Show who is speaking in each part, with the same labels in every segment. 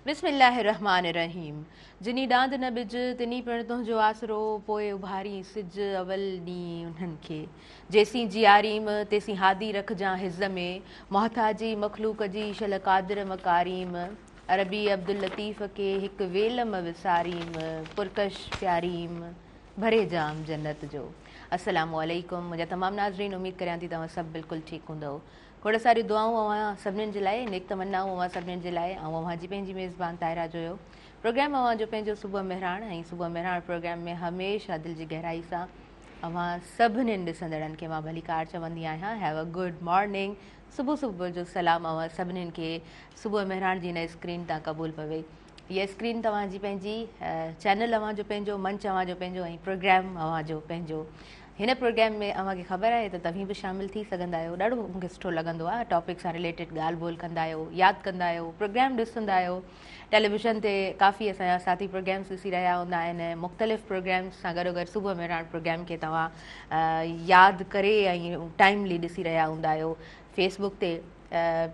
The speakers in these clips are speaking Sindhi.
Speaker 1: بسم الله الرحمٰن الرحيم جني ڏاند نه ٻج، تني پڻ تنهنجو آسرو، پوء اڀارين سج، اول ڏينهن انهن کي. جيسين جياريم، تيسين هادي رکجان his ۾، محتاجي مخلوق جي، شل قادر مڪاريم، عربي عبداللطيف کي، هڪ ويل م وساريم، پرڪش پياريم، ڀري جام جنت جو. السلام عليڪم منهنجا تمام ناظرين اميد ڪريان ٿي توهان سڀ بلڪل ٺيڪ هوندؤ. کوڙ ساريون دعائون اوهان سڀنين جي لاء، نيڪ تمنائون اوهان سڀنين جي لاء. آئون اوهان جي پنهنجي ميزبان طاهره جويو. پروگرام اوهان جو پنهنجو صبح مهراڻ ۽ صبح مهراڻ پروگرام ۾ هميشه دل جي گهرائي سان اوهان سڀنين ڏسندڙن کي مان ڀليڪار چوندي آهيان. Have a good morning. صبح صبح جو سلام اوهان سڀنين کي صبح مهراڻ جي هن اسڪرين تان قبول پوي. هيء اسڪرين توهان جي پنهنجي، چينل اوهان جو پنهنجو، منچ اوهان جو پنهنجو ۽ پروگرام اوهان جو پنهنجو. هن پروگرام ۾ اوهان کي خبر آهي ته توهين به شامل ٿي سگهندا آهيو. ڏاڍو مون کي سٺو لڳندو آهي ٽاپڪ سان رليٽيڊ ڳالهه ٻولهه ڪندا آهيو، ياد ڪندا آهيو، پروگرام ڏسندا آهيو. ٽيليويزن تي ڪافي اسان جا ساٿي پروگرامس ڏسي رهيا هوندا آهن. مختلف پروگرامس سان گڏوگڏ صبح مهراڻ پروگرام کي توهان ياد ڪري ۽ ٽائملي ڏسي رهيا هوندا آهيو. فيس بڪ تي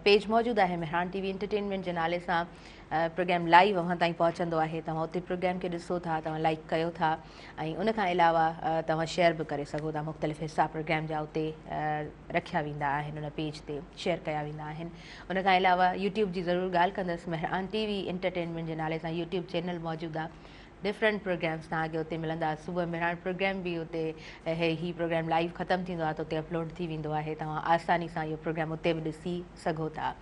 Speaker 1: پيج موجود آهي مهراڻ ٽي وي انٽرٽينمينٽ جي نالي سان پروگرام لائيو اوهان تائين پهچندو آهي. توهان اتي پروگرام کي ڏسو ٿا، توهان لائيڪ ڪيو ٿا ۽ ان کان علاوه توهان شيئر به ڪري سگهو ٿا. مختلف حصا پروگرام جا اتي رکيا ويندا آهن، ان پيج تي شيئر ڪيا ويندا آهن. ان کان علاوه يوٽيوب جي ضرور ڳالهه ڪندس، مهراڻ ٽي وي انٽرٽينمينٽ جي نالي سان يوٽيوب چينل موجود آهي. ڊفرنٽ پروگرامس توهان کي اتي ملندا. صبح مهراڻ پروگرام به اتي هي پروگرام لائيو ختم ٿيندو آهي ته اتي اپلوڊ ٿي ويندو آهي. توهان آساني سان اهو پروگرام اتي به ڏسي سگهو ٿا.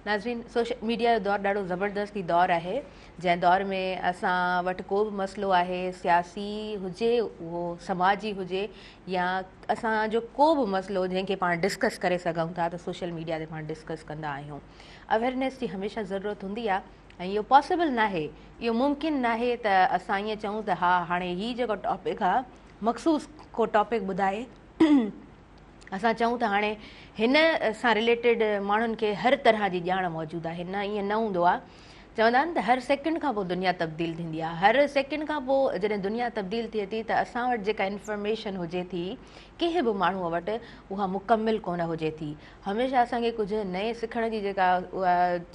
Speaker 1: ناظرين سوشل ميڊيا جو دور ڏاڍو زبردست هي دور آهي، جنهن دور ۾ اسان وٽ ڪو به مسئلو آهي، سياسي هجي اهو سماجي هجي يا اسان جو ڪو به مسئلو جنهن کي پاڻ ڊسڪس ڪري سگهون ٿا ته سوشل ميڊيا تي پاڻ ڊسڪس ڪندا آهيون. اويرنيس جي هميشه ضرورت هوندي آهي ۽ اهو پاسيبل ناهي، اهو ممڪن ناهي ته اسان ائين چئون ته ها هاڻي هي جيڪو ٽاپڪ آهي مخصوص ڪو ٽاپڪ ٻڌائي اسان چئون ته هاڻي هن سان رليٽيڊ ماڻهن کي هر طرح جي ڄاڻ موجود آهي. نه، ائين نه هوندو آهي. چوندا آهن ته هر سيڪنڊ کان پوء دنيا تبديل ٿيندي آهي. هر سيڪنڊ کان پوء جڏهن دنيا تبديل ٿئي ٿي ته اسان وٽ جيڪا انفارميشن هجي ٿي ڪنهن به ماڻهوء وٽ اها مڪمل ڪونه هجي ٿي. هميشه اسان کي ڪجهه نئين سکڻ جي جيڪا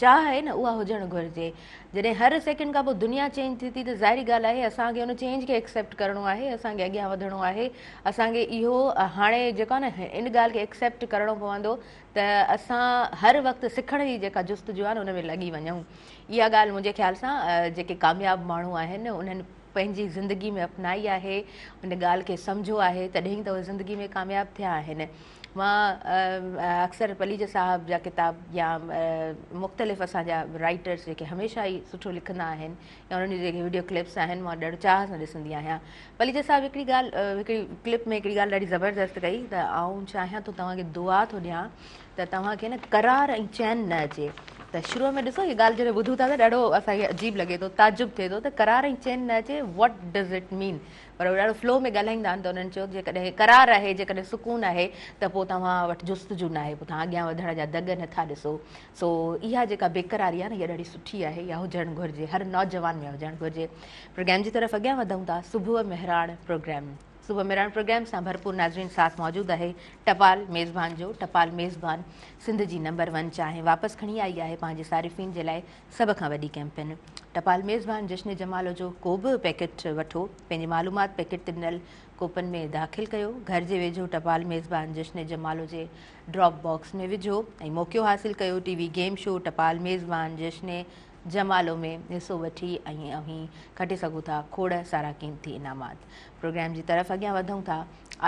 Speaker 1: چاهه آهي نه اها هجڻ گهرجي. جڏهن هر سيڪنڊ کان پوء دنيا چينج ٿئي ٿي ته ظاهري ڳالهه آهي اسان کي ان چينج کي ايڪسيپٽ ڪرڻو آهي، اسان کي اڳيان وڌڻو آهي، اسان کي اهو هاڻي جيڪو آهي نه ان ڳالهه کي ايڪسيپٽ ڪرڻو پوندو ته اسان هر وقت سکڻ جي جيڪا جستجو آهي نه ان ۾ لڳي وڃون. اها ڳالهه منهنجي خيال سان جيڪي ڪامياب ماڻهو آهن انهن پنهنجي زندگي ۾ اپنائي آهي، ان ڳالهه کي سمجهيو آهي تڏهن ئي ته اهي زندگي ۾ ڪامياب ٿيا آهن. مان اڪثر پليجي صاحب جا ڪتاب يا مختلف اسان جا رائٽرس جيڪي هميشه ئي سٺو لکندا آهن يا انهن جون جيڪي وڊيو ڪلپس آهن مان ڏاڍو چاهه سان ڏسندي آهيان. پليجي صاحب هڪڙي ڳالهه هڪڙي ڪلپ ۾ هڪڙي ڳالهه ڏاڍي زبردست ڪئي ته آئون چاهيان ٿو توهان کي دعا ٿو ڏيان ته توهان کي نه قرار ۽ چين نه اچي ته شروع ۾ ڏسو هي ڳالهه جڏهن ٻڌون ٿا ته ڏاڍو اسان کي عجيب لڳي ٿو تعجب ٿئي ٿو ته قرار ۽ چين نه اچي what does it مين پر هو ڏاڍو فلو ۾ ڳالهائيندا آهن ته انهن چيو ته جيڪڏهن قرار آهي، جيڪڏهن سڪون آهي ته پوء توهان وٽ جستجو ناهي، پوء توهان اڳيان وڌڻ جا دڳ نه ٿا ڏسو. سو اها جيڪا بيقراري آهي نه اها ڏاڍي سٺي آهي، اها هجڻ گهرجي، هر نوجوان ۾ هجڻ گهرجي. پروگرام جي طرف اڳيان وڌون ٿا، صبح مهراڻ پروگرام صبح مهراڻ پروگرام سان ڀرپور ناظرين ساٿ موجود آهي. ٽپال ميزبان جو ٽپال ميزبان سنڌ جي نمبر ون چانهه واپس کڻي آئي آهي پنهنجي صارفين جي لاء سڀ کان وڏي ڪئمپين ٽپال ميزبان جشن جمالو جو ڪو به پيڪيٽ وٺو، پنهنجي معلومات پيڪيٽ تي ڏنل ڪوپن ۾ داخل ڪيو، گهر جي ويجهو ٽپال ميزبان جشن جمالو جي ڊراپ باڪس ۾ وجهو ۽ موقعو حاصل ڪيو ٽي وي گيم شو ٽپال ميزبان جشن جمالو ۾ حصو وٺي ۽ اوهين کٽي سگهو ٿا کوڙ سارا قيمتي انعامات. پروگرام جي طرف اڳيان وڌون ٿا.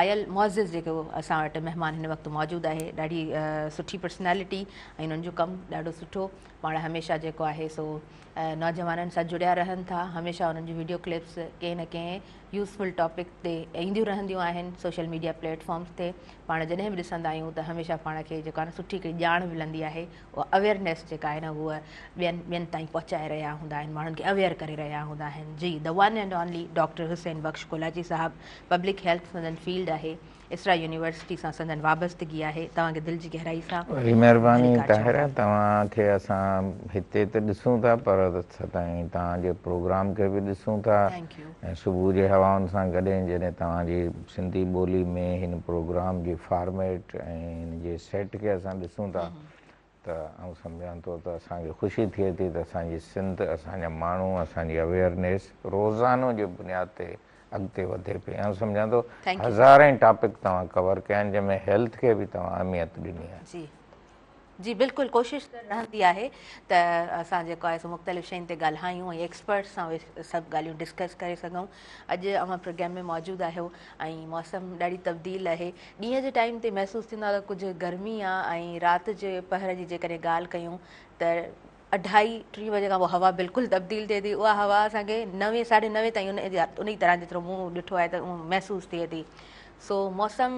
Speaker 1: آيل معزز جيڪو اسان وٽ مهمان هن وقت موجود آهي ڏاڍي سٺي پرسنالٽي ۽ انهن جو ڪم ڏاڍو سٺو پاڻ هميشه جيڪو آهي سو نوجوانن سان جڙيا رهن ٿا هميشه انهن جون وڊيو ڪلپس ڪنهن نه ڪنهن يوزفل ٽاپڪ تي اينديون رهنديون آهن سوشل ميڊيا پليٽ فارمس تي پاڻ جڏهن به ڏسندا آهيون ته هميشه پاڻ کي جيڪو آهي نه سٺي هڪڙي ڄاڻ ملندي آهي اها اويئرنيس جيڪا آهي نه هوء ٻين ٻين تائين پهچائي رهيا هوندا آهن ماڻهن کي اويئر ڪري رهيا هوندا آهن جي the one and only doctor Hussain Bakhsh Kolachi صاحب پبلڪ هيلٿ سندن فيلڊ آهي اسرا يونيورسٽي سان سندن وابستگي آهي توهان کي دل جي گهرائي سان
Speaker 2: وڏي مهرباني
Speaker 1: ڀليڪار چئون
Speaker 2: طاهره
Speaker 1: ٿا.
Speaker 2: توهان کي اسان هتي ته ڏسون ٿا پر سدائين توهان جي پروگرام کي به ڏسون ٿا
Speaker 1: thank you.
Speaker 2: ۽ صبح جي هوائن سان گڏ جڏهن توهان جي سنڌي ٻولي ۾ هن پروگرام جي فارميٽ ۽ هن جي سيٽ کي اسان ڏسون ٿا. ته آئون سمجهان ٿو ته اسان کي خوشي ٿئي ٿي ته اسان جي سنڌ، اسان جا ماڻهو، اسان جي اويئرنيس روزانو جي بنياد تي اڳتي وڌي پئي. آئون سمجهان ٿو هزارين ٽاپڪ توهان ڪور ڪيا آهن جنهن ۾ هيلٿ کي به توهان اهميت ڏني آهي.
Speaker 1: جي جي بلڪل ڪوشش ته رهندي آهي ته اسان جيڪو آهي سو مختلف شين تي ڳالهايون ۽ ايڪسپرٽس سان اهي سڀ ڳالهيون ڊسڪس ڪري سگهون. اڄ اوهان پروگرام ۾ موجود آهيو ۽ موسم ڏاڍي تبديل آهي. ڏينهن جي ٽائيم تي محسوس ٿيندو آهي ته ڪجهه گرمي آهي ۽ رات جي پهر جي جيڪڏهن ڳالهه ڪيون ته اڍائي ٽي بجي کان پوء هوا بلڪل تبديل ٿئي ٿي اها هوا اسان کي نوين ساڍي نوين تائين ان ئي طرح جيترو مون ڏٺو آهي ته محسوس ٿئي ٿي سو موسم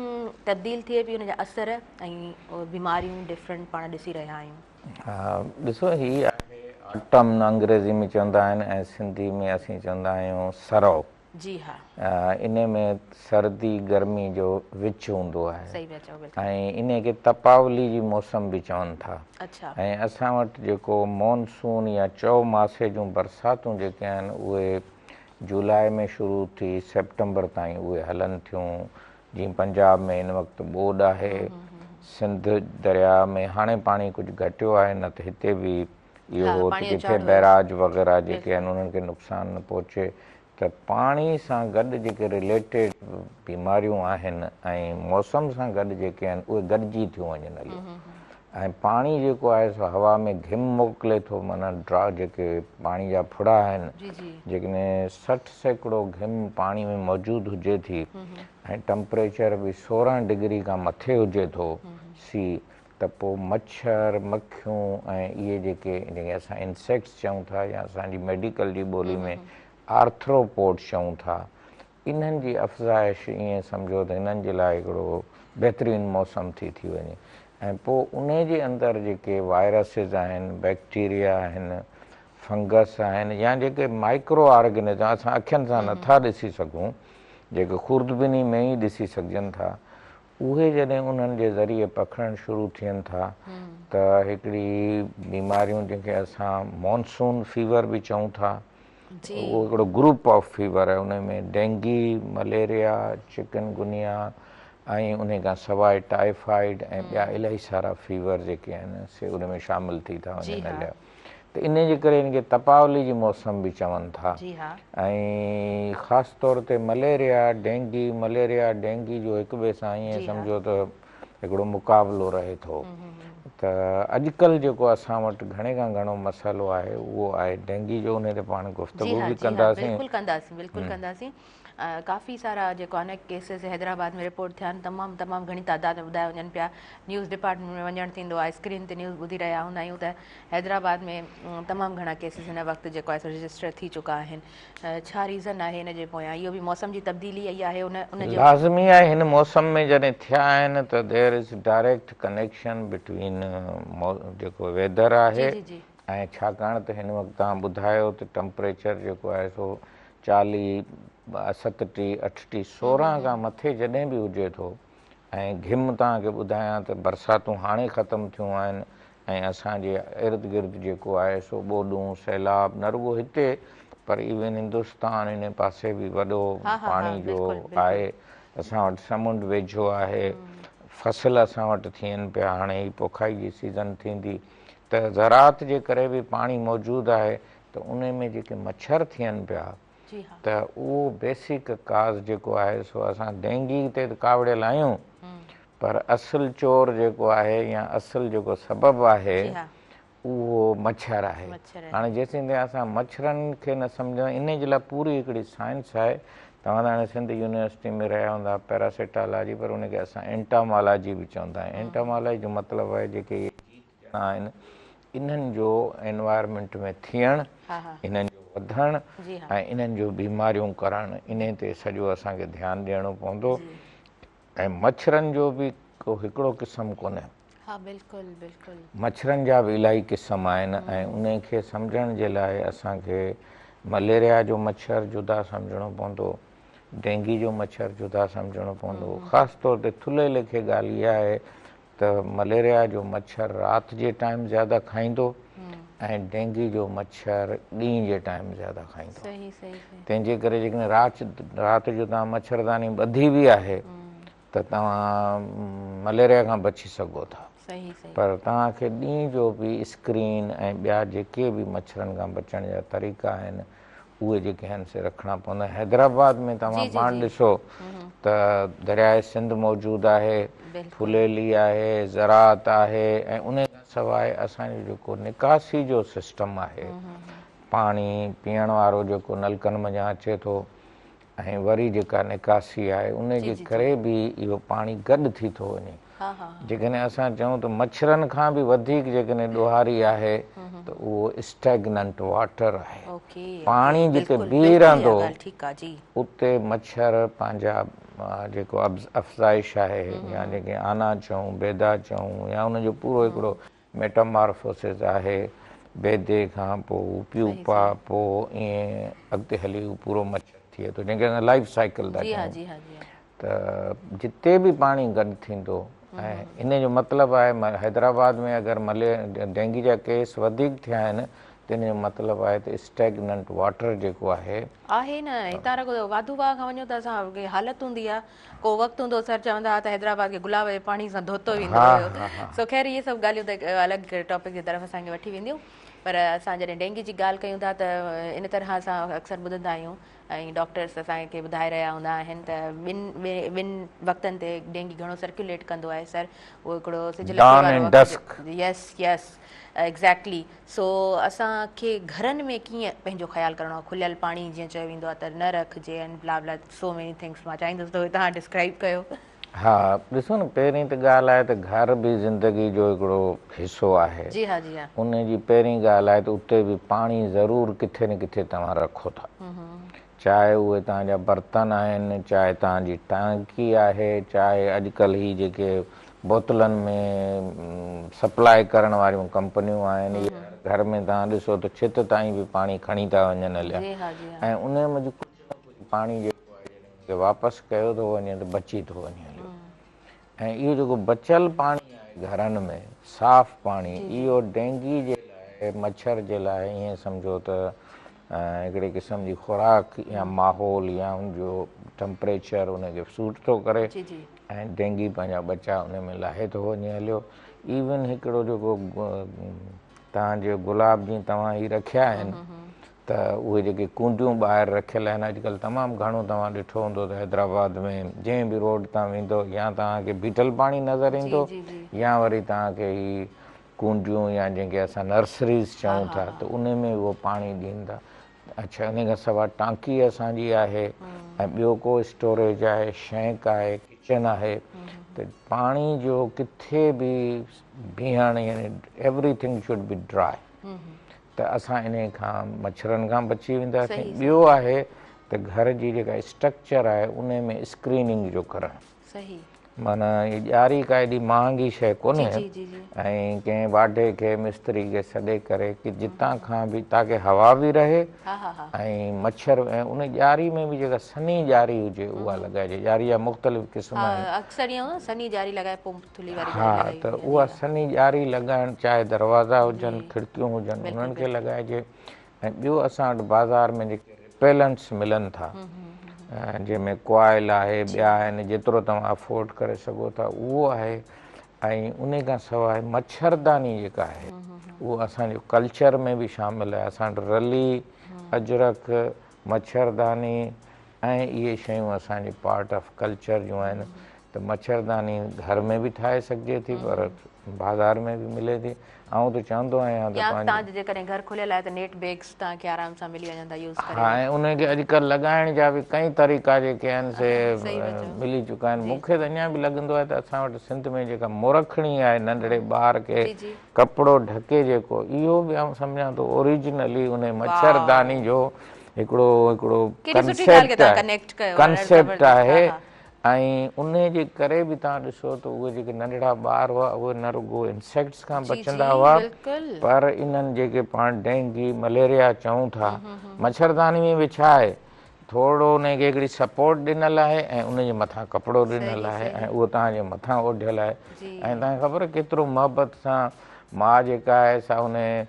Speaker 1: تبديل ٿئي پئي ان جا اثر ۽ بيماريون ڊفرنٽ پاڻ ڏسي رهيا آهيون.
Speaker 2: ها ڏسو هي آهي آٽم انگريزي ۾ چوندا آهن ۽ سنڌي ۾ اسين چوندا آهيون سرء.
Speaker 1: جي ها.
Speaker 2: انهي ۾ سردي گرمي جو وچ هوندو آهي
Speaker 1: صحيح پيا چئو بلڪل.
Speaker 2: ۽ انهي کي تپاولي جي موسم به چون ٿا
Speaker 1: اڇا.
Speaker 2: ۽ اسان وٽ جيڪو مونسون يا چئوماسي جون برساتون جيڪي آهن اهي جولاء ۾ شروع ٿي سيپٽمبر تائين اهي هلن ٿيون جيئن پنجاب ۾ هن وقت ٻوڏ آهي سنڌ درياء ۾ هاڻي پاڻي ڪجهه گهٽيو آهي نه ته هتي به اهو هو ته جتي بئراج وغيره جيڪي آهن انهن کي نقصان نه پهچي ته پاڻي سان گڏ جيڪي رليٽيڊ بيماريون آهن ۽ موسم سان گڏ جيڪي آهن اهي گڏجي ٿيون وڃن هليون ۽ پاڻي جيڪو آهي سو هوا ۾ گهم موڪلي ٿو معنيٰ ڊرا جيڪي پاڻي جا ڦڙا آهن جيڪڏهن 60% گهم پاڻي ۾ موجود هجي ٿي ۽ ٽمپريچر به 16 ڊگري کان مٿي هجي ٿو سي ته پوء مڇر، مکيون ۽ اهي جيڪي جنهن کي اسان انسيڪٽس چئون ٿا يا اسان جي ميڊيڪل جي ٻولي ۾ آرٿروپوڊ چئون ٿا، انهن جي افزائش ائين سمجهو ته انهن جي لاء هڪڙو بهترين موسم ٿي ٿي وڃي ۽ پوء انهي جي اندر جيڪي وائرسز آهن، بيڪٽيريا آهن، فنگس آهن يا جيڪي مائڪرو آرگنزم اسان اکين سان نٿا ڏسي سگهون، جيڪي خوردبيني ۾ ئي ڏسي سگهجن ٿا، اهي جڏهن انهن جي ذريعي پکڙڻ شروع ٿين ٿا ته هڪڙي بيماريون جنهن کي اسان مونسون فيور به چئون ٿا اهو هڪڙو گروپ آف فيور آهي ان ۾ ڊينگي، مليريا، چڪن گنيا ۽ ان کان سواء ٽائيفائيڊ ۽ ٻيا الاهي سارا فيور جيڪي آهن سي ان ۾ شامل ٿي ٿا وڃن هليا. ته انهي جي ڪري ان کي تپاولي جي موسم به چون ٿا ۽ خاص طور تي مليريا، ڊينگي، مليريا، ڊينگي جو هڪ ٻئي سان ائين سمجهو ته هڪڙو مقابلو رهي ٿو ته اڄڪلهه جيڪو اسان وٽ گهڻي کان گهڻو مسئلو آهي اهو آهي ڊينگي جو انهي تي پاڻ گفتگو به ڪنداسين.
Speaker 1: بلڪل ڪنداسين بلڪل ڪنداسين ڪافي سارا جيڪو آهي نه ڪيسز حيدرآباد ۾ رپورٽ ٿيا آهن تمام تمام گهڻي تعداد ۾ ٻڌايا وڃن پيا نيوز ڊپارٽمينٽ ۾ وڃڻ ٿيندو آهي اسڪرين تي نيوز ٻڌي رهيا هوندا آهيون ته حيدرآباد ۾ تمام گهڻا ڪيسز هن وقت جيڪو آهي سو رجسٽر ٿي چڪا آهن ڇا ريزن آهي ان جي پويان اهو به موسم جي تبديلي ئي آهي ان ان جو
Speaker 2: لازمي آهي هن موسم ۾ جڏهن ٿيا آهن ته there is direct connection between جيڪو ويدر آهي ۽ ڇاڪاڻ ته هن وقت توهان ٻڌايو ته ٽمپريچر جيڪو آهي سو 40، 37، 38، 16 کان مٿي جڏهن به هجي ٿو ۽ گهم توهان کي ٻڌايان ته برساتون هاڻي ختم ٿيون آهن ۽ اسان جي ارد گرد جيڪو آهي سو ٻوڏون، سيلاب نه رڳو هتي پر ايون هندستان انهي پاسي به وڏو پاڻي جو آهي اسان وٽ سمنڊ ويجهو آهي فصل اسان وٽ ٿين پيا هاڻي هي پوکائي جي سيزن ٿيندي ته زراعت جي ڪري به پاڻي موجود آهي ته انهي ۾ جيڪي مڇر ٿين پيا ته اهو بيسڪ ڪاز جيڪو آهي سو اسان ڊينگي تي ته ڪاوڙيل آهيون پر اصل چور جيڪو آهي يا اصل جيڪو سبب آهي اهو مڇر آهي هاڻي جيسين تائين اسان مڇرن کي نه سمجهندا انهي جي لاء پوري هڪڙي سائنس آهي توهان ته هاڻي سنڌ يونيورسٽي ۾ رهيا هوندا پيراسيٽالاجي پر ان کي اسان اينٽامالاجي به چوندا آهيون اينٽامالاجي جو مطلب آهي جيڪي اهي جيت جڻا آهن انهن جو انوائرمينٽ ۾ ٿيڻ، انهن جو وڌڻ ۽ انهن جو بيماريون ڪرڻ انهي تي سڄو اسان کي ڌيان ڏيڻو پوندو ۽ مڇرن جو به ڪو هڪڙو قسم ڪونهي. مڇرن جا به الاهي قسم آهن ۽ انهي کي سمجهڻ جي لاء اسان کي مليريا جو مڇر جدا سمجهڻو پوندو، ڊينگي جو مڇر جدا سمجهڻو پوندو. خاص طور تي ٿلهي ليکي ڳالهه اها آهي ته مليريا جو مڇر رات جي ٽائيم زياده کائيندو ۽ ڊينگي جو مڇر ڏينهن جي ٽائيم زياده کائيندو تنهن جي ڪري جيڪڏهن رات رات جو توهان مڇرداني ٻڌي به آهي ته توهان مليريا کان بچي سگهو ٿا. پر توهان کي ڏينهن جو به اسڪرين ۽ ٻيا جيڪي به مڇرن کان بچڻ جا طريقا آهن اهي جيڪي آهن سي رکڻا پوندا. حيدرآباد ۾ توهان پاڻ ڏسو ته درياء سنڌ موجود آهي، ڦليلي آهي، زراعت آهي ۽ ان کان سواء اسان جو جيڪو نڪاسي جو سسٽم آهي پاڻي پيئڻ وارو جيڪو نلڪن منجهان اچي ٿو ۽ وري جيڪا نڪاسي آهي ان جي ڪري به اهو پاڻي گڏ ٿي ٿو وڃي. جيڪڏهن اسان چئون ته مڇرن کان به وڌيڪ جيڪڏهن ڏوهاري آهي ته اهو اسٽيگننٽ واٽر آهي. پاڻي جتي بيهي رهندو اتي مڇر پنهنجا جيڪو افزائش آهي يا جيڪي آنا چئون بيدا چئون يا ان جو پورو هڪڙو ميٽامارفوسز آهي، بيدي کان پوء هو پيوپا، پوء ائين اڳتي هلي هو پورو مڇر ٿئي ٿو، جنهن کي اسان لائيف سائيڪل ٿا چئون. ته جتي به پاڻي گڏ ٿيندو ۽ ان جو مطلب آهي حيدرآباد ۾ اگر ملي ڊينگي جا ڪيس وڌيڪ ٿيا آهن ته ان جو مطلب آهي ته اسٽيگننٽ واٽر جيڪو آهي.
Speaker 1: آهي نه هتان رڳو واڌو واهه کان وڃو ته اسان کي حالت هوندي آهي ڪو وقت هوندو هو سر چوندا هئا ته حيدرآباد کي گلاب جي پاڻي سان ڌوتو ويندو هيو سو خير اهي سڀ ڳالهيون ته الڳ ٽاپڪ جي طرف اسان کي وٺي وينديون پر اسان جڏهن ڊينگي جي ڳالهه ڪيون ٿا ته ان طرح اسان اڪثر ٻڌندا آهيون ۽ ڊاڪٽرس اسان کي ٻڌائي رهيا هوندا آهن ته ٻن ٻن وقتن تي ڊينگي گهڻو سرڪيوليٽ ڪندو آهي سر اهو هڪڙو سج لٿي وارو وقت يس يس ايگزيڪٽلي سو اسان کي گهرن ۾ ڪيئن پنهنجو خيال ڪرڻو آهي کليل پاڻي جيئن چيو ويندو آهي ته نه رکجي ۽ بلا بلا سو ميني ٿنگس مان چاهيندس ته توهان ڊسڪرائب ڪيو.
Speaker 2: ها ڏسو نه پهرين ته ڳالهه آهي ته گهر به زندگي جو هڪڙو حصو آهي
Speaker 1: جي ها جي ها.
Speaker 2: ان جي پهرين ڳالهه آهي ته اتي به پاڻي ضرور ڪٿي نه ڪٿي توهان رکو ٿا چاهي اهي توهان جا برتن آهن، چاهي توهان جي ٽانڪي آهي، چاهي اڄڪلهه هي جيڪي بوتلن ۾ سپلاء ڪرڻ واريون ڪمپنيون آهن، اهي هر گهر ۾ توهان ڏسو ته ڇت تائين به پاڻي کڻي ٿا وڃن هليا ۽ انهي منجهه ڪجهه نه ڪجهه پاڻي جيڪو آهي جڏهن ان کي واپس ڪيو ٿو وڃي ته بچي ٿو وڃي هليو. ۽ اهو جيڪو بچيل پاڻي آهي گهرن ۾ صاف پاڻي اهو ڊينگي جي لاء مڇر جي لاء ائين سمجهو ته هڪڙي قسم جي خوراڪ يا ماحول يا ان جو ٽمپريچر ان کي سوٽ ٿو ڪري ۽ ڊينگي پنهنجا ٻچا ان ۾ لاهي ٿو وڃي هليو ايون هڪڙو جيڪو توهان جو گلاب جيئن توهان هي رکيا آهن ته اهي جيڪي ڪونڊيون ٻاهر رکيل آهن اڄڪلهه تمام گهڻو توهان ڏٺو هوندو ته حيدرآباد ۾ جنهن به روڊ تان ويندو يا توهان کي بيٺل پاڻي نظر ايندو يا وري توهان کي هي ڪونڊيون يا جنهن کي اسان نرسريز چئون ٿا ته ان ۾ اهو پاڻي ڏين ٿا اڇا ان کان سواء ٽانڪي اسان جي آهي ۽ ٻيو ڪو اسٽوريج آهي شينڪ آهي ڪچن آهي ته پاڻي جو ڪٿي به بيهڻ يعني every thing should be dry ته اسان انهي کان مڇرن کان بچي وينداسين ٻيو آهي ته گهر جي جيڪا اسٽرڪچر آهي انهي ۾ اسڪريننگ جو ڪرڻ معنيٰ هي ڄاري ڪا ايڏي مهانگي شيء ڪونهي ۽ ڪنهن واڍي کي مستري کي سڏي ڪري ڪي جتان کان به تاڪه هوا به رهي ۽ مڇر ۽ ان ڄاري ۾ به جيڪا سنهي ڄاري هجي اها لڳائجي ڄاري جا مختلف قسم آهن
Speaker 1: اڪثر ائين هوندو سنهي ڄاري لڳائي پوء
Speaker 2: ها ته اها سنهي ڄاري لڳائڻ چاهي دروازا هجن کڙڪيون هجن انهن کي لڳائجي ۽ ٻيو اسان وٽ بازار ۾ جيڪي رپيلنٽس ملن ٿا جنهن ۾ ڪوائل آهي ٻيا آهن جيترو توهان افورڊ ڪري سگهو ٿا اهو آهي ۽ ان کان سواء مڇرداني جيڪا آهي اهو اسان جو ڪلچر ۾ به شامل آهي اسان وٽ رلي اجرڪ مڇرداني ۽ اهي شيون اسان جي پارٽ آف ڪلچر جون آهن ته مڇرداني گهر ۾ به ٺاهي سگهجي ٿي پر بازار ۾ به ملي ٿي. آئون ته چوندو آهيان ته
Speaker 1: يا توهان جو جيڪڏهن گهر کليل آهي ته نيٽ بيگس توهان کي آرام سان ملي وڃن ٿا يوز ڪري.
Speaker 2: ها ۽ انهن کي اڄڪلهه لڳائڻ جا به ڪئين طريقا جيڪي آهن سي ملي چڪا آهن. مون کي ته اڃا به لڳندو آهي ته اسان وٽ سنڌ ۾ جيڪا مورکڻي آهي ننڍڙي ٻار کي ڪپڙو ڍڪي جيڪو اهو به آئون سمجهان ٿو اوريجنلي انهي مڇرداني جو هڪڙو هڪڙو ڪنسيپٽ آهي ڪنسيپٽ آهي ۽ انهي جي ڪري به توهان ڏسو ته اهي جيڪي ننڍڙا ٻار هئا اهي نه رڳو انسيڪٽس کان بچندا هئا پر انهن جيڪي پاڻ ڊينگي مليريا چئون ٿا مڇرداني ۾ به ڇا آهي ٿورڙو انهي کي هڪڙي سپورٽ ڏنل آهي ۽ ان جي مٿان ڪپڙو ڏنل آهي ۽ اهو توهان جي مٿان اوڍيل آهي ۽ توهان کي خبر آهي ڪيترو محبت سان ماء جيڪا آهي سا انهي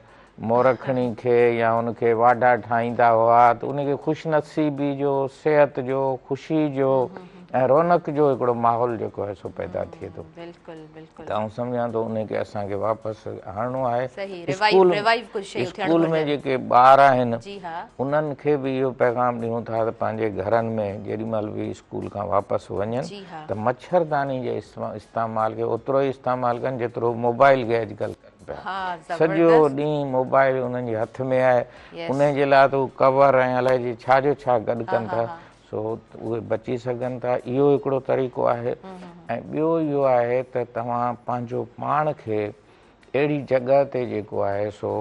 Speaker 2: مورکڻي کي يا ان کي واڍا ٺاهيندا هئا ته ان کي خوش نصيبي جو، صحت جو، خوشي جو ۽ رونق جو هڪڙو ماحول جيڪو آهي سو پيدا ٿئي ٿو.
Speaker 1: بلڪل بلڪل.
Speaker 2: ته آئون سمجهان ٿو انهي کي اسان کي واپس آڻڻو آهي.
Speaker 1: صحيح ريوائيو ريوائيو ڪجهه شيون ٿيڻ
Speaker 2: اسڪول ۾
Speaker 1: گهرجن.
Speaker 2: جيڪي ٻار آهن
Speaker 1: جي ها.
Speaker 2: انهن کي به اهو پيغام ڏيون ٿا ته پنهنجي گهرن ۾ جيڏي مهل به اسڪول کان واپس وڃن
Speaker 1: جي ها.
Speaker 2: ته مڇرداني جي استعمال کي اوترو ئي استعمال ڪن جيترو موبائل کي اڄڪلهه ڪن پيا.
Speaker 1: ها
Speaker 2: سڄو
Speaker 1: زبردست.
Speaker 2: ڏينهن موبائل انهن جي هٿ ۾ آهي
Speaker 1: يس.
Speaker 2: انهي جي لاء ته هو ڪور ۽ الائجي ڇا جو ڇا گڏ
Speaker 1: ها
Speaker 2: ڪن
Speaker 1: ها
Speaker 2: ٿا.
Speaker 1: ها.
Speaker 2: سو اهي بچي سگهن ٿا اهو هڪڙو طريقو آهي ۽ ٻيو اهو آهي ته توهان پنهنجو پاڻ کي اهڙي جڳهه تي جيڪو آهي سو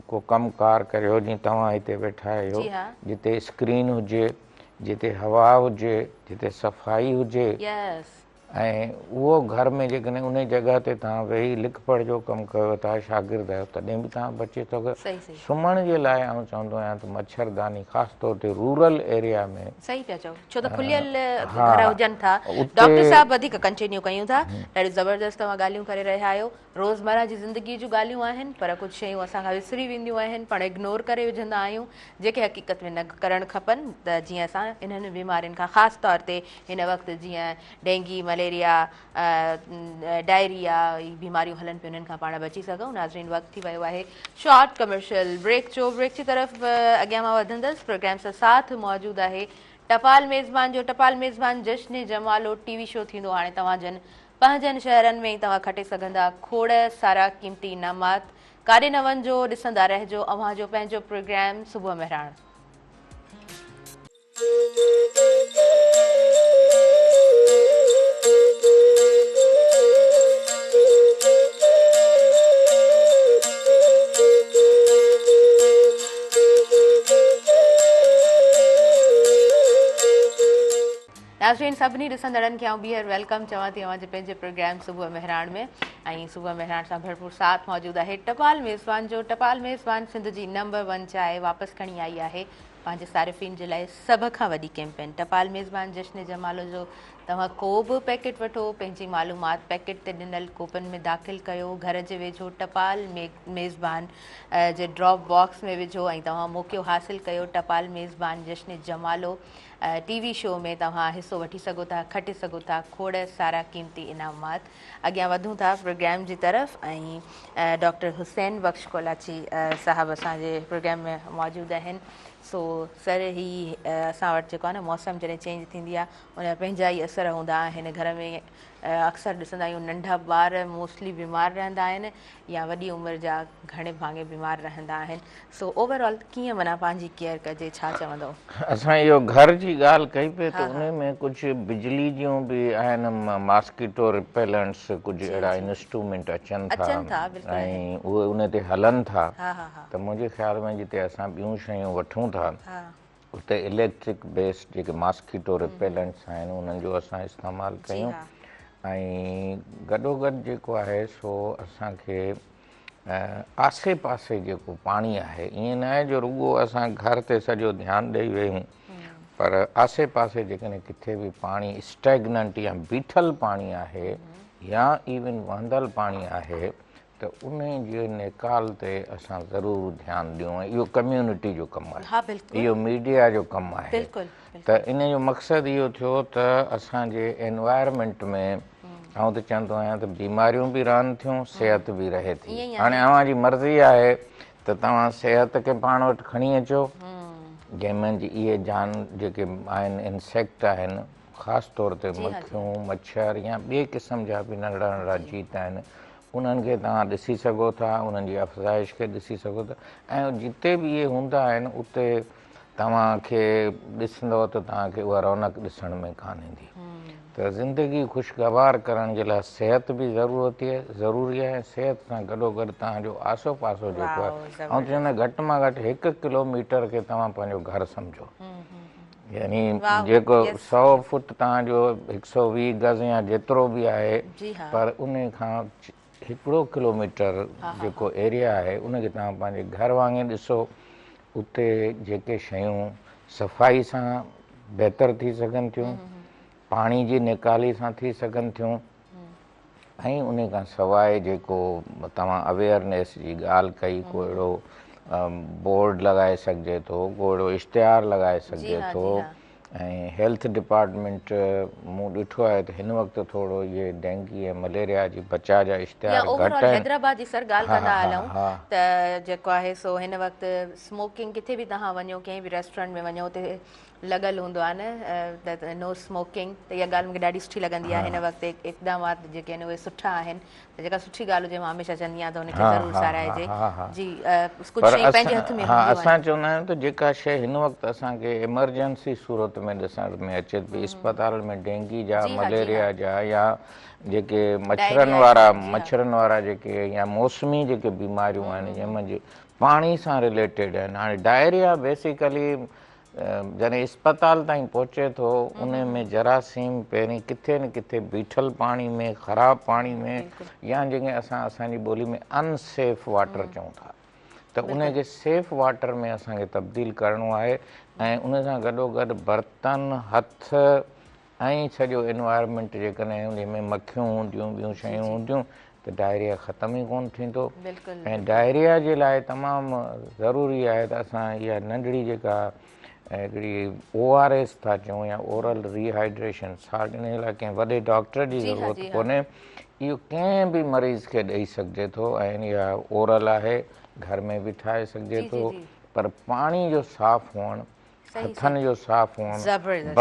Speaker 2: ڪو ڪم ڪار ڪريو جيئن توهان هتي ويٺا آهيو جتي اسڪرين هجي جتي هوا هجي جتي صفائي هجي ۽ اهو گهر ۾ جيڪڏهن انهي جڳهه تي توهان ويهي لک پڙهه جو ڪم ڪيو ٿا، شاگرد آهيو تڏهن به توهان بچي ٿو سگهو. سمهڻ جي لاء آئون چوندو آهيان ته مڇرداني خاص طور تي رورل ايريا ۾.
Speaker 1: صحيح پيا چئو ڇو ته کليل گهر هجن ٿا. ڊاڪٽر صاحب وڌيڪ ڪنٽينيو ڪيون ٿا. ڏاڍيون زبردست توهان ڳالهيون ڪري رهيا آهيو. روزمره جي زندگي جون ڳالهيون آهن پر ڪجهه شيون اسان کان وسري وينديون آهن پاڻ اگنور ڪري وجهندا آهيون جيڪي حقيقت ۾ نه ڪرڻ کپن ته جيئن اسان انهن بيمارين کان خاص طور تي هن وقت جيئن ڊينگي، مليريا، ڊائريا هي بيماريون هلن پيون انهن کان پاڻ بچي سگهون. ناظرين وقت ٿي ويو آهي شارٽ ڪمرشل بريڪ جو بريڪ جي طرف اڳيان مان وڌندس پروگرام سان ساٿ موجود آهي ٽپال ميزبان جو ٽپال ميزبان جشن جمالو ٽي وي شو ٿيندو هاڻي توهان جن پنهنجن شهرن ۾ ئي توهان کٽي سگهندا کوڙ سارا قيمتي انعامات ڪاڏي نه وڃجو ڏسندا رهجو اوهان جو پنهنجو پروگرام صبح مهراڻ. ناظرين سڀني ڏسندڙن کي آئون ٻيهر welcome چوان ٿي اوهان جي پنهنجي پروگرام صبح مهراڻ ۾ ۽ صبح مهراڻ سان ڀرپور ساٿ موجود آهي ٽپال ميزبان جو ٽپال ميزبان سنڌ جي نمبر 1 چانهه واپس کڻي آئي آهي پنهنجي صارفين جي لاء سڀ کان وڏي ڪيمپين ٽپال ميزبان جشن جمالو جو توهان ڪو به پيڪيٽ وٺو پنهنجي معلومات پيڪيٽ تي ڏنل ڪوپن ۾ داخل ڪيو گهر جي ويجهو ٽپال ميزبان جي ڊراپ باڪس ۾ وجهو ۽ توهان موقعو حاصل ڪيو ٽپال ميزبان جشن جمالو ٽي وي شو ۾ توهان حصو وٺي سگهو ٿا کٽي سگهو ٿا کوڙ سارا قيمتي انعامات اڳيان وڌون ٿا پروگرام جي طرف ۽ ڊاڪٽر حسين بخش ڪولاچي صاحب اسان جي پروگرام ۾ موجود آهن سو سر هي اسان وٽ جيڪو آهي نه موسم جڏهن چينج ٿيندي آهي ان جا پنهنجا ئي اثر هوندا آهن گهر ۾ اڪثر ڏسندا آهيون ننڍا ٻار موسٽلي بيمار رهندا آهن يا وڏي عمر جا گهڻي ڀاڱي بيمار رهندا آهن سو اوور آل ڪيئن معنيٰ پنهنجي ڪيئر ڪجي ڇا چوندؤ؟
Speaker 2: اسان اهو گهر جي ڳالهه ڪئي پئي ته انهي ۾ ڪجهه بجلي جون به آهن ماسڪيٽو رپيلنٽس ڪجهه اهڙا انسٽرومينٽ اچن ٿا ۽ اهي انهي تي هلن ٿا ته منهنجي خيال ۾ جتي اسان ٻيون شيون وٺون ٿا اتي اليڪٽرڪ بيسڊ جيڪي ماسڪيٽو رپيلنٽس آهن انهن جو اسان استعمال ڪيون ۽ گڏوگڏ جيڪو آهي سو اسان کي آسي پاسي جيڪو پاڻي آهي ائين نه آهي جو رڳو اسان گهر تي سڄو ڌيان ڏئي ويهون پر آسي پاسي جيڪڏهن ڪٿي به پاڻي اسٽيگننٽ يا بيٺل پاڻي آهي يا ايون وهندل پاڻي آهي ته انهي جي نيڪال تي اسان ضرور ڌيان ڏيون ۽ اهو ڪميونٽي جو ڪم آهي اهو ميڊيا جو ڪم آهي ته انهي جو مقصد اهو ٿيو ته اسان جي انوائرمينٽ ۾ آئون ته چوندو آهيان ته بيماريون به رهن ٿيون صحت به رهي ٿي هاڻي اوهان جي مرضي آهي ته توهان صحت کي پاڻ وٽ کڻي اچو جنهن ۾ اهي جان جيڪي آهن انسيڪٽ آهن خاص طور تي مکيون مڇر يا ٻئي قسم جا به ننڍڙا ننڍڙا جيت آهن انهن کي توهان ڏسي سگهو ٿا، انهن جي افزائش کي ڏسي سگهو ٿا ۽ جتي به اهي هوندا آهن اتي توهان کي ڏسندؤ ته توهان کي اها رونق ڏسڻ ۾ ڪانه ايندي ته زندگي خوشگوار ڪرڻ جي لاء صحت به ضرورتي ضروري آهي ۽ صحت سان گڏوگڏ توهان جو آسو پاسو جيڪو آهي آئون چوندو آهيان گهٽ مان گهٽ هڪ ڪلو ميٽر کي توهان پنهنجو گهر سمجهو يعني جيڪو سو فوٽ توهان جو هڪ سو 20 گز يا جيترو به آهي پر ان کان هڪڙو ڪلوميٽر جيڪو ايريا آهي ان کي توهان پنهنجي گهر وانگي ڏسو اتي جيڪي شيون صفائي سان بهتر ٿي سگهن ٿيون پاڻي جي نيڪالي سان ٿي سگهن ٿيون ۽ ان کان سواء جيڪو توهان اويئرنيس جي ڳالهه ڪئي ڪو اهڙو بورڊ لڳائي سگهجي ٿو ڪو اهڙو اشتهار لڳائي سگهجي ٿو ۽ هيلٿ ڊپارٽمينٽ مون ڏٺو آهي ته هن وقت ٿورو اهي ڊينگي ۽ مليريا جي بچاء جا
Speaker 1: يا
Speaker 2: اشتهار
Speaker 1: اوور
Speaker 2: گهٽ
Speaker 1: آل
Speaker 2: آهن.
Speaker 1: حيدرآباد جي سر ڳالهه
Speaker 2: ها
Speaker 1: ڪندا
Speaker 2: ها
Speaker 1: هلون
Speaker 2: ها.
Speaker 1: ته جيڪو آهي سو هن وقت سموڪنگ ڪٿي به توهان وڃو ڪنهن به ريسٽورنٽ ۾ وڃو اتي لڳل هوندو آهي نه ته نو سموڪنگ ته اها ڳالهه مونکي ڏاڍي سٺي لڳندي آهي هن وقت اقدامات جيڪي آهن اهي سٺا آهن ته جيڪا سٺي ڳالهه هجي مان هميشه چوندي آهيان ته ان کي ضرور ساراهجي جي ڪجهه شيون پنهنجي هٿ ۾
Speaker 2: ها اسان چوندا آهيون ته جيڪا شيء هن وقت اسان کي ايمرجنسي صورت ۾ ڏسڻ ۾ اچي ٿي اسپتالن ۾ ڊينگي جا مليريا جا يا جيڪي مڇرن وارا مڇرن وارا جيڪي يا موسمي جيڪي بيماريون آهن جنهن منجهه پاڻي سان رليٽيڊ آهن هاڻي ڊائريا بيسيڪلي جڏهن اسپتال تائين پهچي ٿو ان ۾ جراثيم پهرين ڪٿي نه ڪٿي بيٺل پاڻي ۾ خراب پاڻي ۾ يا جنهن کي اسان اسان جي ٻولي ۾ ان سيف واٽر چئون ٿا ته ان کي سيف واٽر ۾ اسان کي تبديل ڪرڻو آهي ۽ ان سان گڏو گڏ برتن هٿ ۽ سڄو انوائرمينٽ جيڪڏهن انهي ۾ مکيون هونديون ٻيون شيون هونديون ته ڊائريا ختم ئي ڪونه ٿيندو ۽ ڊائريا جي لاء تمام ضروري آهي ته اسان اها ننڍڙي جيڪا هڪڙي او آر ايس ٿا چئون يا اورل ريهائيڊريشن سالٽ انهي لاء ڪنهن وڏي ڊاڪٽر جي ضرورت ڪونهي اهو ڪنهن به مريض کي ڏئي سگهجي ٿو ۽ اها اورل آهي گهر ۾ به ٺاهي سگهجي ٿو پر پاڻي جو صاف هئڻ هٿن جو صاف هئڻ،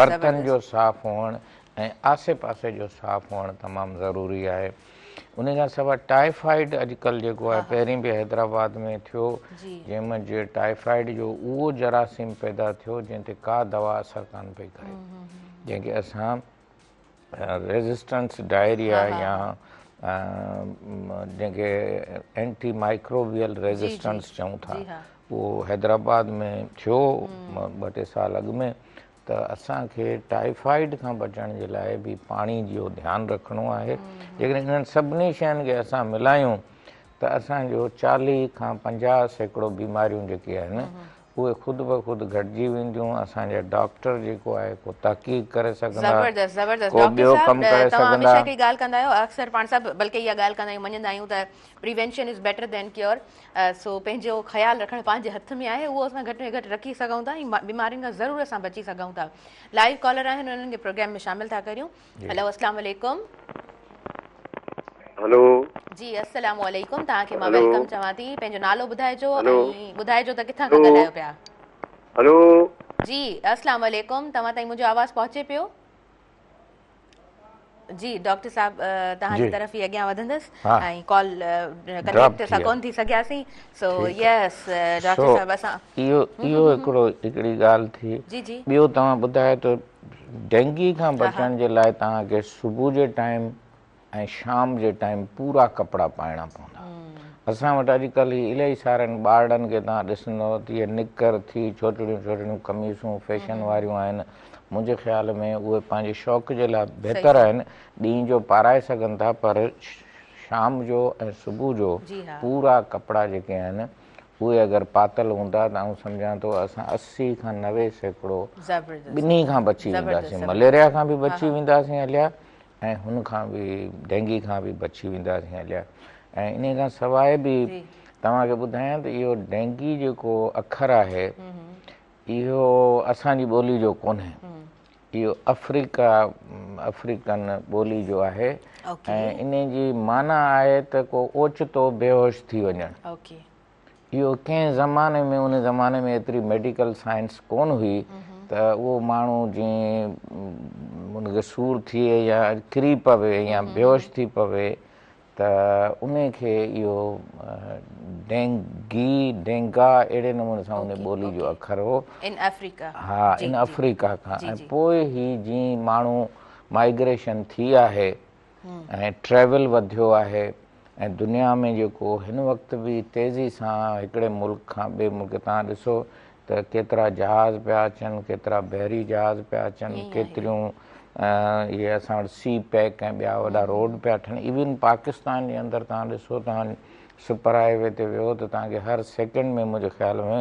Speaker 2: برتن جو صاف هئڻ ۽ آسي پاسي جو صاف هئڻ تمام ضروري آهي. ان کان سواء ٽائيفائيڊ اڄڪلهه جيڪو آهي پهرين به حيدرآباد ۾ ٿيو جنهن منجهه ٽائيفائيڊ جو اهو جراثيم پيدا ٿيو جنهن تي ڪا دوا اثر ڪانه پئي ڪري جنهن کي اسان ريزسٽنس ڊائريا يا جنهن کي اينٽي مائڪروبيل ريزسٽنس چئون ٿا اهو حيدرآباد ۾ ٿيو ٻه ٽي سال اڳ ۾ ته اسان کي ٽائيفائيڊ کان بچڻ جي لاء به پاڻي جو ڌيان رکڻو آهي جيڪڏهن انهن سڀني شين کي اسان ملايون ته اسان جو 40 کان 50% بيماريون جيڪي آهن اهي خود بخود گهٽجي وينديون، اسان جا ڊاڪٽر جيڪو آهي ڪو تحقيق ڪري سگهندا،
Speaker 1: زبردست زبردست
Speaker 2: ڪو
Speaker 1: ڊاڪٽر
Speaker 2: ٻيو
Speaker 1: صاحب
Speaker 2: ڪم ڪري
Speaker 1: توهان
Speaker 2: سگهندا.
Speaker 1: هميشه هڪڙي ڳالهه ڪندا آهيو اڪثر پاڻ سڀ بلڪه اها ڳالهه ڪندا آهيون مڃندا آهيون ته prevention is better than cure سو پنهنجو خيال رکڻ پنهنجي هٿ ۾ آهي اهو اسان گهٽ ۾ گهٽ رکي سگهون ٿا ۽ بيمارين کان ضرور اسان بچي سگهون ٿا لائيو ڪالر آهن انهن کي پروگرام ۾ شامل ٿا ڪريون هلو اسلام عليڪم.
Speaker 3: هلو.
Speaker 1: جي السلام عليڪم توهان کي مان welcome چوان ٿي پنهنجو نالو ٻڌائجو ۽ ٻڌائجو ته ڪٿان کان ڳالهايو پيا.
Speaker 3: هلو.
Speaker 1: جي السلام عليڪم توهان تائين منهنجو آواز پهچي پيو؟ جي ڊاڪٽر صاحب توهان جي طرف ئي اڳيان وڌندس ۽ ڪال ڪنيڪٽ اسان ڪون ٿي سگهياسين سو يس ڊاڪٽر صاحب اسان
Speaker 2: اهو اهو هڪڙو هڪڙي ڳالهه ٿي
Speaker 1: جي جي
Speaker 2: ٻيو توهان ٻڌايو ته ڊينگي کان بچڻ جي لاء توهان کي صبح جي ٽائيم ۽ شام جي ٽائيم پورا ڪپڙا پائڻا پوندا. اسان وٽ اڄڪلهه هي الاهي سارن ٻارڙن کي توهان ڏسندؤ ته اهي نڪر ٿي ڇوٽڙيون ڇوٽڙيون قميصون فيشن واريون آهن منهنجي خيال ۾ اهي پنهنجي شوق جي لاء بهتر آهن ڏينهن جو پارائي سگهن ٿا پر شام جو ۽ صبح جو پورا ڪپڙا جيڪي آهن اهي اگر پاتل هوندا ته آئون سمجهان ٿو اسان 80 کان 90% ٻنهي کان بچي وينداسين مليريا کان به بچي وينداسين هليا ۽ هن کان به ڊينگي کان به بچي وينداسين هليا ۽ انهي کان سواء به توهان کي ٻڌايان ته اهو ڊينگي جيڪو اکر آهي اهو اسان جي ٻولي جو ڪونهي اهو آفريڪا آفريڪن ٻولي جو آهي ۽ انهي جي معنيٰ آهي ته ڪو اوچتو بيهوش ٿي وڃڻ. اهو ڪنهن زماني ۾ ان زماني ۾ ايتري ميڊيڪل سائنس ڪونه هئي ته اهو ماڻهو جيئن ان کي سور ٿئي يا ڪري پوي يا بيهوش ٿي پوي ته ان کي اهو ڊينگي ڊينگا اهڙي نموني سان ان ٻولي جو اکر هو
Speaker 1: ان آفريڪا
Speaker 2: ها ان آفريڪا کان ۽ پوء هي جيئن ماڻهو مائگريشن ٿي آهي ۽ ٽريول وڌيو آهي ۽ دنيا ۾ جيڪو هن وقت به تيزي سان هڪڙي ملڪ کان ٻئي ملڪ توهان ڏسو ته ڪيترا جهاز پيا اچن ڪيترا بحري جهاز پيا اچن ڪيتريون اهي اسان وٽ سي پيڪ ۽ ٻيا وڏا روڊ پيا ٺهن ايون پاڪستان جي اندر توهان ڏسو توهان سپر هاء وي تي ويو ته توهان کي هر سيڪنڊ ۾ منهنجي خيال ۾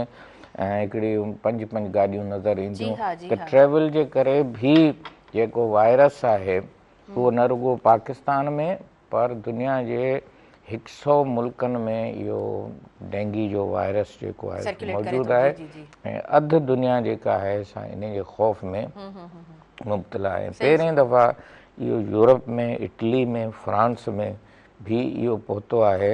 Speaker 2: هڪڙي پنج پنج گاڏيون نظر اينديون ته ٽريول جي ڪري به جيڪو وائرس آهي اهو نه رڳو پاڪستان ۾ پر دنيا جي هڪ سئو ملڪن ۾ اهو ڊينگي جو وائرس جيڪو آهي موجود آهي ۽ اڌ دنيا جيڪا آهي سا انهي جي خوف ۾ مبتلا آهي. پهرين دفعا اهو يورپ ۾ اٽلي ۾ فرانس ۾ به اهو پهتو آهي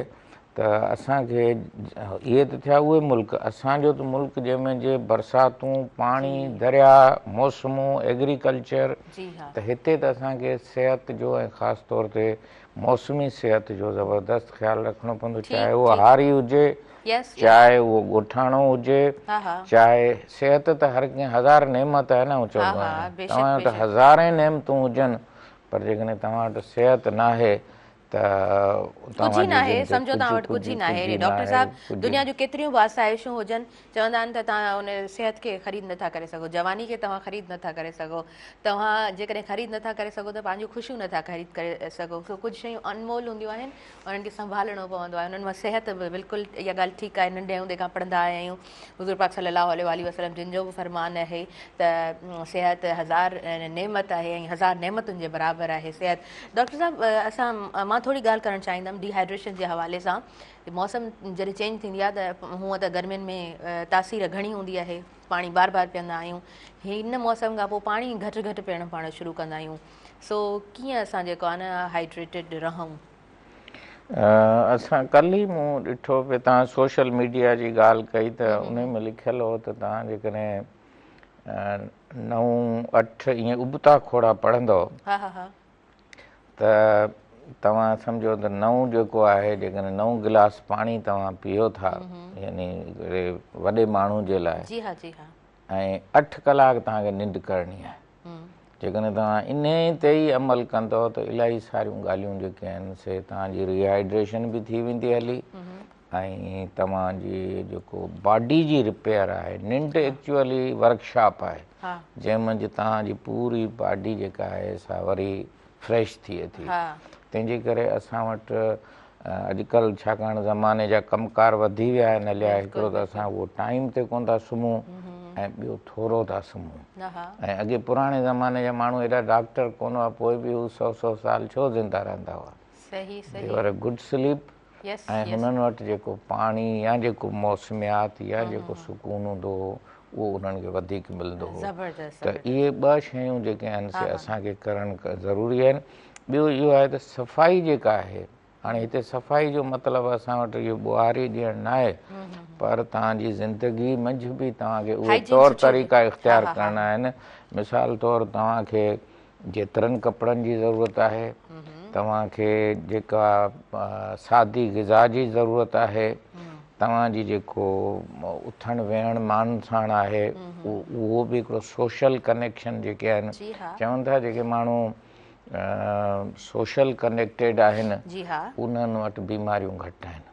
Speaker 2: ته اسان کي اهي ته ٿيا اهي ملڪ اسان جو ته ملڪ جنهن ۾ جي برساتون پاڻي دريا موسمون ايگريڪلچر ته هتي ته اسان کي صحت جو ۽ خاص طور تي موسمي صحت جو زبردست خيال رکڻو پوندو چاهي اهو هاري هجي چاهي اهو ڳوٺاڻو هجي چاهي صحت ته هر ڪنهن هزار نعمت آهي نه آئون چوندو آهيان توهان وٽ هزارين نعمتون هجن پر جيڪڏهن توهان وٽ صحت ناهي ته
Speaker 1: ڪجهه ئي ناهي سمجهو توهان وٽ ڪجهه ئي ناهي ڊاڪٽر صاحب دنيا جون ڪيتريون به آسائشون هجن چوندا آهن ته توهان ان صحت کي خريد نٿا ڪري سگهو جواني کي توهان خريد نٿا ڪري سگهو توهان جيڪڏهن خريد نٿا ڪري سگهو ته پنهنجون خوشيون نٿا خريد ڪري سگهو سو ڪجهه شيون انمول هونديون آهن انهن کي سنڀالڻو پوندو آهي انهن مان صحت به بلڪل اها ڳالهه ٺيڪ آهي ننڍي هوندي کان پڙهندا آيا آهيون حضور پاڪ صلي الله عليه واٰله وسلم جن جو به فرمان آهي ته صحت هزار نعمت آهي ۽ هزار نعمتن جي برابر آهي صحت ڊاڪٽر صاحب اسان مان ٿوري ڳالهه ڪرڻ چاهيندم ڊي هائيڊريشن جي حوالي سان موسم جڏهن چينج ٿيندي آهي ته هونء ته گرمين ۾ تاثير گهڻي هوندي آهي پاڻي بار بار پيئندا آهيون هن موسم کان پوء پاڻي گهٽ گهٽ پيئڻ پاڻ شروع ڪندا آهيون سو ڪيئن اسان جيڪو آهي نه هائيڊريٽيڊ رهون.
Speaker 2: اسان ڪلهه ئي مون ڏٺو پئي توهان سوشل ميڊيا جي ڳالهه ڪئي ته انهي ۾ لکيل هو ته توهان جيڪڏهن نو اٺ ائين ابتا کوڙا پڙهندؤ ته توهان سمجهو ته نو جيڪو آهي جيڪڏهن نو گلاس پاڻي توهان پيئو ٿا يعني هڪڙي وڏي ماڻهو جي لاء
Speaker 1: جي ها جي ها
Speaker 2: ۽ اٺ ڪلاڪ توهان کي ننڊ ڪرڻي آهي جيڪڏهن توهان انهي تي ئي عمل ڪندؤ ته الاهي ساريون ڳالهيون جيڪي آهن سي توهان جي ريهائيڊريشن به ٿي ويندي هلي ۽ توهان جي جيڪو باڊي جي رپيئر آهي ننڊ ايڪچوئلي ورڪشاپ آهي جنهن منجهه توهان جي پوري باڊي جيڪا آهي سا وري فريش ٿئي ٿي تنهن جي ڪري اسان وٽ اڄڪلهه ڇاڪاڻ زماني جا ڪم ڪار وڌي ويا آهن هليا هڪڙو ته اسان اهو ٽائيم تي ڪونه ٿا سمهون ۽ ٻيو ٿورو ٿا سمهون ۽ اڳي پراڻي زماني جا ماڻهو ايڏا ڊاڪٽر ڪونه هئا پوء به هو سو سو سال ڇو زنده رهندا هئا They were a good sleep ۽ هنن وٽ جيڪو پاڻي يا جيڪو موسميات يا جيڪو سڪون هوندو هو اهو انهن کي وڌيڪ ملندو هو ته اهي ٻه شيون جيڪي آهن سي اسان کي ڪرڻ ضروري آهن ٻيو اهو آهي ته صفائي جيڪا آهي هاڻي هتي صفائي جو مطلب اسان وٽ اهو ٻهاري ڏيڻ نه آهي پر توهان جي زندگي منجهه به توهان کي اهي طور طريقا اختيار ڪرڻا آهن مثال طور توهان کي جيترن ڪپڙن جي ضرورت آهي، توهان کي جيڪا سادي غذا جي ضرورت آهي، توهان جي جيڪو اٿڻ ويهڻ ماڻهن ساڻ آهي اهو به هڪڙو سوشل ڪنيڪشن جيڪي آهن چون ٿا جيڪي ماڻهو سوشل ڪنيڪٽيڊ آهن انهن وٽ بيماريون گهٽ آهن.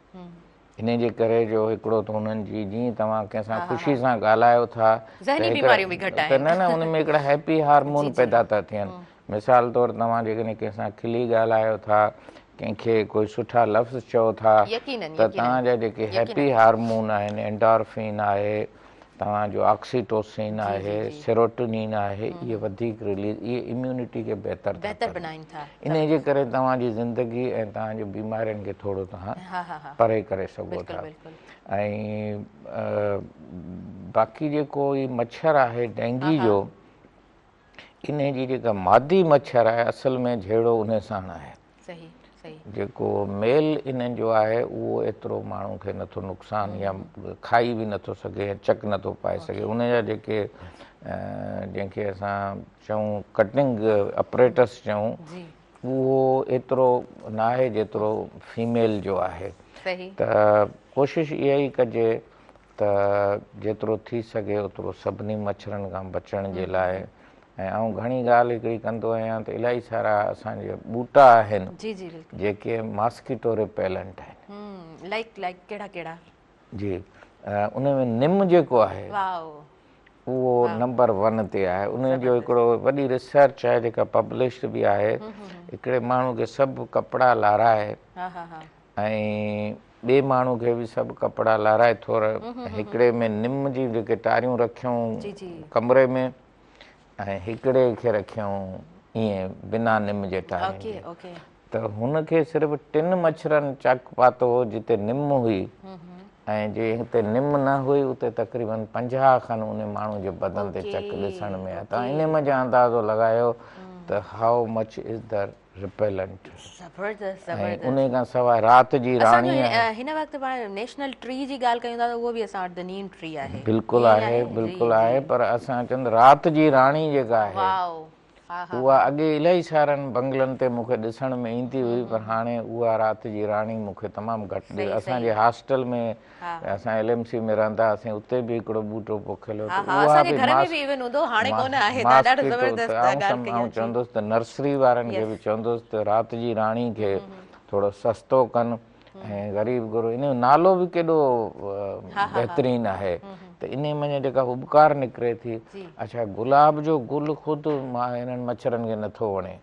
Speaker 2: انهي جي ڪري جو هڪڙو ته انهن جي جيئن توهان ڪنهن سان خوشي سان ڳالهايو ٿا
Speaker 1: ذهني بيماريون به گهٽ آهن
Speaker 2: نه نه ان ۾ هڪڙا هيپي هارمون پيدا ٿا ٿين مثال طور توهان جيڪڏهن ڪنهن سان کلي ڳالهايو ٿا ڪنهن کي ڪوئي سٺا لفظ چئو ٿا ته توهان جا جيڪي هيپي هارمون آهن اينڊارفين آهي توهان جو آڪسيٽوسين آهي، سيروٽونين آهي، اهي وڌيڪ رليز، اهي اميونٽي کي بهتر ٿا ڪن. انهي جي ڪري توهان جي زندگي ۽ توهان جي بيمارين کي ٿورو توهان پري ڪري سگهو ٿا. ۽ باقي جيڪو هي مڇر آهي ڊينگي جو انهي جي جيڪا مادي مڇر آهي اصل ۾ جهيڙو انهي ساڻ آهي. جيڪو ميل انهن جو آهي اهو ايترو ماڻهو کي نٿو نقصان يا کائي به نٿو سگهي يا چڪ نٿو پائي سگهي ان جا جيڪي جنهن کي اسان چئون ڪٽنگ اپريٽس چئون اهو ايترو ناهي جيترو فيميل جو آهي ته ڪوشش اها ئي ڪجي ته جيترو ٿي سگهي اوترو سڀني مڇرن کان بچڻ جي لاء ۽ آئون گهڻي ڳالهه هڪڙي ڪندو آهيان ته الاهي سارا اسان جا ٻوٽا آهن
Speaker 1: جي جي بلڪل
Speaker 2: جيڪي ماسڪيٽو ريپيلنٽ آهن.
Speaker 1: لائڪ لائڪ ڪهڙا ڪهڙا؟
Speaker 2: جي ان ۾ نم جيڪو آهي
Speaker 1: واو
Speaker 2: اهو نمبر ون تي آهي ان جو هڪڙو وڏي ريسرچ آهي جيڪا پبلشڊ به آهي هڪڙي ماڻهو کي سڀ ڪپڙا لارائي
Speaker 1: ها ها ها
Speaker 2: ۽ ٻئي ماڻهو کي به سڀ ڪپڙا لارائي ٿورا هڪڙي ۾ نم جي جيڪي ٽاريون رکيائون ڪمري ۾ ۽ هڪڙي کي رکيائون ائين بنا نم جي ٽارين جي. ته هن کي صرف ٽن مڇرن چڪ پاتو هو جتي نم هئي ۽ جي هتي نم نه هئي اتي تقريبن 50 کن ان ماڻهو جي بدن تي چڪ ڏسڻ ۾ آيا. توهان انهي منجهان اندازو لڳايو ته how much is the repellent.
Speaker 1: زبردست
Speaker 2: ۽
Speaker 1: زبردست.
Speaker 2: انهي کان سواء رات جي
Speaker 1: اسان
Speaker 2: راڻي
Speaker 1: جو
Speaker 2: آهي.
Speaker 1: هن وقت پاڻ نيشنل ٽري جي ڳالهه ڪيون ٿا ته اهو به اسان وٽ ته نيم ٽري آهي.
Speaker 2: بلڪل
Speaker 1: ائين
Speaker 2: آهي
Speaker 1: آهي جي
Speaker 2: بلڪل
Speaker 1: جي.
Speaker 2: آهي پر اسان چون رات جي راڻي جيڪا آهي.
Speaker 1: واو ها ها
Speaker 2: اها
Speaker 1: ها.
Speaker 2: اڳي الاهي سارن بنگلن تي مون کي ڏسڻ ۾ ايندي هئي پر هاڻي اها رات جي راڻي مون کي تمام گهٽ ڏس
Speaker 1: صحيح
Speaker 2: اسان جي
Speaker 1: صحيح.
Speaker 2: هاسٽل ۾
Speaker 1: ها.
Speaker 2: اسان ايل ايم سي ۾ رهندا هئاسين اتي به هڪڙو ٻوٽو پوکيل هو
Speaker 1: ها
Speaker 2: ته
Speaker 1: ها
Speaker 2: اها
Speaker 1: اسان جي
Speaker 2: به
Speaker 1: گهر ۾
Speaker 2: ماس
Speaker 1: به ايون هوندو هو هاڻي ڪونه آهي توهان ڏاڍو
Speaker 2: ماسڪيٽو
Speaker 1: زبردست
Speaker 2: ته آئون
Speaker 1: ڳالهه
Speaker 2: سم
Speaker 1: ڪئي
Speaker 2: آئون
Speaker 1: آهي جي.
Speaker 2: چوندس ته نرسري وارن کي
Speaker 1: يس.
Speaker 2: به چوندس ته رات جي راڻي کي ٿورو سستو ڪن ۽ غريب گرو ان جو نالو به ڪيڏو بهترين آهي ته انهي منجهان جيڪا هٻڪار نڪري ٿي. اڇا گلاب جو گل خود انهن مڇرن کي نٿو وڻي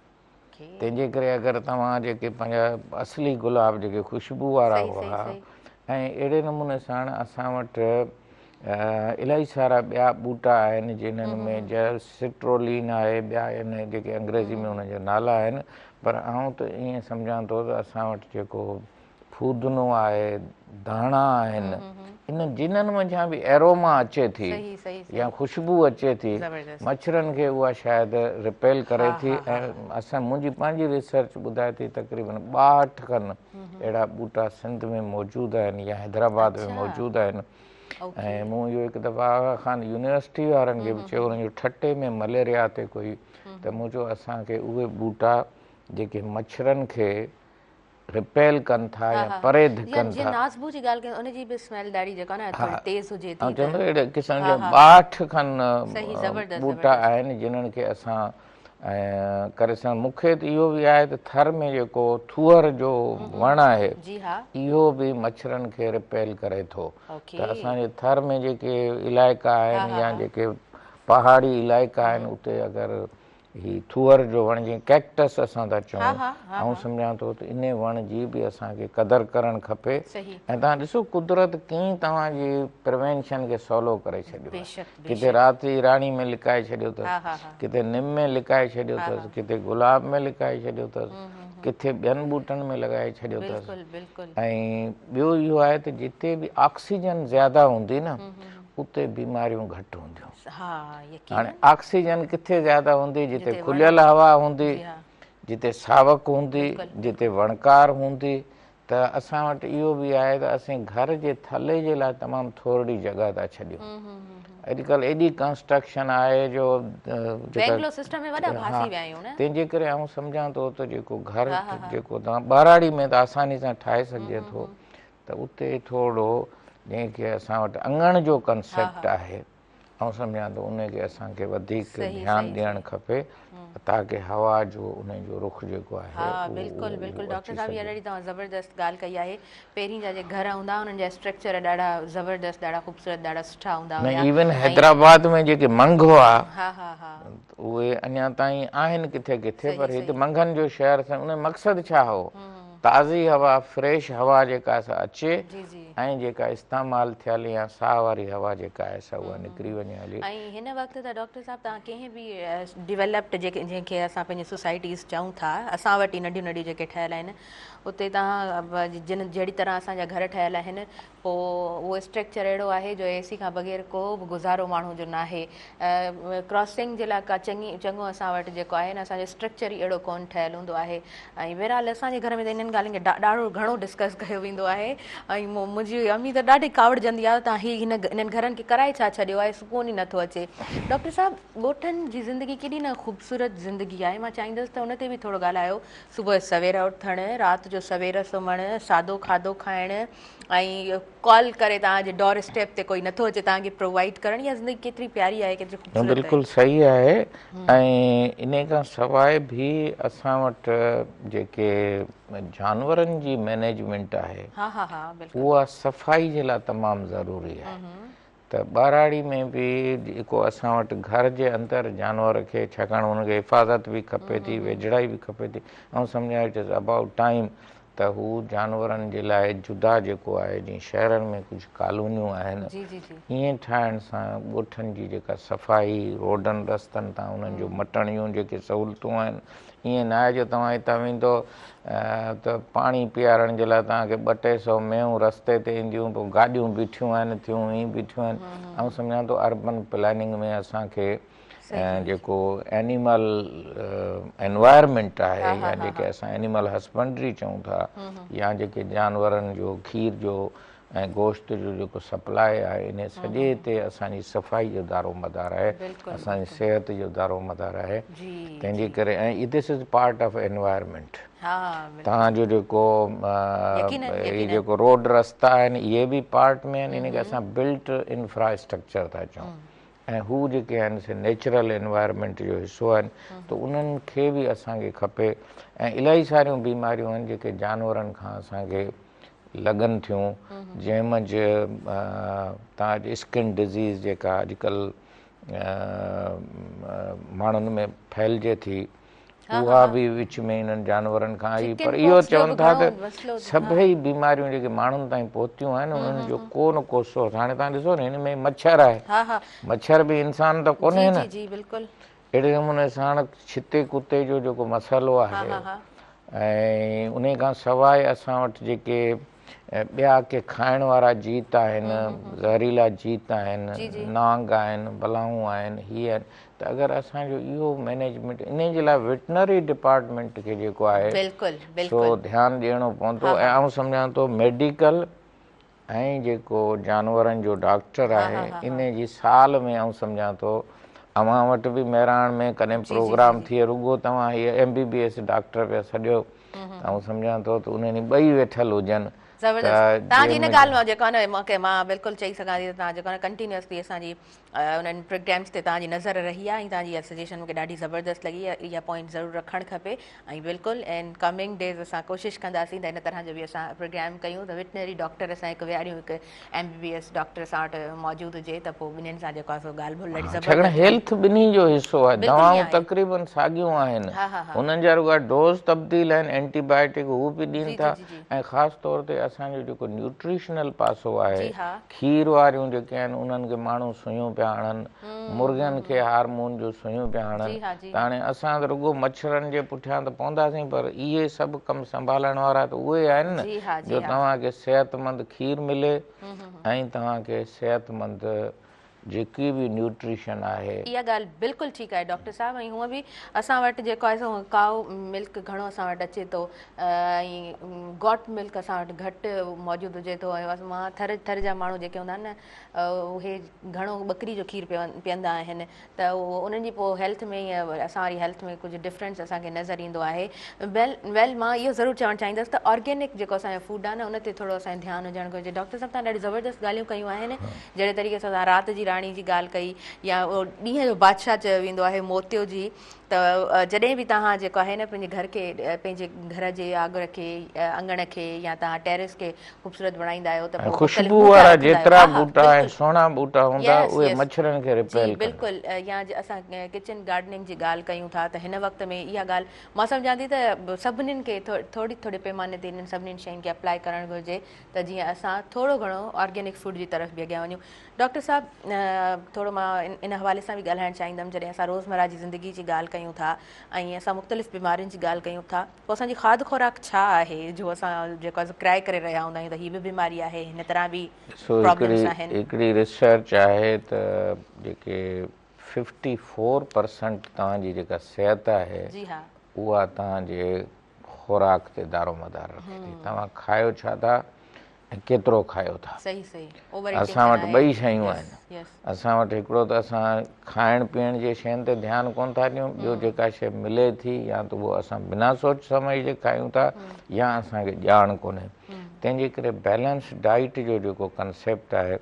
Speaker 2: تنهن جي ڪري اگر توهان جيڪي پنهنجا اصلي گلاب جيڪي خوشبو وارا هئا ۽ اهڙي نموني ساڻ اسان وٽ الاهي سارا ٻيا ٻوٽا آهن جنهن ۾ جر سٽرولين آهي ٻيا آهن جيڪي انگريزي ۾ انهن جا نالا آهن پر آئون ته ائين سمجهان ٿو ته اسان وٽ جيڪو ڦودنو آهي ڌاڻا آهن ان جنن منجهان به ايروما اچي ٿي يا خوشبو اچي ٿي مڇرن کي اها شايد رپيل ڪري ٿي ۽ اسان منهنجي پنهنجي ريسرچ ٻڌائي ٿي تقريبن 62 کن اهڙا ٻوٽا سنڌ ۾ موجود آهن يا حيدرآباد ۾ موجود آهن ۽ مون اهو هڪ دفعا آغا خان يونيورسٽي وارن کي به چيو انهن جو ٺٽي ۾ مليريا تي ڪوئي ته مون چيو اسان کي اهي ٻوٽا جيڪي مڇرن کي رپيل ڪن ٿا يا پري ڌڪن ٿا.
Speaker 1: جيئن نازبو جي ڳالهه ڪيون ان جي به سميل ڏاڍي جيڪا نه ٿوري تيز هجي ٿي.
Speaker 2: آئون چوندو اهڙي قسم جا 62 کن ٻوٽا آهن جنھن کي اسان ڪري سگهون. مون کي ته اهو به آهي ته ٿر ۾ جيڪو ٿوهر جو وڻ آهي اهو به مڇرن کي رپيل ڪري ٿو ته اسان جي ٿر ۾ جيڪي علائقا آهن يا جيڪي پهاڙي علائقا آهن اتي اگر هي ٿوهر جو وڻ جيئن ڪيڪٽس اسان ٿا چئون آئون سمجهان ٿو ته انهي وڻ جي به اسان کي قدر ڪرڻ کپي ۽ توهان ڏسو قدرت ڪيئن توهان جي پريوينشن کي سولو ڪري ڇڏيو آهي ڪٿي رات جي راڻي ۾ لڪائي ڇڏيو اٿس ڪٿي نم ۾ لڪائي ڇڏيو اٿس ڪٿي گلاب ۾ لڪائي ڇڏيو اٿس ڪٿي ٻين ٻوٽن ۾ لڳائي ڇڏيو اٿس ۽ ٻيو اهو آهي ته جتي به آڪسيجن زياده هوندي نه اتي بيماريون گهٽ هونديون. هاڻي آڪسيجن ڪٿي زياده هوندي جتي کليل هوا هوندي جتي ساوڪ هوندي جتي وڻڪار هوندي ته اسان وٽ اهو به آهي ته اسين گهر جي ٿلهي جي لاء تمام ٿورڙي جڳهه ٿا ڇڏيون اڄڪلهه ايڏي ڪنسٽرڪشن آهي جو تنهن جي ڪري آئون سمجهان ٿو ته جيڪو گهر جيڪو توهان ٻهراڙي ۾ ته آساني سان ٺاهي سگهجي ٿو ته اتي ٿورڙو جنهن کي اسان وٽ اڱڻ جو ڪنسيپٽ آهي آئون سمجهان ٿو ان کي اسان کي وڌيڪ ڌيان ڏيڻ کپي تاڪه هوا جو ان جو رخ جيڪو آهي
Speaker 1: ها بلڪل بلڪل ڊاڪٽر صاحب اها ڏاڍي توهان زبردست ڳالهه ڪئي آهي پهرين جا جيڪي گهر هوندا انهن جا اسٽرڪچر ڏاڍا زبردست ڏاڍا خوبصورت ڏاڍا سٺا هوندا
Speaker 2: هيا نه ايون حيدرآباد ۾ جيڪي منگهه هئا ها ها ها اهي اڃا تائين آهن ڪٿي ڪٿي پر هت منگهن جو شهر ان مقصد ڇا هو تازي هوا، فريش هوا جيڪا سا اچي ۽ جيڪا استعمال ٿيل يا ساهه واري هوا جيڪا آهي سا اها نڪري وڃي هلي.
Speaker 1: ۽ هن وقت ته ڊاڪٽر صاحب توهان ڪنهن به ڊيولپڊ جيڪي جنهن کي اسان پنهنجي سوسائٽيز چئون ٿا اسان وٽ ئي ننڍيون ننڍيون جيڪي ٺهيل آهن اتي توهان جن جهڙي طرح اسان جا گهر ٺهيل آهن پوء اهو اسٽرڪچر اهڙو آهي جو اي سي کان بغير ڪو به گذارو ماڻهو جو ناهي. ڪراسنگ جي لاء ڪا چڱي چڱو اسان وٽ جيڪو آهي نه اسان جو اسٽرڪچر ئي اهڙو ڪونه ٺهيل هوندو آهي ۽ بهرحال اسان جي گهر ۾ ته انهن ڳالهين کي ڏاڍو گهڻو ڊسڪس ڪيو ويندو آهي ۽ منهنجي امي ته ڏاڍي ڪاوڙجندي آهي ته هي هن انهن گهرن کي ڪرائي ڇا ڇڏيو آهي سڪون ئي نٿو اچي. ڊاڪٽر صاحب ڳوٺن جي زندگي ڪيڏي نه خوبصورت زندگي آهي مان چاهيندس ته ان تي به ٿورو ڳالهايو صبح سوير اٿڻ رات جو سوير سمهڻ سادو کاڌو کائڻ ۽ ڪال ڪري توهان جي ڊور اسٽيپ تي ڪوئي نٿو اچي توهان کي پرووائيڊ ڪرڻ اها زندگي ڪيتري پياري آهي ڪيتري خوبصورت آهي.
Speaker 2: بلڪل صحيح آهي ۽ انهي کان سواء به اسان وٽ جيڪي جانورن جي مئنيجمينٽ آهي اها صفائي جي لاء تمام ضروري آهي ته ٻهراڙي ۾ به جيڪو اسان وٽ گهر جي اندر جانور کي ڇاڪاڻ ان کي حفاظت به کپي ٿي ويجهڙائي به کپي ٿي آئون سمجهان it is about time ته هو جانورن جي لاء جدا جيڪو آهي جيئن شهرن ۾ ڪجهه ڪالونيون آهن ائين ٺاهڻ سان ڳوٺن جي جيڪا صفائي روڊن رستن تان انهن جو مٽڻ جون جيڪي سهولتون آهن ائين نه آهي جو توهان هتان ويندو ته پاڻي پيارڻ جي لاء توهان کي ٻه ٽي سو مينهون رستي تي اينديون پوء گاڏيون بيٺيون آهن ٿيون ائين بيٺيون آهن آئون سمجهان ٿو اربن پلاننگ ۾ اسان کي جيڪو اينيمل انوائرمينٽ آهي يا جيڪي اسان اينيمل هسبنڊري چئون ٿا يا جيڪي جانورن جو کير جو ۽ گوشت جو جيڪو سپلاء آهي ان سڄي تي اسان جي صفائي جو دارو مدار آهي اسان جي صحت جو دارو مدار آهي تنهن جي ڪري ۽ this is part of environment توهان جو جيڪو هي جيڪو روڊ رستا آهن اهي به پارٽ ۾ آهن ان کي اسان بلٽ انفراسٽرڪچر ٿا چئون ۽ هو جيڪي آهن سي نيچرل انوائرمينٽ جو حصو آهن ته انهن کي به اسان کي کپي ۽ الاهي ساريون بيماريون آهن جيڪي جانورن کان اسان کي لڳن ٿيون جنهن منجهه توهان جي اسڪن ڊزيز جيڪا اڄڪلهه ماڻهن ۾ ڦهلجي ٿي اها به وچ ۾ انهن جانورن کان آئي پر اهو چون ٿا ته سڀئي بيماريون جيڪي ماڻهن تائين پهتيون آهن انهن جو ڪو نه ڪو سورس هاڻي توهان ڏسو نه هن ۾ مڇر آهي مڇر به انسان ته ڪونهي نه اهڙي نموني ساڻ ڇتي ڪتي جو جيڪو مسئلو آهي ۽ ان کان سواء اسان وٽ جيڪي ٻيا ڪي کائڻ وارا جيت آهن، زهريلا جيت آهن، نانگ آهن، بلائون آهن، هي آهن ته اگر اسان جو اهو مئنيجمينٽ انهي جي لاء وٽنري ڊپارٽمينٽ کي جيڪو آهي سو ڌيان ڏيڻو پوندو ۽ آئون سمجهان ٿو ميڊيڪل ۽ جيڪو جانورن جو ڊاڪٽر آهي انهي جي سال ۾ آئون سمجهان ٿو اوهان وٽ به مهراڻ ۾ ڪڏهن پروگرام ٿئي رڳو توهان هي M B B S doctor پيا سڏيو ته آئون سمجهان ٿو ته انهن ٻئي ويٺل هجن
Speaker 1: زبردست توهان جي ان ڳالهه مان جيڪو آهي نه مونکي مان بلڪل چئي سگهان ٿي ته توهان جيڪو آهي نه ڪنٽينيوسلي اسان جي انهن پروگرامس تي توهان جي نظر رهي آهي ۽ توهان جي اها سجيشن مونکي ڏاڍي زبردست لڳي اها پوائنٽ ضرور رکڻ کپي ۽ بلڪل ان ڪمنگ ڊيز اسان ڪوشش ڪنداسين ته ان طرح جو به اسان پروگرام ڪيون ته وٽنري ڊاڪٽر اسان هڪ ويهاريون هڪ M B B S doctor اسان وٽ موجود هجي ته پوء ٻنهين سان جيڪو آهي سو ڳالهه ٻولهه ڏاڍي
Speaker 2: زبردست ڇاڪاڻ هيلٿ ٻنهي جو حصو آهي دوائون تقريبن ساڳيون آهن انهن جا رڳا ڊوز تبديل آهن اينٽي بائيوٽڪ هو به ڏين ٿا ۽ خاص طور تي اسان جو جيڪو نيوٽريشنل پاسو آهي کير واريون جيڪي آهن انهن کي ماڻهو سيون پيا هڻن مرغين کي هارمون جون سيون پيا هڻن ته هاڻي اسان ته رڳو مڇرن جي پٺيان ته پونداسين پر اهي سڀ ڪم سنڀالڻ وارا ته اهي آهن نه جو توهان کي صحتمند کير ملي ۽ توهان کي صحتمند جيڪي به نيوٽريشن آهي.
Speaker 1: اها ڳالهه بلڪل ٺيڪ آهي ڊاڪٽر صاحب ۽ هونء به اسان وٽ جيڪو آهي سو ڪائو ملڪ گهڻو اسان وٽ اچي ٿو ۽ گوٽ ملڪ اسان وٽ گهٽ موجود هجي ٿو ۽ مان ٿر ٿر جا ماڻهو جيڪي هوندا آهن نه اهي گهڻو ٻڪري جو کير پيئندا آهن ته انهن جي پوء هيلٿ ۾ يا اسان واري هيلٿ ۾ ڪجهه ڊفرنس اسان کي نظر ايندو آهي ويل ويل مان اهو ضرور چوڻ چاهيندس ته آرگينڪ جيڪو اسان جو فوڊ آهي نه ان تي ٿورو اسان جو ڌيان هجڻ گهرجي ڊاڪٽر صاحب توهان ڏاڍي زبردست ڳالهيون ڪيون آهن جهڙي طريقي سان توهان رات جي راڻي جي ڳالهه ڪئي يا ڏينهن جو بادشاهه چيو ويندو آهي موتيو جي ته جڏهن به توهان جيڪو آهي نه پنهنجي گهر کي پنهنجي گهر جي آڳر کي اڱڻ کي يا توهان ٽيرس کي خوبصورت بڻائيندا آهيو ته پوء
Speaker 2: خوشبو وارا جيترا ٻوٽا ۽ سهڻا ٻوٽا هوندا اهي مڇرن کي رپيل ڪندا.
Speaker 1: جي بلڪل يا اسان ڪچن گارڊننگ جي ڳالهه ڪيون ٿا ته هن وقت ۾ اها ڳالهه مان سمجهان ٿي ته سڀنين کي ٿوري ٿوري پيماني تي انهن سڀنين شين کي اپلائي ڪرڻ گهرجي ته جيئن اسان ٿورو گهڻو آرگينڪ فوڊ جي طرف به اڳيان وڃون ڊاڪٽر صاحب ٿورو مان ان حوالي سان به ڳالهائڻ چاهيندم جڏهن اسان روزمره جي زندگي جي ڳالهه ڪيون ٿا ۽ اسان مختلف بيمارين جي ڳالهه ڪيون ٿا پوء اسان جي کاڌ خوراڪ ڇا آهي جو اسان جيڪو آهي ڪرائي ڪري رهيا هوندا آهيون ته هي به بيماري آهي هن طرح به
Speaker 2: ڏسو
Speaker 1: پرابلمس آهن.
Speaker 2: هڪڙي ريسرچ آهي ته جيڪي 54% توهان جي جيڪا صحت آهي
Speaker 1: جي ها.
Speaker 2: اها توهان جي خوراڪ تي دارومدار رکي ٿي توهان کايو ڇا ٿا ۽ ڪيترو کايو ٿا. اسان وٽ ٻئي شيون آهن. اسان وٽ هڪڙو ته اسان کائڻ پيئڻ جي شين تي ڌيان ڪونه ٿا ڏيون، ٻيو جيڪا شيء ملي ٿي يا ته اهو اسان بنا سوچ سمجهه جي کايون ٿا يا اسان کي ڄاڻ ڪونهي. تنهن جي ڪري بيلنس ڊائيٽ جو جيڪو ڪنسيپٽ آهي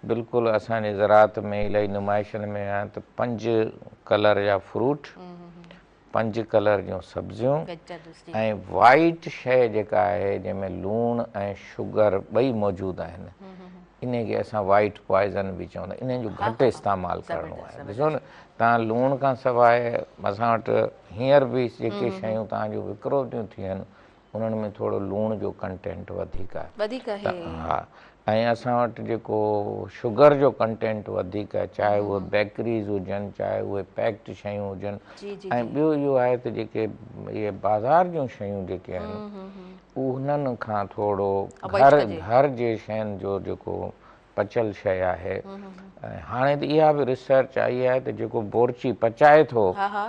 Speaker 2: بلڪل اسان جي زراعت ۾ الاهي نمائشن ۾ آهي ته پنج ڪلر جا فروٽ، پنج ڪلر جون سبزيون ۽ وائيٽ شيء جيڪا آهي جنهن ۾ لوڻ ۽ شگر ٻئي موجود آهن انهي کي اسان وائيٽ پوائزن به چوندا آهيون انهي جو گهٽ استعمال ڪرڻو آهي ڏسو نه توهان لوڻ کان سواء اسان وٽ هينئر به جيڪي شيون توهان جون وڪرو ٿيون ٿين انهن ۾ ٿورو لوڻ جو ڪنٽينٽ وڌيڪ آهي.
Speaker 1: وڌيڪ
Speaker 2: ته
Speaker 1: آهي.
Speaker 2: ها ۽ اسان وٽ جيڪو شگر جو ڪنٽينٽ وڌيڪ آهي چاهي اهي بيڪريز هجن چاهي اهي پيڪڊ شيون هجن
Speaker 1: جي جي
Speaker 2: ۽
Speaker 1: جي.
Speaker 2: ٻيو اهو آهي ته جيڪي اهي بازار جون شيون جيڪي آهن انهن کان ٿورو
Speaker 1: اوائڊ
Speaker 2: گهر
Speaker 1: ڪجي.
Speaker 2: گهر جي شين جو جيڪو پچل شيء آهي ۽ هاڻي ته اها به ريسرچ آئي آهي ته جيڪو بورچي پچائي ٿو
Speaker 1: ها ها.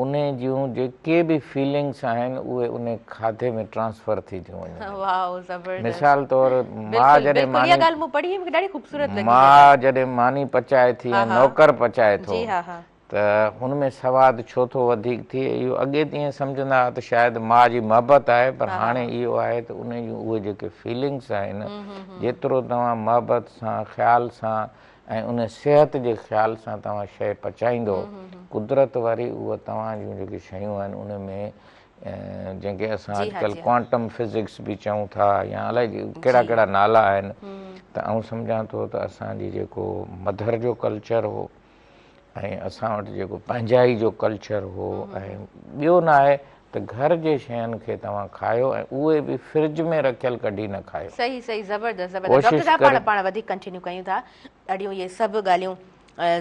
Speaker 2: انهي جون جيڪي به فيلنگس آهن اهي انهي کاڌي ۾ ٽرانسفر ٿي ٿيون وڃن.
Speaker 1: واو زبردست.
Speaker 2: مثال طور ماء
Speaker 1: بلڪل
Speaker 2: جڏهن
Speaker 1: بلڪل اها
Speaker 2: ماني
Speaker 1: ڳالهه مون پڙهي هئي مونکي ڏاڍي خوبصورت لڳي اها
Speaker 2: ماء
Speaker 1: ڳالهه.
Speaker 2: جڏهن ماني پچائي ٿي
Speaker 1: ها
Speaker 2: ۽
Speaker 1: ها
Speaker 2: نوڪر پچائي ٿو
Speaker 1: جي ها ها.
Speaker 2: ته هن ۾ سواد ڇو ٿو وڌيڪ ٿئي اهو اڳي ته ائين سمجهندا هئا ته شايد ماء جي محبت آهي پر
Speaker 1: ها ها
Speaker 2: هاڻي اهو آهي ته انهي جون اهي جيڪي فيلنگس آهن جيترو توهان محبت سان خيال سان ۽ ان صحت جي خيال سان توهان شيء پچائيندو، قدرت وري اهو توهان جون جيڪي شيون آهن ان ۾ جنهن کي اسان
Speaker 1: جي ها
Speaker 2: اڄڪلهه
Speaker 1: جي ها.
Speaker 2: ڪوانٽم فزڪس به چئون ٿا يا الائي ڪهڙا
Speaker 1: جي.
Speaker 2: ڪهڙا نالا آهن ته آئون سمجهان ٿو ته اسان جي جيڪو مڌر جو ڪلچر هو ۽ اسان وٽ جيڪو پنهنجائي جو ڪلچر هو ۽ ٻيو نه آهي ته گهر جي شين کي توهان کايو ۽ اهي به فرج ۾ رکيل ڪڍي نه کايو.
Speaker 1: صحيح صحيح زبردست زبردست ڊاڪٽر
Speaker 2: ڪوشش
Speaker 1: صاحب پاڻ
Speaker 2: ڪري.
Speaker 1: پاڻ وڌيڪ ڪنٽينيو ڪيون ٿا ڏاڍيون اهي سڀ ڳالهيون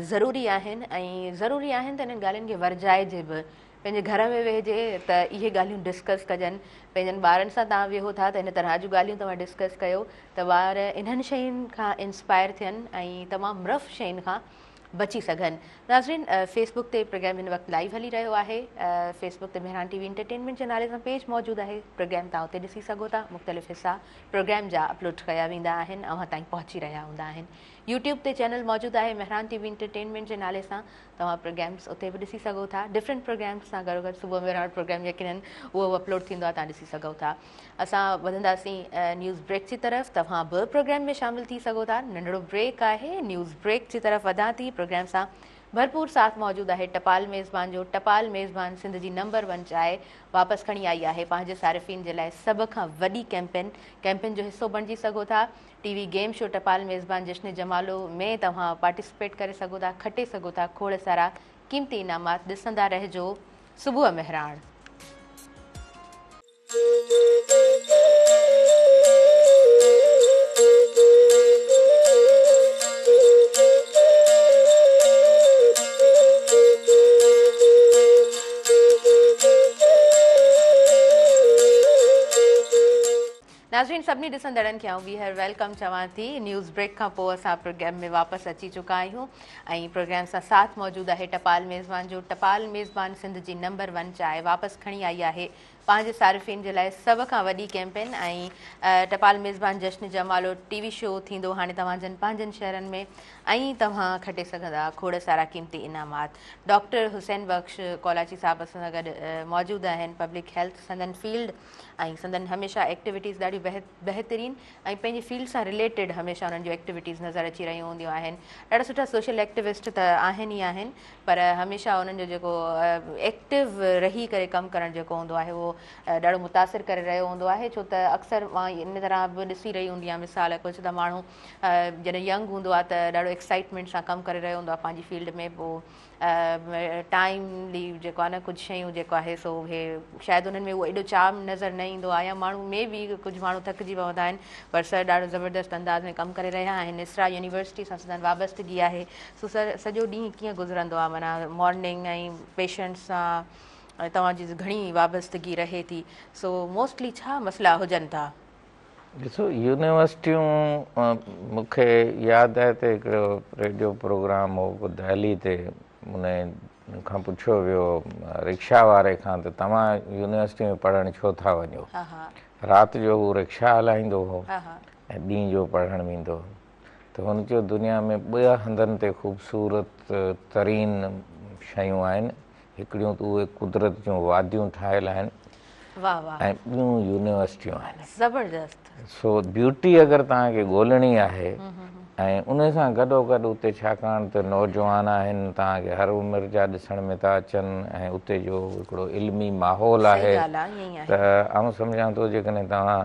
Speaker 1: ضروري آهن ۽ ضروري آهن ته انهن ڳالهين کي ورجائجي به پنهنجي گهر ۾ ويهجي ته اهي ڳالهيون ڊسڪس ڪجن پنهنجن ٻارن سان توهان ويهو ٿا ته ان طرح جون ڳالهيون توهان ڊسڪس ڪيو ته ٻار انهن شين کان انسپائر ٿين ۽ تمام رف شين کان بچي سگهن. ناظرين فيس بڪ تي پروگرام هن وقت لائيو هلي رهيو آهي. فيس بڪ تي مهراڻ ٽي وي انٽرٽينمينٽ جي نالي سان پيج موجود آهي. پروگرام توهان اتي ڏسي سگهو ٿا. مختلف حصا پروگرام جا اپلوڊ ڪيا ويندا آهن اوهان تائين پهچي رهيا هوندا آهن. يوٽيوب تي چينل موجود آهي مهراڻ ٽي وي انٽرٽينمينٽ جي نالي سان توهان پروگرامز اتي به ڏسي سگهو ٿا. ڊفرنٽ پروگرامز سان گڏوگڏ صبح مهراڻ پروگرام يقينن اهو به اپلوڊ ٿيندو آهي توهان ڏسي سگهو ٿا. اسان وڌنداسين نيوز بريڪ جي طرف توهان به پروگرام ۾ شامل ٿي سگهو ٿا ننڍڙو بريڪ آهي نيوز بريڪ جي طرف وڌان ٿي پروگرام سان ڀرپور ساٿ موجود آهي ٽپال ميزبان جو ٽپال ميزبان سنڌ جي نمبر ون چانهه واپس کڻي آئي آهي پنهنجي صارفين جي لاء سڀ کان وڏي ڪيمپين ڪيمپين جو حصو بڻجي سگهو ٿا ٽي وي گيم شو ٽپال ميزبان جشن جمالو ۾ توهان پارٽيسپيٽ ڪري سگهو ٿا کٽي سگهو ٿا کوڙ سارا قيمتي انعامات ڏسندا رهجو صبح مهراڻ. ناظرين سڀني ڏسندڙن کي آئون ٻيهر welcome چوان ٿي نيوز بريڪ کان پوء اسان پروگرام ۾ واپس اچي چڪا آهيون ۽ پروگرام سان ساٿ موجود آهي ٽپال ميزبان جو ٽپال ميزبان سنڌ جي نمبر ون چانهه واپس کڻي آئي آهي پنهنجي صارفين جي لاء سڀ کان وڏي ڪيمپين ۽ ٽپال ميزبان جشن جمالو ٽي وي شو ٿيندو هاڻي توهان جن پنهنجن شهرن ۾ ۽ توهان کٽي سگهندا کوڙ سارا قيمتي انعامات ڊاڪٽر حسين بخش ڪولاچي صاحب اسان سان گڏ موجود آهن پبلڪ هيلٿ سندن فيلڊ ۽ سندن هميشه ايڪٽيوٽيز ڏاڍيون بهترين ۽ پنهنجي فيلڊ سان رليٽيڊ هميشه انهن جون ايڪٽيوٽيز نظر اچي رهيون هونديون آهن ڏاڍا سٺا سوشل ايڪٽيوسٽ ته آهن ئي آهن پر هميشه انهن جو جيڪو ايڪٽو رهي ڪري ڪم ڪرڻ جيڪو هوندو آهي اهو ڏاڍو متاثر ڪري رهيو هوندو آهي ڇو ته اڪثر مان ان طرح به ڏسي رهي هوندي آهيان مثال ڪجهه ته ماڻهو جڏهن ينگ هوندو آهي ته ڏاڍو ايڪسائٽمينٽ سان ڪم ڪري رهيو هوندو آهي پنهنجي فيلڊ ۾ پوء ٽائيملي جيڪو آهي نه ڪجهه شيون جيڪو آهي سو اهي شايد انهن ۾ اهو ايڏو چارم نظر نه ايندو آهي يا ماڻهو ۾ به ڪجهه ماڻهو ٿڪجي پوندا آهن پر سر ڏاڍو زبردست انداز ۾ ڪم ڪري رهيا آهن اسرا يونيورسٽي سان سندن وابستگي آهي سو سر سڄو ڏينهن ڪيئن گذرندو آهي معنيٰ مارننگ ۽ پيشنٽس سان توهان جي گهڻي وابستگي رهي ٿي سو موسٽلي ڇا مسئلا هجن ٿا؟
Speaker 2: ڏسو يونيورسٽيون مون کي ياد آهي ته هڪڙو ريڊيو پروگرام هو ڪو دهلي تي ان کان پڇيو ويو رڪشا واري کان ته توهان يونيورسٽي ۾ پڙهڻ ڇو ٿا وڃو رات جو هو رڪشا هلائيندو هو ۽ ڏينهن جو پڙهڻ ويندو هو ته هن چيو دنيا ۾ ٻه هنڌن تي خوبصورت ترين شيون آهن هڪڙيون ته اهي قدرت جون واديون ٺاهيل آهن
Speaker 1: واه واه
Speaker 2: ۽ ٻيون يونيورسٽيون آهن.
Speaker 1: زبردست.
Speaker 2: سو بيوٽي اگر توهان کي ڳولڻي آهي ۽ ان سان گڏو گڏ اتي ڇاڪاڻ ته نوجوان آهن توهان کي هر عمر جا ڏسڻ ۾ ٿا اچن ۽ اتي جو هڪڙو علمي ماحول
Speaker 1: صحيح
Speaker 2: آهي
Speaker 1: ڳالهه آهي ائين ئي آهي.
Speaker 2: ته آئون سمجهان ٿو جيڪڏهن توهان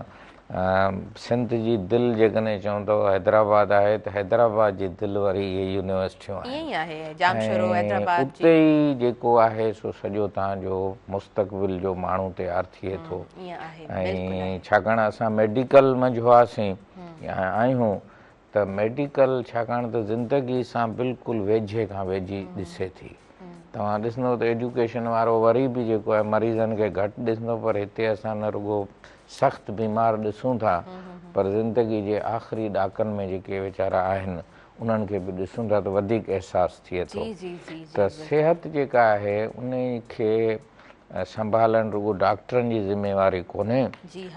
Speaker 2: سنڌ جي دل جيڪڏهن چئون ته حيدرآباد آهي ته حيدرآباد جي دل وري اهي يونيورسٽيون آهن.
Speaker 1: ائين ئي آهي ڄامشورو حيدرآباد
Speaker 2: جي. اتي ئي جيڪو آهي سو سڄو توهان جو مستقبل جو ماڻهو تيار ٿئي ٿو.
Speaker 1: ائين آهي بلڪل
Speaker 2: آهي. ۽ ڇاڪاڻ اسان ميڊيڪل منجهه هئاسين يا آهيون ته ميڊيڪل ڇاڪاڻ ته زندگي سان بلڪل ويجهي کان ويجهي ڏسي ٿي. توهان ڏسندو ته ايجوڪيشن وارو وري به جيڪو آهي مريضن کي گهٽ ڏسندو پر هتي اسان نه رڳو سخت بيمار ڏسون ٿا پر زندگي جي آخري ڏاڪن ۾ جيڪي ويچارا آهن انهن کي به ڏسون ٿا ته وڌيڪ احساس ٿئي ٿو ته صحت جيڪا آهي ان کي سنڀالڻ رڳو ڊاڪٽرن جي ذميواري ڪونهي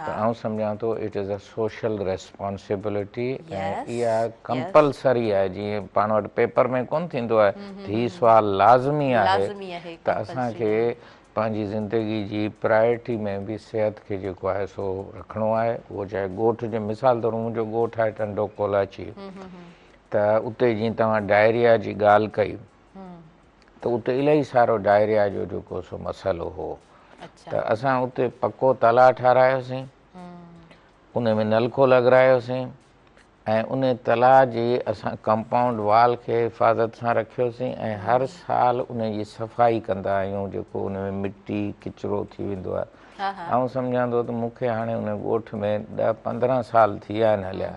Speaker 2: ته آئون سمجهان ٿو it is a social responsibility ۽ اها ڪمپلسري آهي جيئن پاڻ وٽ پيپر ۾ ڪونه ٿيندو آهي ته هي سوال لازمي آهي ته اسان کي پنهنجي زندگي جي پرائرٽي ۾ به صحت کي جيڪو آهي سو رکڻو آهي اهو چاهي ڳوٺ جي مثال طور منهنجو ڳوٺ آهي ٽنڊو ڪولاچي ته اتي جيئن توهان ڊائريا جي ڳالهه ڪئي ته اتي الاهي سارو ڊائريا جو جيڪو سو مسئلو هو ته اسان اتي پڪو تلاء ٺارايوسين ان ۾ نلڪو لڳرايوسين ۽ ان تلاء جي اسان ڪمپائونڊ وال کي حفاظت سان رکيوسين ۽ هر سال ان جي صفائي ڪندا آهيون جيڪو ان ۾ مٽي ڪچرو ٿي ويندو آهي آئون سمجهان ٿو ته مون کي هاڻي ان ڳوٺ ۾ 10 15 سال ٿي ويا آهن هليا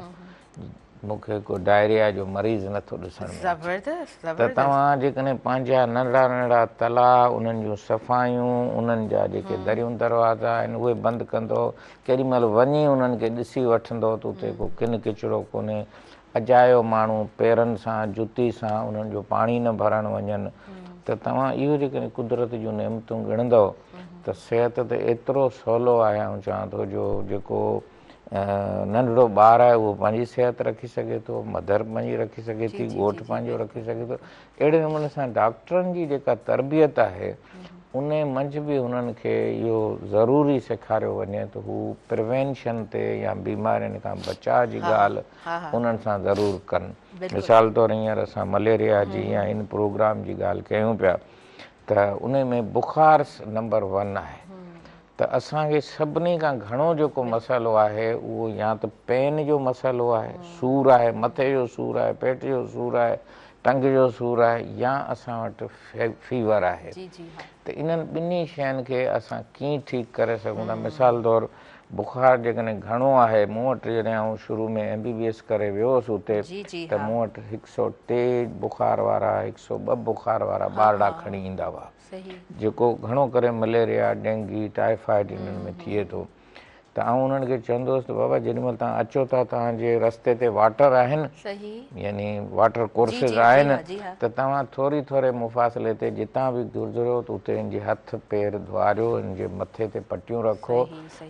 Speaker 2: مون کي ڪو ڊائريا جو مريض نه ٿو ڏسڻ ۾ اچي ته توهان جيڪڏهن پنهنجا ننڍڙا ننڍڙا تلاء انهن جون صفايون انهن جا جيڪي دريون دروازا آهن اهي بند ڪندو ڪيڏي مهل وڃي انهن کي ڏسي وٺندو ته اتي ڪو ڪن ڪچرو ڪونهي اجايو ماڻهو پيرن سان جتي سان انهن جو پاڻي نه ڀرڻ وڃن ته توهان اهو جيڪڏهن قدرت جون نعمتون ڳڻندو ته صحت ته ايترو سولو آهي آئون چوان ٿو جو جيڪو ننڍڙو ٻار آهي اهو پنهنجي صحت رکي سگهي ٿو، مدر پنهنجي رکي سگهي ٿي، ڳوٺ پنهنجو رکي سگهي ٿو. اهڙي نموني سان ڊاڪٽرن جي جيڪا تربيت آهي ان منجهه به هنن کي اهو ضروري سيکاريو وڃي ته هو پريوينشن تي يا بيمارين کان بچاء جي ڳالهه انهن سان ضرور ڪن. مثال طور هينئر اسان مليريا جي يا هن پروگرام جي ڳالهه ڪيون پيا ته ان ۾ بخار نمبر ون آهي ته اسان کي سڀني کان گهڻو جيڪو مسئلو آهي اهو يا ته پين جو مسئلو آهي، سور آهي، مٿي جو سور آهي، پيٽ جو سور آهي، ٽنگ جو سور آهي يا اسان وٽ فيور آهي ته انهن ٻنهي شين کي اسان ڪيئن ٺيڪ ڪري سگهون ٿا مثال طور بخار جيڪڏهن گهڻو آهي مون وٽ جڏهن آئون شروع ۾ ايم بي بي ايس ڪري ويو هوس اتي ته مون وٽ هڪ سو ٽي بخار وارا هڪ سو ٻه بخار وارا ٻارڙا کڻي ايندا هئا. جيڪو گهڻو ڪري مليريا، ڊينگي، ٽائيفائيڊ انهن ۾ ٿئي ٿو ته آئون انهن کي چوندو هوس ته بابا جيڏي مهل توهان اچو ٿا توهان جي رستي تي واٽر آهن يعني واٽر ڪورسز آهن ته توهان ٿوري ٿوري مفاصلي تي جتان به گذريو ته اتي هن جي هٿ پير ڌوئاريو هن جي مٿي تي پٽيون رکو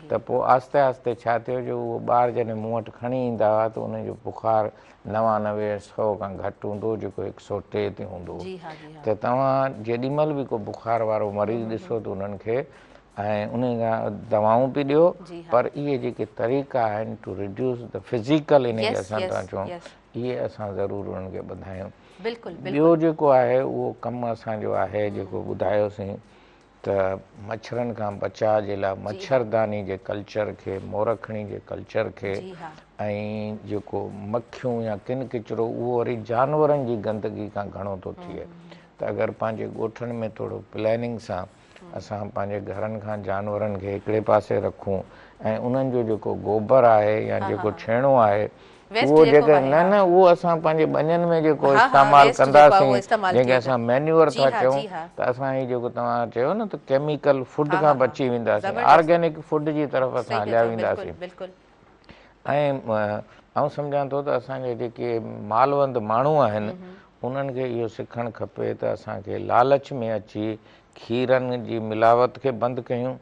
Speaker 2: ته پوء آهستي آهستي ڇا ٿيو جو اهو ٻار جڏهن مون وٽ کڻي ايندا هئا ته انهن جو بخار 99 ۽ سو کان گهٽ هوندو هو جيڪو هڪ سو ٽي تي هوندو هو ته توهان جيڏي مهل به ڪو بخار وارو مريض ڏسو ته انهن کي ۽ انهي کان دوائون به ڏيو پر اهي جيڪي طريقا آهن ٽو ريڊيوس the physical انهي کي اسان ٿا چئون اهي اسان ضرور انهن کي ٻڌايون ٻيو جيڪو آهي اهو ڪم اسان جو آهي جيڪو ٻڌايوسين ته مڇرن کان بچاء جي لاء مڇرداني جي ڪلچر کي، مورکڻي جي ڪلچر کي ۽ جيڪو مکيون يا ڪن ڪچرو اهو وري جانورن جي گندگي کان گهڻو ٿو ٿئي ته اگر پنهنجي ڳوٺن ۾ ٿورو پلاننگ سان اسان پنهنجي گهرن کان جانورن کي هڪڙي پاسي رکون ۽ انهن جو جيڪو گوبر آهي يا جيڪو ڇيڻو آهي اهو جيڪو نه نه اهو اسان پنهنجي ٻنين ۾ جيڪو استعمال ڪنداسين جنهن کي اسان مينيور ٿا چئون ته اسان هي جيڪو توهان چيو نه ته ڪيميڪل فوڊ کان بچي وينداسين آرگينڪ فوڊ جي طرف اسان هليا وينداسين ۽ آئون سمجهان ٿو ته اسان جا جيڪي مالوند ماڻهو آهن انهن کي اهو سکڻ کپي ته اسان کي لالچ ۾ اچي کيرن جي ملاوت کي بند ڪيون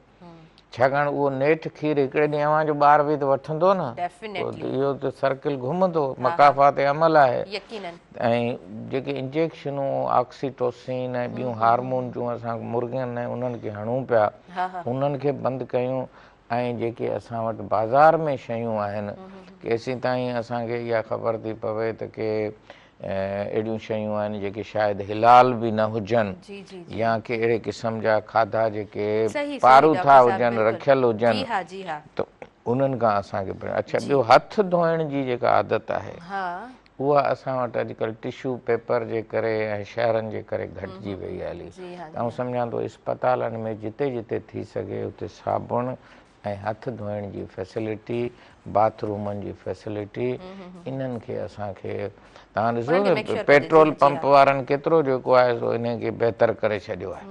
Speaker 2: ڇاڪاڻ اهو نيٺ کير هڪڙي ڏينهن اوهان جو ٻار به ته وٺندو نه اهو ته سرڪل گهمندو مڪافات عمل آهي ۽ جيڪي انجيڪشنون آڪسيٽوسين ۽ ٻيون هارمون جون اسان مرغين ۽ انهن کي هڻون پيا انهن کي بند ڪيون ۽ جيڪي اسان وٽ بازار ۾ شيون آهن ڪيسين تائين اسان کي اها خبر ٿي پوي ته ڪي اهڙيون شيون آهن جيڪي شايد حلال به نه هجن يا ڪي اهڙي قسم جا کاڌا جيڪي پاروٿا هجن رکيل هجن ته انهن کان اسان کي اڇا ٻيو هٿ ڌوئڻ جي جيڪا عادت آهي اها اسان وٽ اڄڪلهه ٽشو پيپر جي ڪري ۽ شهرن جي ڪري گهٽجي وئي آهي هلي ته آئون سمجهان ٿو اسپتالن ۾ جتي جتي ٿي سگهي اتي صابڻ ۽ هٿ ڌوئڻ جي فيسلٽي، باٿ رومن جي فيسلٽي انهن کي اسان کي توهان ڏسو ته پيٽرول پمپ وارن ڪيترو جيڪو آهي سو انهن کي بهتر ڪري ڇڏيو آهي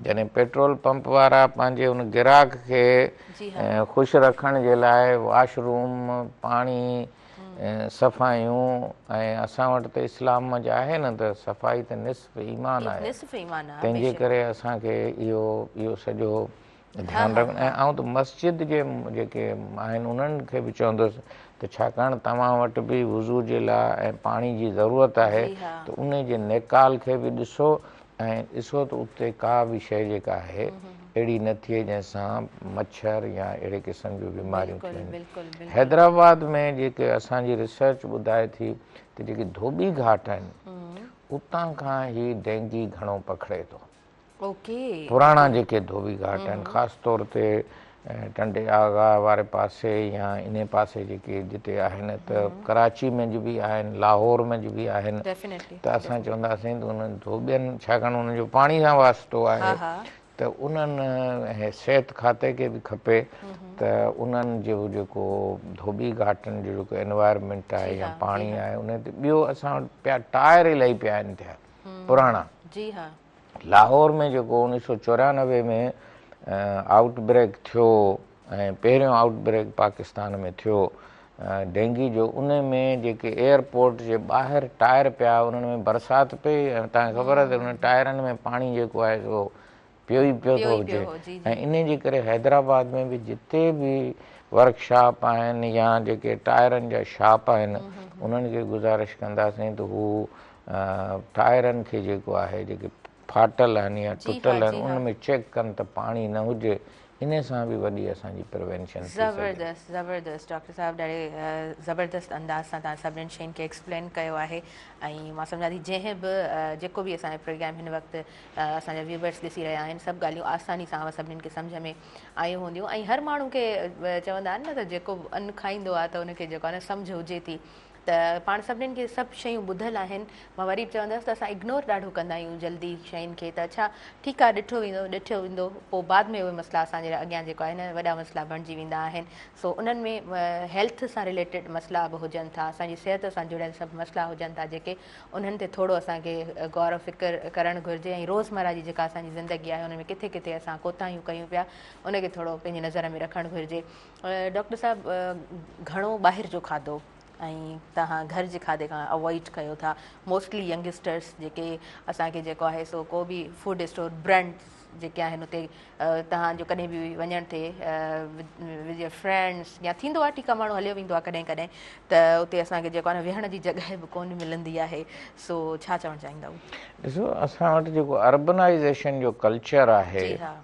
Speaker 2: جڏهن پيٽرول پمپ وارا پنهنجي ان گراهڪ کي خوش رکڻ جي لاء واش روم پاڻي صفايون ۽ اسان وٽ ته اسلام منجهه آهي نه ته صفائي ته نصف ايمان آهي تنهن جي ڪري اسان کي اهو اهو سڄو ڌيان رکڻ ۽ آئون ته مسجد جي جيڪي آهن انهن کي به چوندس ته ڇاڪاڻ توهان وٽ به وضو جي لاء ۽ پاڻي جي ضرورت آهي ته ان جي نيڪال کي به ڏسو ۽ ڏسو ته اتي ڪا به شيء جيڪا آهي اهڙي نه ٿئي جنهن سان مڇر يا اهڙي قسم جون بيماريون ٿين. حيدرآباد ۾ جيڪي اسان جي ريسرچ ٻڌائي ٿي ته جيڪي ڌوٻي گهاٽ آهن اتان کان هي ڊينگي گهڻو پکڙي ٿو. پراڻا جيڪي ڌوٻي گهاٽ آهن خاص طور تي ٽنڊي آغا واري پاسي يا انهي پاسي جيڪي جتي آهن ته ڪراچي ۾ به آهن لاهور ۾ به آهن ته اسان چونداسين ته انهن ڌوٻين ڇاڪاڻ انهن جو پاڻي سان واسطو آهي ته انهن صحت کاتي کي به کپي ته انهن جو جيڪو ڌوٻي گهاٽن جو جيڪو انوائرمينٽ آهي يا پاڻي آهي ان تي ٻيو اسان وٽ پيا ٽائر الاهي پيا آهن ٿيا پراڻا
Speaker 1: جي ها
Speaker 2: لاهور ۾ جيڪو 1994 ۾ آئوٽ بريڪ ٿيو ۽ پهريون آئوٽ بريڪ پاڪستان ۾ ٿيو ڊينگي جو ان ۾ جيڪي ايئرپورٽ جي ٻاهر ٽائر پيا انهن ۾ برسات پئي ۽ توهان کي خبر آهي ته انهن ٽائرن ۾ پاڻي جيڪو آهي سو پيو ئي پيو ٿو هجي ۽ ان جي ڪري حيدرآباد ۾ به جتي به ورڪشاپ آهن يا جيڪي ٽائرن جا شاپ آهن انهن کي گذارش ڪنداسين ته هو ٽائرن کي جيڪو آهي جيڪي ڦاٽل آهن يا ٽٽل آهن ان ۾ چيڪ ڪن ته پاڻي نه هجي انهي سان به وڏي اسان جي پريوينشن ٿي سگهي.
Speaker 1: زبردست زبردست ڊاڪٽر صاحب ڏاڍي زبردست انداز سان توهان سڀني شين کي ايڪسپلين ڪيو آهي ۽ مان سمجهان ٿي جنهن به جيڪو به اسان جو پروگرام هن وقت اسان جا ويوئرس ڏسي رهيا آهن سڀ ڳالهيون آساني سان اوهان سڀني کي سمجهه ۾ آيون هونديون ۽ هر ماڻهو کي چوندا آهن نه ته جيڪو ان کائيندو آهي ته ان کي جيڪو آهي نه سمجهه هجي ٿي ته پاڻ سڀنين کي سڀ شيون ٻڌل آهن مان وري به چوندس ته اسان اگنور ڏاڍو ڪندا آهيون جلدي شين کي ته اڇا ٺيڪ آهي ڏٺو ويندو ڏٺو ويندو پوء بعد ۾ اهي مسئلا اسان جي اڳيان جيڪو آهي نه وڏا مسئلا بڻجي ويندا آهن سو انهن ۾ هيلٿ سان رليٽيڊ مسئلا به هجن ٿا اسان جي صحت سان جڙيل سڀ مسئلا هجن ٿا جيڪي انهن تي ٿورو اسان کي غور و فڪر ڪرڻ گهرجي ۽ روزمره جي جيڪا اسان جي زندگي آهي ان ۾ ڪٿي ڪٿي اسان ڪوتاهيون ڪيون پيا ان کي ٿورو پنهنجي نظر ۾ رکڻ گهرجي ڊاڪٽر صاحب گهڻو ٻاهر جو کاڌو ۽ توهان گهر جي کاڌي کان اوائڊ ڪيو ٿا موسٽلي ينگسٽرس جيڪي اسان کي جيڪو آهي سو ڪو به فوڊ اسٽور برانڊس جيڪي آهن اتي توهان جو ڪڏهن به وڃڻ ٿئي ود your friends يا ٿيندو آهي ٺيڪ آهي ماڻهو هليو ويندو آهي ڪڏهن ڪڏهن ته اتي اسان کي جيڪو آهي نه ويهڻ جي جڳهه به ڪونه ملندي آهي سو ڇا چوڻ چاهيندؤ؟
Speaker 2: ڏسو اسان وٽ جيڪو اربنائيزيشن جو ڪلچر آهي
Speaker 1: جي ها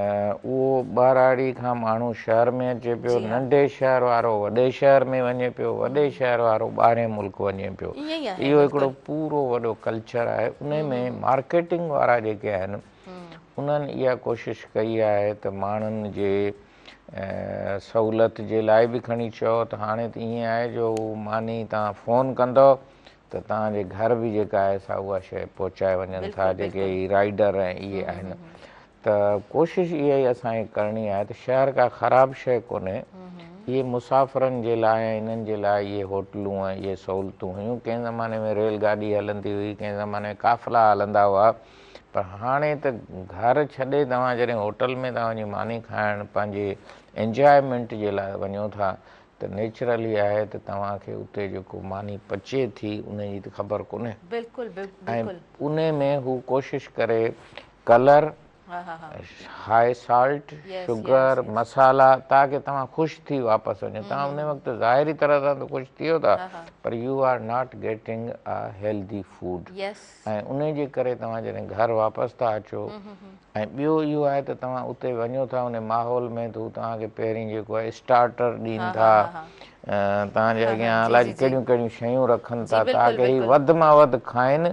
Speaker 2: اهو ٻهراڙي کان ماڻهو شهر ۾ اچي پيو، ننڍي شهر وارو وڏي شهر ۾ وڃي پيو، وڏي شهر وارو ٻاهرين ملڪ وڃي پيو. اهو هڪڙو پورو وڏو ڪلچر آهي. انهي ۾ مارڪيٽنگ وارا جيڪي آهن انهن اها ڪوشش ڪئي آهي ته ماڻهن جي سهولت جي لاء به کڻي چئو ته هاڻي ته ائين آهي جو ماني توهان فون ڪندؤ ته توهان جي گهر به جيڪا آهي سا اها شيء پهچائي وڃن ٿا جيڪي هي رائيڊر ۽ اهي آهن ته ڪوشش اها ئي اسان کي ڪرڻي آهي ته شهر ڪا خراب شيء ڪونهي اهي مسافرن جي لاء ۽ انهن جي لاء اهي هوٽلون ۽ اهي سهولتون هيون ڪنهن زماني ۾ ريل گاڏي هلندي هئي ڪنهن زماني ۾ قافلا هلندا هئا پر هاڻي ته گهر ڇڏي توهان جڏهن هوٽل ۾ ٿا وڃي ماني کائڻ پنهنجي انجوائمينٽ جي لاء وڃو ٿا ته نيچرل ئي آهي ته توهان کي اتي جيڪو ماني پچي ٿي ان جي ته خبر ڪونهي
Speaker 1: بلڪل
Speaker 2: ۽ ان ۾ هو ڪوشش ڪري ڪلر، هاء سالٽ، شگر، مصالحا تاڪه توهان خوش ٿي واپس وڃو توهان ان وقت ظاهري طرح سان ته خوش ٿيو ٿا پر you are not getting a healthy food ۽ ان جي ڪري توهان جڏهن گهر واپس ٿا اچو ۽ ٻيو اهو آهي ته توهان اتي وڃو ٿا ان ماحول ۾ ته هو توهان کي پهرين جيڪو آهي اسٽارٽر ڏين ٿا توهان جي اڳيان الائي ڪهڙيون ڪهڙيون شيون رکن ٿا تاڪه هي وڌ مان وڌ کائن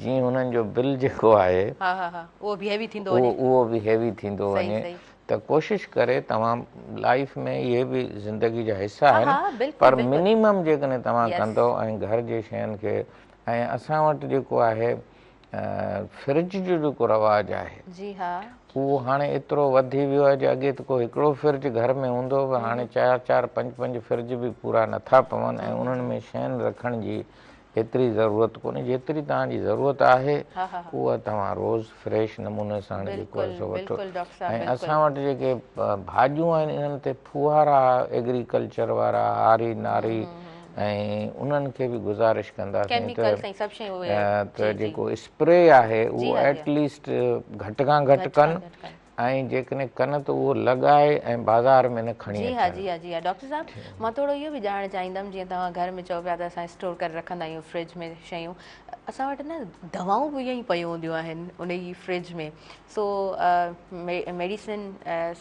Speaker 2: جيئن هنن جو بل جيڪو آهي
Speaker 1: اهو به هيوي ٿيندو وڃي
Speaker 2: اهو به هيوي ٿيندو وڃي ته ته ڪوشش ڪري توهان لائيف ۾ اهي به زندگي جا حصا آهن پر منيمم جيڪڏهن توهان ڪندو ۽ گهر جي شين کي ۽ اسان وٽ جيڪو آهي فرج جو جيڪو رواج آهي
Speaker 1: جي ها
Speaker 2: اهو هاڻي ايترو وڌي ويو آهي جو اڳي ته ڪو هڪڙو فرج گهر ۾ هوندو هو هاڻي چار چار پنج پنج فرج به پورا نٿا پون ۽ انهن ۾ شين رکڻ جي ايتري ضرورت ڪونهي جيتري توهان جي ضرورت آهي اها توهان روز فريش نموني سان جيڪو آهي سو وٺو ۽ اسان وٽ جيڪي ڀاڄيون آهن انهن تي ڦوهارا ايگريڪلچر وارا هاري ناري ۽ انهن کي به گذارش ڪنداسين ته جيڪو اسپري آهي اهو ايٽ ليسٽ گهٽ کان گهٽ ڪن ۽ جيڪڏهن ڪن ته اهو لڳائي ۽ بازار ۾ نه کڻي
Speaker 1: جي ها جي ها جي ها ڊاڪٽر صاحب مان ٿورو اهو به ڄاڻڻ چاهيندم جيئن توهان گهر ۾ چئو پيا ته اسان اسٽور ڪري رکندا آهيون فرج ۾ شيون اسان وٽ نه دوائون به ائين ئي پيون هونديون آهن ان ئي فرج ۾ سو ميڊيسن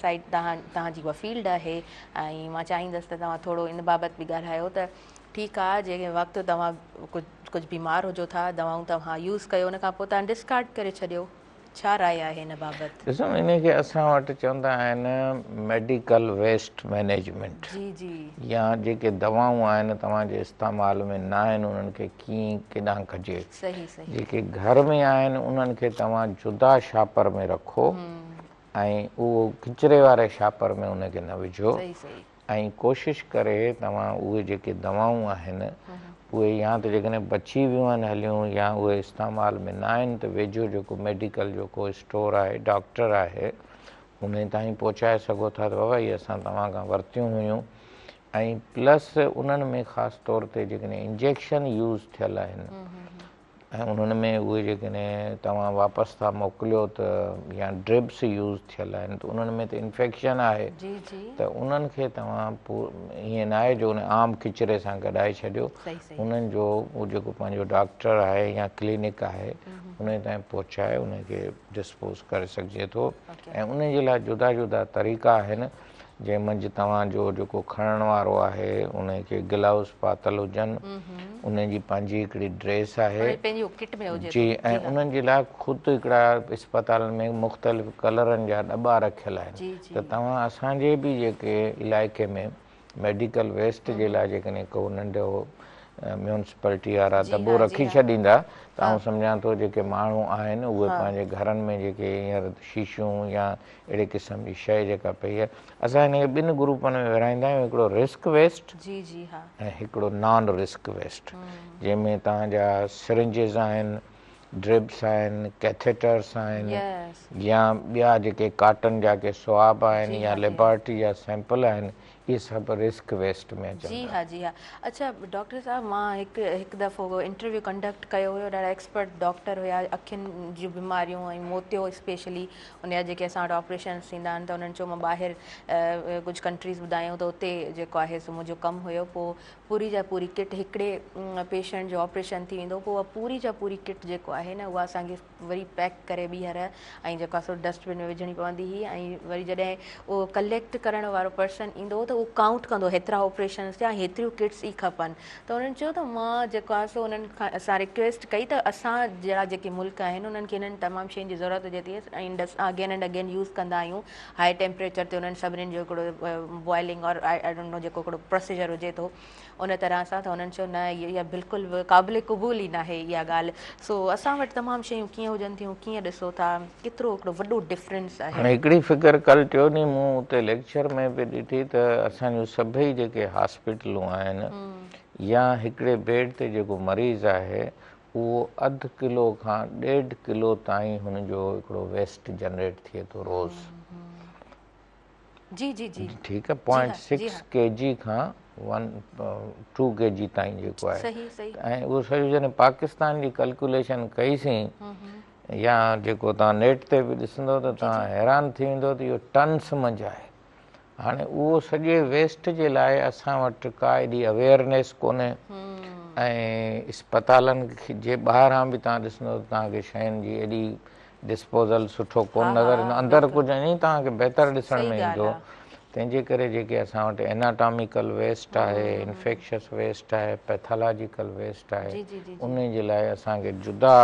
Speaker 1: سائيڊ توهان توهان جي اها فيلڊ آهي ۽ مان چاهيندس ته توهان ٿورو ان بابت به ڳالهايو ته ٺيڪ آهي جنهن وقت توهان ڪجهه ڪجهه بيمار هجو ٿا دوائون توهان يوز ڪيو ان کان پوء توهان ڊسڪارڊ ڪري ڇڏيو ڇا راء آهي ان بابت؟
Speaker 2: ڏسو انهي کي اسان وٽ چوندا آهن ميڊيڪل ويسٽ مئنيجمينٽ
Speaker 1: جي جي.
Speaker 2: يا جيڪي دوائون آهن توهان جي استعمال ۾ نه آهن انهن کي ڪيئن ڪيڏانهن ڪجي.
Speaker 1: صحيح صحيح.
Speaker 2: جيڪي گهر ۾ آهن انهن کي توهان جدا شاپر ۾ رکو ۽ اهو ڪچري واري شاپر ۾ ان کي نه وجهو.
Speaker 1: صحيح صحيح.
Speaker 2: ۽ ڪوشش ڪري توهان اهي جيڪي دوائون آهن اهي يا ته جيڪڏهن بچي ويون آهن هليون يا اهي استعمال ۾ نه آهن ته ويجهو جيڪو ميڊيڪل جو ڪو اسٽور آهي ڊاڪٽر آهي انهي تائين پهچائي سگهو ٿا ته بابا اهي اسان توهان کان ورتيون هيون ۽ پلس انهن ۾ خاص طور تي جيڪڏهن انجيڪشن يوز ٿيل آهن ۽ انهن ۾ اهي جيڪڏهن توهان واپس ٿا موڪليو ته يا ڊرپس يوز ٿيل آهن ته انهن ۾ ته انفيڪشن آهي ته انهن کي توهان ائين ناهي جو ان عام ڪچري سان گڏائي ڇڏيو انهن جو اهو جيڪو پنهنجو ڊاڪٽر آهي يا ڪلينڪ آهي ان تائين پهچائي ان کي ڊسپوز ڪري سگهجي ٿو ۽ ان جي لاء جدا جدا طريقا آهن جنهن منجهه توهان جو جيڪو کڻڻ وارو آهي ان کي گلائوز پاتل هجن ان جي پنهنجي هڪڙي ڊريس آهي جي ۽ انهن جي لاء خود هڪڙا اسپتالن ۾ مختلف ڪلرن جا ڏٻا رکيل آهن ته توهان اسان جي به جيڪي علائقي ۾ ميڊيڪل ويسٽ جي لاء جيڪڏهن ڪو ننڍو ميونسپلٽي وارا دٻو رکي ڇڏيندا ته آئون سمجهان ٿو جيڪي ماڻهو آهن اهي پنهنجي گهرن ۾ جيڪي هينئر شيشيون يا اهڙي قسم جي شيء جيڪا پئي آهي اسان هن کي ٻن گروپن ۾ ورهائيندا آهيون هڪڙو رسڪ ويسٽ
Speaker 1: جي جي ها
Speaker 2: ۽ هڪڙو نان رسڪ ويسٽ جنهن ۾ توهان جا سرنجز آهن ڊرپس آهن ڪيٿيٽرس آهن يا ٻيا جيڪي ڪاٽن جا ڪي سواب آهن يا ليبارٽري جا سيمپل آهن اهي سڀ رسڪ ويسٽ ۾ اچن
Speaker 1: جي
Speaker 2: ٿا.
Speaker 1: ها جي ها اڇا ڊاڪٽر صاحب مان هڪ هڪ دفعو انٽرويو ڪنڊڪٽ ڪيو هيو ڏاڍا ايڪسپرٽ ڊاڪٽر هيا اکين جون بيماريون ۽ موتيو اسپيشلي ان جا جيڪي اسان وٽ آپريشنس ٿيندا آهن ته انهن چيو مان ٻاهر ڪجهه ڪنٽريز ٻڌايون ته اتي جيڪو آهي سو منهنجو ڪم هيو پوء پوري جا پوري ڪٽ هڪڙي پيشنٽ جو آپريشن ٿي ويندو پوء اها پوري جا پوري ڪٽ جيڪو آهي نه اها اسان کي وري پيڪ ڪري ٻيهر ۽ جيڪو آهي سو ڊسٽ بن ۾ وجهڻي پوندي هئي ۽ وري جڏهن اهو ڪليڪٽ ڪرڻ وارو پرسن ايندو هو ته اهو ڪائونٽ ڪندو هو هيترا آپريشنس ٿيا ۽ هيتريون ڪٽس ئي کپن ته انهن چيو ته مان جيڪو آهي سو انهن کان اسان رڪويسٽ ڪئي ته اسان جهڙا جيڪي ملڪ آهن انهن کي انهن تمام شين جي ضرورت هجي ٿي ۽ اسان اگين اينڊ اگين يوز ڪندا آهيون هاء ٽيمپريچر تي انهن سڀني جو هڪڙو بوائلنگ اور I don't know جيڪو هڪڙو پروسيجر هجي ٿو ان طرح سان ته هنن چيو نه اها بلڪل به قابل قبول ئي ناهي اها ڳالهه سو اسان وٽ تمام شيون ڪيئن هجن ٿيون ڪيئن ڏسو ٿا ڪيترو هڪڙو وڏو ڊفرنس آهي.
Speaker 2: هاڻي هڪڙي فگر ڪل ٽيون ڏينهن مون اتي ليڪچر ۾ به ڏٺي ته اسان جون سڀئي جيڪي هاسپيٽلون آهن يا هڪڙي بيڊ تي جيڪو مريض آهي اهو اڌ ڪلو کان ڏيڍ ڪلو تائين هن جو هڪڙو ويسٽ جنريٽ ٿئي ٿو روز.
Speaker 1: جي جي جي
Speaker 2: ٺيڪ آ پوائنٽ سڪس ڪي جي کان ون ٽو ڪي جي تائين جيڪو آهي
Speaker 1: صحيح صحيح
Speaker 2: ۽ اهو سڄو جڏهن پاڪستان جي ڪلڪوليشن ڪئي سين يا جيڪو توهان نيٽ تي به ڏسندو ته توهان حيران ٿي ويندو ته اهو ٽنس منجهه آهي هاڻي اهو سڄي ويسٽ جي لاء اسان وٽ ڪا ايڏي اويئرنيس ڪونهي ۽ اسپتالن جي ٻاهران به توهان ڏسندو ته توهان کي شين جي ايڏي ڊسپوزل سٺو ڪونه نظر ايندو اندر ڪجهه ائين توهان کي بهتر ڏسڻ ۾ ايندو تنهن جي ڪري جيڪي اسان وٽ ايناٽاميڪل ويسٽ آهي انفيڪشس ويسٽ آهي پيٿالاجيڪل ويسٽ آهي ان جي لاء اسان کي جدا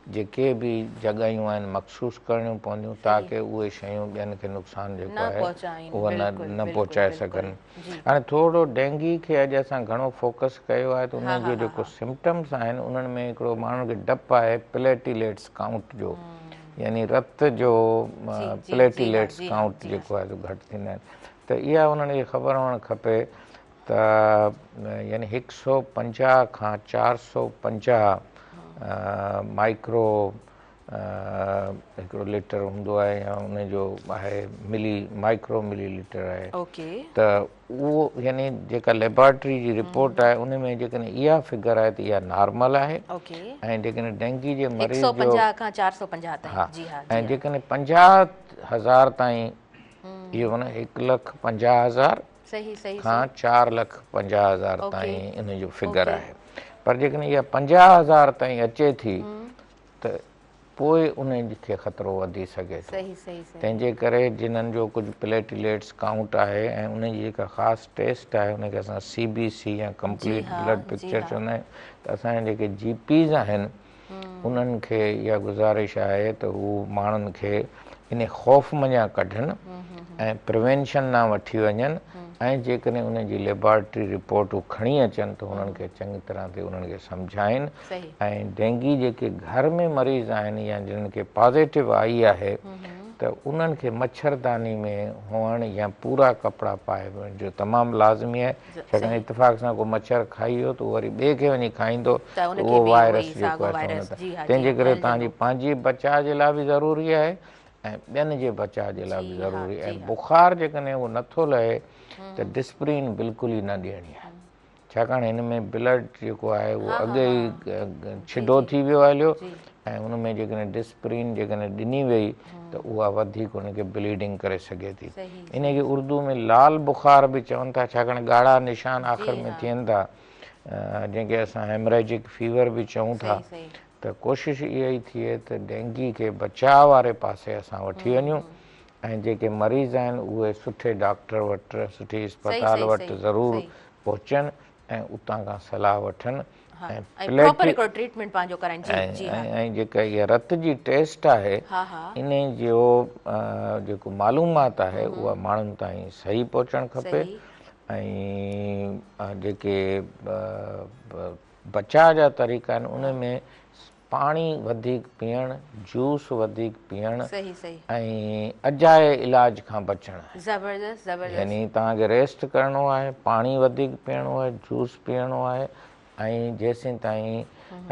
Speaker 2: جيڪي به جڳهيون آهن مخصوص ڪرڻيون پونديون تاڪه اهي شيون ٻين کي نقصان جيڪو آهي اهو نه نه پهچائي سگهن. هاڻي ٿورو ڊينگي کي اڄ اسان گهڻو فوڪس ڪيو آهي ته ان جو جيڪو سمپٽمس آهن انهن ۾ هڪڙو ماڻهن کي ڊپ آهي پليٽيليٽس ڪائونٽ جو يعني رت جو پليٽيليٽس ڪائونٽ جيڪو آهي سو گهٽ ٿيندا آهن ته اها انهن کي خبر هئڻ کپي ته يعني هڪ سو 50 کان 450 مائڪرو هڪڙو ليٽر هوندو آهي يا ان جو آهي ملي مائڪرو ملي ليٽر آهي ته اهو يعني جيڪا ليبارٽري جي رپورٽ آهي ان ۾ جيڪڏهن اها فگر آهي ته اها نارمل آهي ۽ جيڪڏهن ڊينگي جي مريض جو
Speaker 1: 150 کان 450 تائين جي ها
Speaker 2: ۽ جيڪڏهن 50,000 تائين اهو معنيٰ 1,50,000 کان 4,50,000 تائين ان جو فگر آهي پر جيڪڏهن اها 50,000 تائين اچي ٿي ته پوء انهن کي خطرو وڌي سگهي ٿو. تنهن جي ڪري جنهن جو ڪجهه پليٽيليٽس ڪائونٽ آهي ۽ انهن جي جيڪا خاص ٽيسٽ آهي ان کي اسان سي بي سي يا ڪمپليٽ بلڊ پڪچر چوندا آهيون ته اسان جا جيڪي جي پيز آهن انهن کي اها گذارش آهي ته هو ماڻهن کي ان خوف منجهان ڪڍن ۽ پريوينشن ڏانهن وٺي وڃن ۽ جيڪڏهن انهن جي ليبارٽري رپورٽ هو کڻي اچن ته انهن کي چڱي طرح تي انهن کي سمجهائين ۽ ڊينگي جيڪي گهر ۾ مريض آهن يا جن کي پازيٽو آئي آهي ته انهن کي مڇرداني ۾ هئڻ يا پورا ڪپڙا پائڻ جو تمام لازمي آهي ڇاڪاڻ اتفاق سان ڪو مڇر کائي ويو ته وري ٻئي کي وڃي کائيندو ته اهو وائرس جيڪو آهي تنهن جي ڪري توهان جي پنهنجي بچاء جي لاء به ضروري آهي ۽ ٻين جي بچاء جي لاء به ضروري آهي ۽ بخار جيڪڏهن اهو نٿو لهي ته ڊسپرين بلڪل ئي نه ڏيڻي آهي ڇاڪاڻ هن ۾ بلڊ جيڪو آهي اهو اڳي ئي ڇڊو ٿي ويو آهي هليو ۽ ان ۾ جيڪڏهن ڊسپرين جيڪڏهن ڏني وئي ته اها وڌيڪ ان کي بليڊنگ ڪري سگهي ٿي. ان کي اردو ۾ لال بخار به چون ٿا ڇاڪاڻ ڳاڙها نشان آخر ۾ ٿين ٿا جنهن کي اسان هيمريجڪ فيور به چئون ٿا ته ڪوشش اها ئي ٿئي ته ڊينگي کي بچاء واري پاسي اسان وٺي وڃون ۽ جيڪي مريض آهن اهي سٺي ڊاڪٽر وٽ سٺي اسپتال وٽ ضرور پهچن ۽ اتان کان صلاح وٺن
Speaker 1: ۽ پراپر هڪڙو ٽريٽمينٽ پنهنجو ڪرائين جي جي ها
Speaker 2: ۽ جيڪا اها رت جي ٽيسٽ آهي انهي جو جيڪو معلومات آهي اها ماڻهن تائين صحيح پهچڻ کپي ۽ جيڪي بچاء جا طريقا آهن ان ۾ پاڻي وڌيڪ پيئڻ، جوس وڌيڪ پيئڻ ۽ اجائي علاج کان بچڻ آهي.
Speaker 1: زبردست زبردست.
Speaker 2: يعني توهان کي ريسٽ ڪرڻو آهي، پاڻي وڌيڪ پيئڻو آهي، جوس پيئڻو آهي ۽ جيسين تائين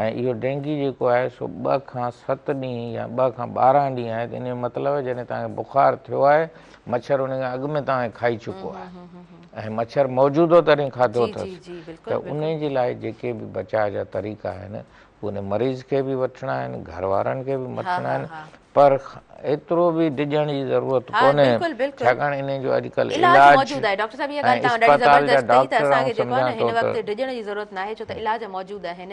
Speaker 2: ۽ اهو ڊينگي جيڪو آهي سو 2 کان 7 ڏينهن يا 2 کان 12 ڏينهن آهي ته ان جو مطلب آهي جڏهن توهان کي بخار ٿيو آهي مڇر ان کان اڳ ۾ توهان کي کائي چڪو آهي ۽ مڇر موجود هو تڏهن کاڌو اٿس ته ان جي لاء جيڪي به بچاء جا طريقا آهن ان مريض کي به وٺڻا آهن، گهر وارن کي به وٺڻا آهن پر ايترو به ڊڄڻ جي ضرورت ڪونهي ڇاڪاڻ انهي جو اڄڪلهه
Speaker 1: علاج موجود آهي. ڊاڪٽر صاحب اها ڳالهه توهان ڏاڍي زبردست ڪئي ته اسان کي جيڪو آهي نه هن وقت ڊڄڻ جي ضرورت ناهي ڇو ته علاج موجود آهن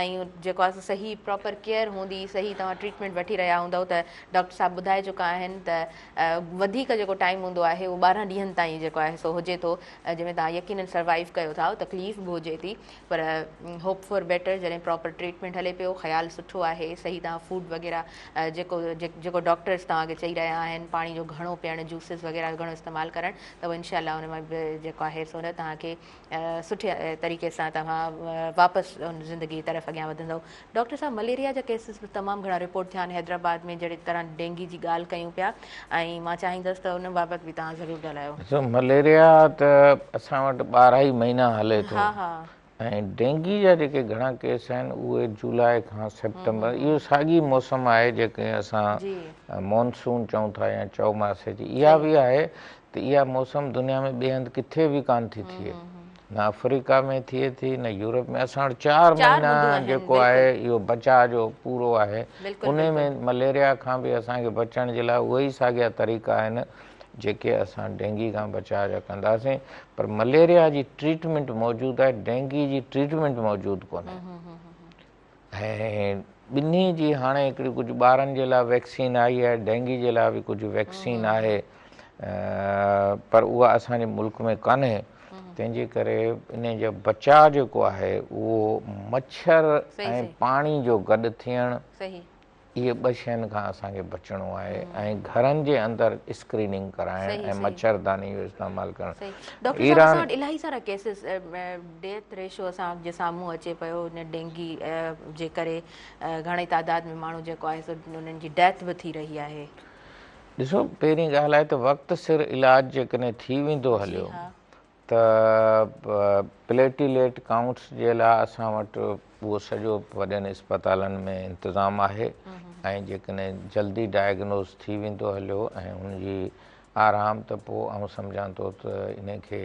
Speaker 1: ۽ جيڪو آهي صحيح پراپر ڪيئر هوندي صحيح توهان ٽريٽمينٽ وٺي رهيا هوندؤ ته ڊاڪٽر صاحب ٻڌائي چڪا آهن ته وڌيڪ جيڪو ٽائيم هوندو آهي اهو 12 ڏينهن تائين جيڪو آهي سو هجي ٿو جنهن ۾ توهان يقينن سروائيو ڪيو ٿا تڪليف به هجي ٿي پر هوپ فار بيٽر جڏهن پراپر ٽريٽمينٽ هلي پيو خيال سٺو آهي صحيح توهان فوڊ وغيره جيڪو جيڪو ڊاڪٽرس توهان کي چئي رهيا آهن پاڻي جو گهڻو پيئڻ جوسز وغيره گهڻو استعمال ڪرڻ ته اهو انشاء الله ان مان به جيڪو آهي سو نه توهان کي سٺي طريقي سان توهان واپس ان زندگي طرف اڳيان وڌندو. ڊاڪٽر صاحب مليريا جا ڪيسز به تمام گهڻا رپورٽ ٿيا آهن حيدرآباد ۾ جهڙي طرح ڊينگي جي ڳالهه ڪيون پيا ۽ مان چاهيندس ته ان بابت به توهان ضرور ڳالهايو.
Speaker 2: ڏسو مليريا ته اسان وٽ 12 ئي مهينا هلي ٿو ۽ ڊينگي جا جيڪي گهڻا ڪيس آهن اهي جولاء کان سيپٽمبر اهو ساڳي موسم آهي جيڪي اسان مونسون چئون ٿا يا چئوماسي جي اها به آهي ته اها موسم دنيا ۾ ٻئي هنڌ ڪٿي به ڪانه ٿي ٿئي نه آفريڪا ۾ ٿئي ٿي نه يورپ ۾ اسان وٽ 4 مهينا جيڪو آهي اهو بچاء جو پورو آهي ان ۾ مليريا کان به اسان کي بچڻ جي لاء اهي ئي ساڳيا طريقا آهن جيڪي اسان ڊينگي کان بچاء جا ڪنداسين پر مليريا جي ٽريٽمينٽ موجود آهي ڊينگي جي ٽريٽمينٽ موجود ڪونهي ۽ ٻنهي جي هاڻي هڪڙي ڪجهه ٻارن جي لاء ويڪسين آئي آهي ڊينگي جي لاء به ڪجهه ويڪسين آهي پر اها اسان جي ملڪ ۾ ڪانهي تنهن جي ڪري ان جو بچاء جيڪو آهي اهو مڇر ۽ پاڻي جو گڏ ٿيڻ اهي ٻه شين کان اسان کي بچڻو آهي ۽ گهرن جي اندر اسڪريننگ ڪرائڻ ۽ مڇرداني جو استعمال ڪرڻ.
Speaker 1: ڊاڪٽر صاحب اسان وٽ الاهي سارا ڪيسز ڊيٿ ريشو اسان جي سامهون اچي پيو ان ڊينگي جي ڪري گهڻي تعداد ۾ ماڻهو جيڪو آهي سو انهن جي ڊيٿ به ٿي رهي آهي.
Speaker 2: ڏسو پهرين ڳالهه آهي ته وقت سر علاج جيڪڏهن ٿي ويندو هليو ته پليٽيليٽ ڪائونٽس جي لاء اسان وٽ اهو سڄو وڏين اسپتالن ۾ انتظام آهي ۽ جيڪڏهن جلدي ڊائگنوز ٿي ويندو هليو ۽ ان جي آرام ته پوء آئون سمجهان ٿو ته ان کي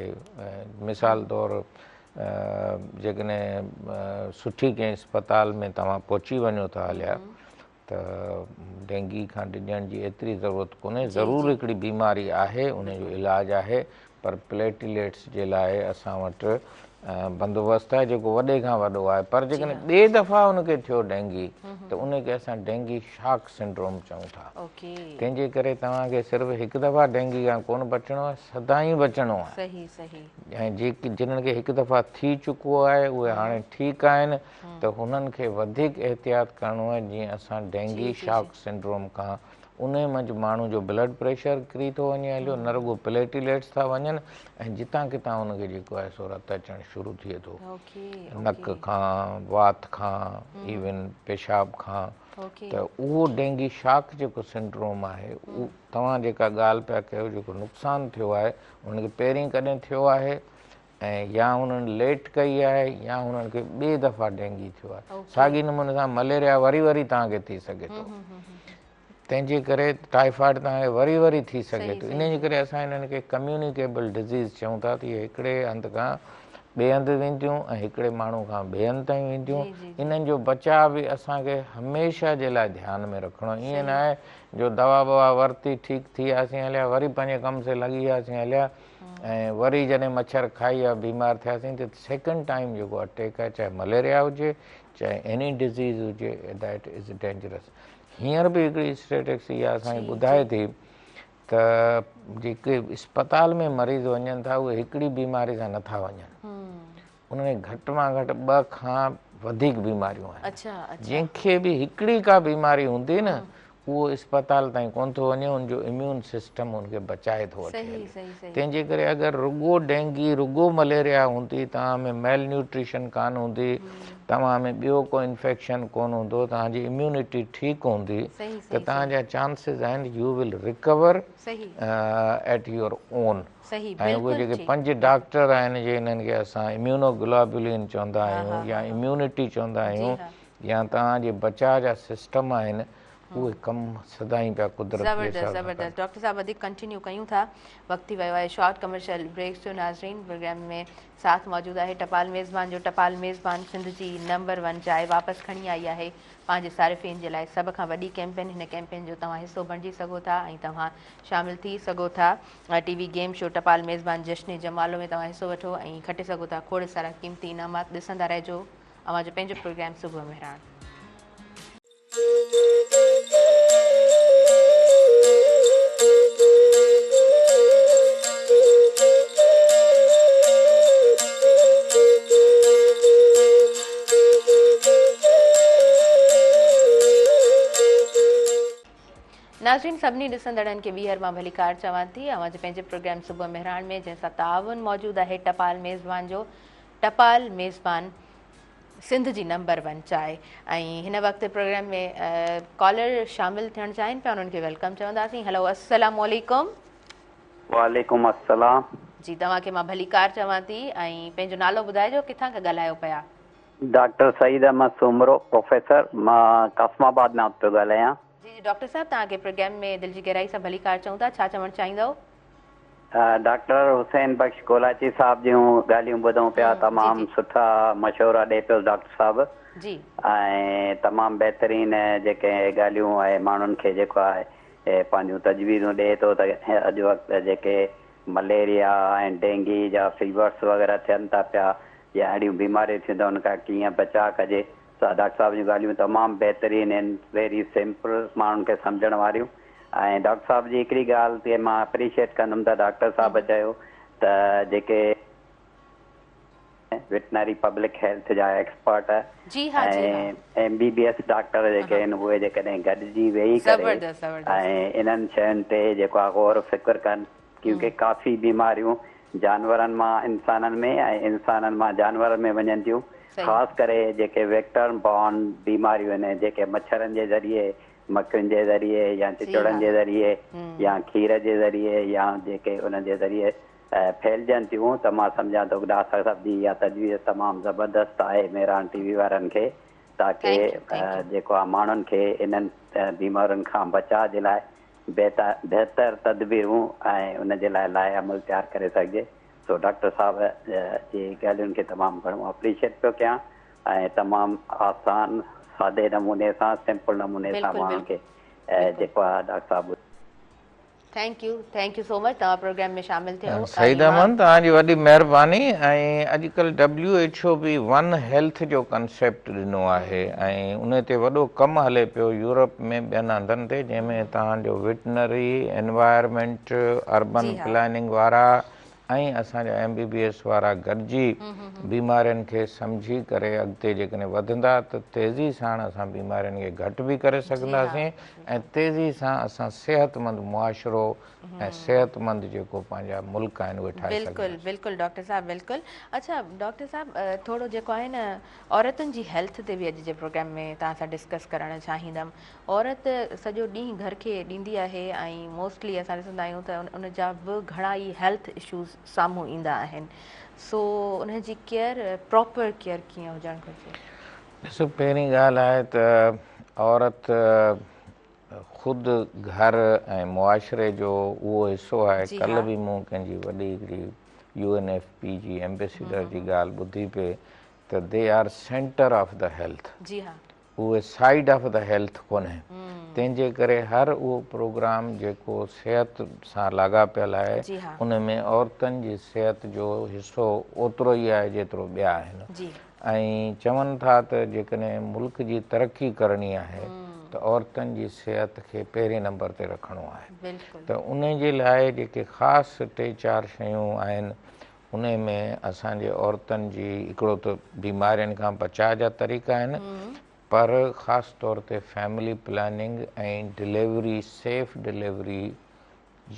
Speaker 2: مثال طور جيڪڏهن سٺي ڪنهن اسپتال ۾ توهان پهچي وڃو ٿا هليا ته ڊينگي کان ڊڄڻ جي ايتري ضرورت ڪونهي، ضرور هڪڙي بيماري آهي ان جو علاج آهي پر پليٽيليٽس جي لاء اسان وٽ بندوبست آهي جيڪو وڏي کان وڏو آهي پر جيڪڏهن ٻئي دفعا ان کي ٿيو ڊينگي ته ان کي اسان ڊينگي شاڪ سنڊروم چئون ٿا تنهن جي ڪري توهان کي صرف هڪ دفعا ڊينگي کان ڪونه بچڻو آهي سدائين بچڻو آهي ۽ جيڪي جنن کي هڪ دفعا ٿي چڪو آهي اهي هاڻي ٺيڪ آهن ته هنن کي وڌيڪ احتياط ڪرڻو آهي جيئن اسان ڊينگي شاڪ سنڊروم کان انهي منجهه ماڻهو جو بلڊ پريشر ڪري ٿو وڃي هليو نه رڳو پليٽيليٽس ٿا وڃن ۽ جتان ڪٿان ان کي جيڪو آهي سو رت اچڻ شروع ٿئي ٿو نڪ کان وات کان ايون پيشاب کان ته اهو ڊينگي شاڪ جيڪو سنڊروم آهي توهان جيڪا ڳالهه پيا ڪيو جيڪو نقصان ٿيو آهي ان کي پهرين ڪڏهن ٿيو آهي ۽ يا هنن ليٽ ڪئي آهي يا هنن کي ٻئي دفعا ڊينگي ٿيو آهي. ساڳي نموني سان مليريا وري وري توهان کي ٿي سگهي ٿو. تنهن جي ڪري ٽائيفائيڊ توهان کي وري وري ٿي سگهي ٿو. انهي جي ڪري اسان انهن کي ڪميونيڪيبل ڊزيز چئون ٿا ته اهي هڪڙي هنڌ کان ٻئي هنڌ وينديون ۽ هڪڙي ماڻهو کان ٻئي هنڌ تائين وينديون. انهن جو بچاء به اسان کي هميشه جي لاء ڌيان ۾ رکڻو ائين ناهي جو دوا ٻوا ورتي ٺيڪ ٿي وياسين هليا وري پنهنجي ڪم سي لڳي وياسين هليا. ۽ وري جڏهن مڇر کائي يا بيمار ٿياسين ته سيڪنڊ ٽائيم جيڪو اٽيڪ آهي چاهي مليريا هجي چاهي ايني ڊزيز هجي that is dangerous هينئر به هڪڙي اسٽيٽسٽڪس اها اسان کي ٻڌائي ٿي ته جيڪي اسپتال ۾ مريض وڃن ٿا اهي هڪڙي بيماري سان نٿا وڃن انهن کي گهٽ مان گهٽ ٻه کان وڌيڪ بيماريون آهن. جنهن کي به هڪڙي ڪا بيماري هوندي نه اهو اسپتال تائين ڪونه ٿو وڃي ان جو اميون سسٽم ان کي بچائي ٿو وٺي هلي. تنهن جي ڪري اگر رڳو ڊينگي رڳو مليريا هوندي توهان ۾ ميل نيوٽريشن ڪانه هوندي توهان ۾ ٻيو ڪو انفيڪشن ڪونه هوندو توهان جي اميونٽي ٺيڪ هوندي ته توهان جا چانسز آهن you will recover at your own.
Speaker 1: صحيح
Speaker 2: ۽ اهي
Speaker 1: بلڪل
Speaker 2: جيڪي
Speaker 1: ٺيڪ.
Speaker 2: پنج ڊاڪٽر آهن جي انهن کي اسان اميونوگلوبولين چوندا آهيون يا اميونٽي چوندا آهيون يا توهان جي بچاء جا سسٽم آهن اهي ڪم سدائين پيا قدرت جي
Speaker 1: زبردست
Speaker 2: حساب سان ڪن.
Speaker 1: زبردست ڊاڪٽر صاحب وڌيڪ ڪنٽينيو ڪيون ٿا وقت ٿي ويو آهي شارٽ ڪمرشل بريڪس جو ناظرين پروگرام ۾ ساٿ موجود آهي ٽپال ميزبان جو ٽپال ميزبان سنڌ جي نمبر ون جاء واپس کڻي آئي آهي پنهنجي صارفين جي لاء سڀ کان وڏي ڪيمپين هن ڪيمپين جو توهان حصو بڻجي سگهو ٿا ۽ توهان شامل ٿي سگهو ٿا. ٽي وي گيم شو ٽپال ميزبان جشن جمالو ۾ توهان حصو وٺو ۽ کٽي سگهو ٿا کوڙ سارا قيمتي انعامات ڏسندا رهجو اوهان جو پنهنجو پروگرام صبح مهراڻ. ناظرين سڀني ڏسندڙن کي ٻيهر مان ڀليڪار چوان ٿي اوهان جي پنهنجي پروگرام صبح مهراڻ ۾ جنهن سان تعاون موجود آهي ٽپال ميزبان جو ٽپال ميزبان سنڌ جي نمبر ون چاء ۽ هن وقت پروگرام ۾ ڪالر شامل ٿيڻ چاهين پيا انهن کي welcome چونداسين هلو السلام عليڪم.
Speaker 3: وعليڪم السلام.
Speaker 1: جي توهان کي مان ڀليڪار چوان ٿي ۽ پنهنجو نالو ٻڌائجو ڪٿان کان ڳالهايو پيا.
Speaker 3: ڊاڪٽر سعيد احمد سومرو پروفيسر مان قاسم آباد مان پيو ڳالهايان.
Speaker 1: جي جي ڊاڪٽر صاحب توهان کي پروگرام ۾ دل جي گهرائي سان ڀليڪار چئون ٿا ڇا چوڻ چاهيندؤ.
Speaker 3: ڊاڪٽر حسين بخش ڪولاچي صاحب جون ڳالهيون ٻڌون پيا تمام سٺا مشورا ڏئي پيو ڊاڪٽر صاحب
Speaker 1: جي.
Speaker 3: ۽ تمام بهترين جيڪي ڳالهيون ۽ ماڻهن کي جيڪو آهي پنهنجون تجويزون ڏئي ٿو ته اڄ وقت جيڪي مليريا ۽ ڊينگي جا فيورس وغيره ٿين ٿا پيا يا اهڙيون بيماريون ٿيون ته ان کان ڪيئن بچاء ڪجي ڊاڪٽر صاحب جون ڳالهيون تمام بهترين آهن ويري سمپل ماڻهن کي سمجهڻ واريون ۽ ڊاڪٽر صاحب جي هڪڙي ڳالهه تي مان اپريشيٽ ڪندم ته ڊاڪٽر صاحب چيو ته جيڪي وٽنري پبلڪ هيلٿ جا ايڪسپرٽ
Speaker 1: جي ها جي ها.
Speaker 3: ۽ M B B S doctor جيڪي آهن اهي جيڪڏهن گڏجي ويهي ڪري
Speaker 1: زبردست زبردست.
Speaker 3: ۽ انهن شين تي جيڪو آهي غور فڪر ڪن ڪيونڪه ڪافي بيماريون جانورن مان انسانن ۾ ۽ انسانن مان جانورن ۾ وڃن ٿيون
Speaker 1: صحيح.
Speaker 3: خاص ڪري جيڪي ويڪٽر بورن بيماريون آهن جيڪي مڇرن جي ذريعي مکين جي ذريعي يا
Speaker 1: جي
Speaker 3: چچڙن
Speaker 1: ها.
Speaker 3: جي ذريعي
Speaker 1: همم.
Speaker 3: يا کير جي ذريعي يا جيڪي انهن جي ذريعي ڦهلجن ٿيون ته مان سمجهان ٿو ڊاڪٽر صاحب جي اها تجويز تمام زبردست آهي مهراڻ ٽي وي وارن کي تاڪه
Speaker 1: thank you thank you.
Speaker 3: جيڪو آهي ماڻهن کي انهن بيمارين کان بچاء جي لاء بهتر تدبيرون ۽ ان جي لاء لائحه عمل تيار ڪري سگهجي سو ڊاڪٽر صاحب جي ڳالهين کي تمام گهڻو اپريشيئيٽ پيو ڪيان ۽ تمام آسان سادي نموني سان سمپل نموني سان
Speaker 1: بلڪل
Speaker 3: ماڻهن
Speaker 1: بلڪل
Speaker 3: کي
Speaker 1: بلڪل.
Speaker 3: جيڪو آهي ڊاڪٽر صاحب
Speaker 1: thank you thank you so much توهان پروگرام ۾ شامل ٿيو
Speaker 2: سعيد
Speaker 1: ۽ مان
Speaker 2: احمد توهان جي وڏي مهرباني ۽ اڄڪلهه ڊبليو ايڇ او به ون هيلٿ جو ڪنسيپٽ ڏنو آهي ۽ ان تي وڏو ڪم هلي پيو يورپ ۾ ٻين هنڌن تي جنهن ۾ توهان جو وٽنري انوائرمينٽ اربن
Speaker 1: جي ها
Speaker 2: پلاننگ وارا ۽ اسان جا ايم بي بي ايس وارا گڏجي بيمارين کي سمجهي ڪري اڳتي جيڪڏهن وڌندا ته تيزي ساڻ اسان بيمارين کي گهٽ به ڪري
Speaker 1: جي ها
Speaker 2: سگهنداسين ۽ تيزي سان اسان صحتمند معاشرو ۽ صحتمند جيڪو پنهنجا ملڪ آهن اهي ٺاهي
Speaker 1: بلڪل
Speaker 2: سگهنداسين.
Speaker 1: بلڪل ڊاڪٽر صاحب بلڪل اڇا ڊاڪٽر صاحب ٿورو جيڪو آهي نه عورتن جي هيلٿ تي به اڄ جي پروگرام ۾ توهان سان ڊسڪس ڪرڻ چاهيندم عورت سڄو ڏينهن گهر کي ڏيندي آهي ۽ موسٽلي اسان ڏسندا آهيون ته ان جا به گهڻا ئي هيلٿ اشوز سامهون ايندا آهن سو ان جي ڪيئر پراپر ڪيئر ڪيئن هجڻ گهرجي؟
Speaker 2: ڏسو پهرين ڳالهه آهي ته عورت خود گهر ۽ معاشري جو اهو حصو آهي
Speaker 1: جي
Speaker 2: ڪلهه
Speaker 1: ها.
Speaker 2: به مون ڪنهن جي وڏي هڪڙي يو اين ايف پي جي ايمبيسيڊر جي ڳالهه ٻڌي پئي ته the are centre of the health
Speaker 1: جي ها.
Speaker 2: اهي سائيڊ آف the health ڪونهي تنهن جي ڪري هر اهو پروگرام جيڪو صحت سان لاڳاپيل آهي
Speaker 1: جي ها.
Speaker 2: ان ۾ عورتن جي صحت جو حصو اوترو ئي آهي جيترو ٻيا آهن
Speaker 1: جي.
Speaker 2: ۽ چون ٿا ته جيڪڏهن ملڪ جي ترقي ڪرڻي آهي ته عورتن جي صحت کي پهرين نمبر تي رکڻو آهي
Speaker 1: بلڪل.
Speaker 2: ته ان جي لاء جيڪي خاص ٽي چار شيون آهن انهي ۾ اسان جي عورتن جي هڪڙو ته بيمارين کان بچاء جا طريقا آهن پر خاص طور تي فيملي پلاننگ ۽ ڊليوري سيف ڊليوري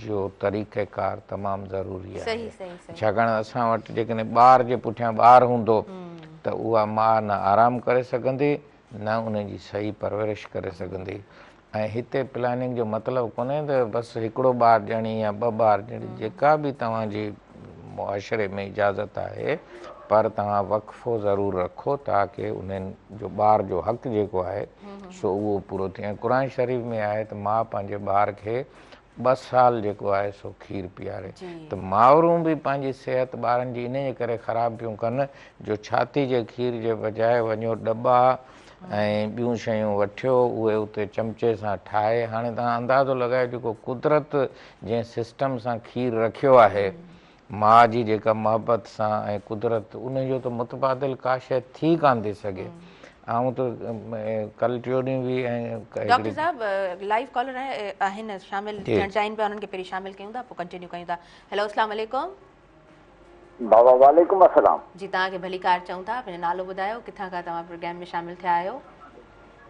Speaker 2: جو طريقه ڪار تمام ضروري آهي
Speaker 1: صحيح صحيح صحيح.
Speaker 2: ڇاڪاڻ اسان وٽ جيڪڏهن ٻار جي پٺيان ٻار هوندو ته اها ماء نه آرام ڪري سگهندي نه ان جي صحيح پرورش ڪري سگهندي ۽ هتي پلاننگ جو مطلب ڪونهي ته بس هڪڙو ٻار ڄڻي يا ٻه ٻار ڄڻي جيڪا به توهان جي معاشري ۾ اجازت آهي پر توهان وقفو ضرور رکو تاڪه انهن جو ٻار جو حق جيڪو آهي سو اهو پورو ٿئي ۽ قرآن شريف ۾ آهي ته ماء پنهنجي ٻار کي ٻه سال جيڪو آهي سو کير پياري ته مائرون به پنهنجي صحت ٻارن جي انهيء ڪري خراب پيون ڪن جو ڇاتي جي کير جي بجاء وڃو ڏٻا ۽ ٻيون شيون وٺيو اهي اتي چمچي سان ٺاهي هاڻي توهان اندازو لڳايو جيڪو قدرت جنهن سسٽم سان کير رکيو آهي ماء جي جيڪا محبت سان ۽ قدرت ان جو ته متبادل ڪا شيء ٿي ڪانه ٿي سگهي آئون ته ڪل ٽيون ڏينهن به ۽
Speaker 1: ڊاڪٽر صاحب لائيو ڪالر آهن شامل ٿيڻ چاهين پيا انهن کي پهرين شامل ڪيون ٿا پوء ڪنٽينيو ڪيون ٿا هيلو اسلام عليڪم.
Speaker 4: بابا وعليڪم السلام.
Speaker 1: جي توهان کي ڀليڪار چئون ٿا پنهنجو نالو ٻڌايو ڪٿان کان توهان پروگرام ۾ شامل ٿيا آهيو.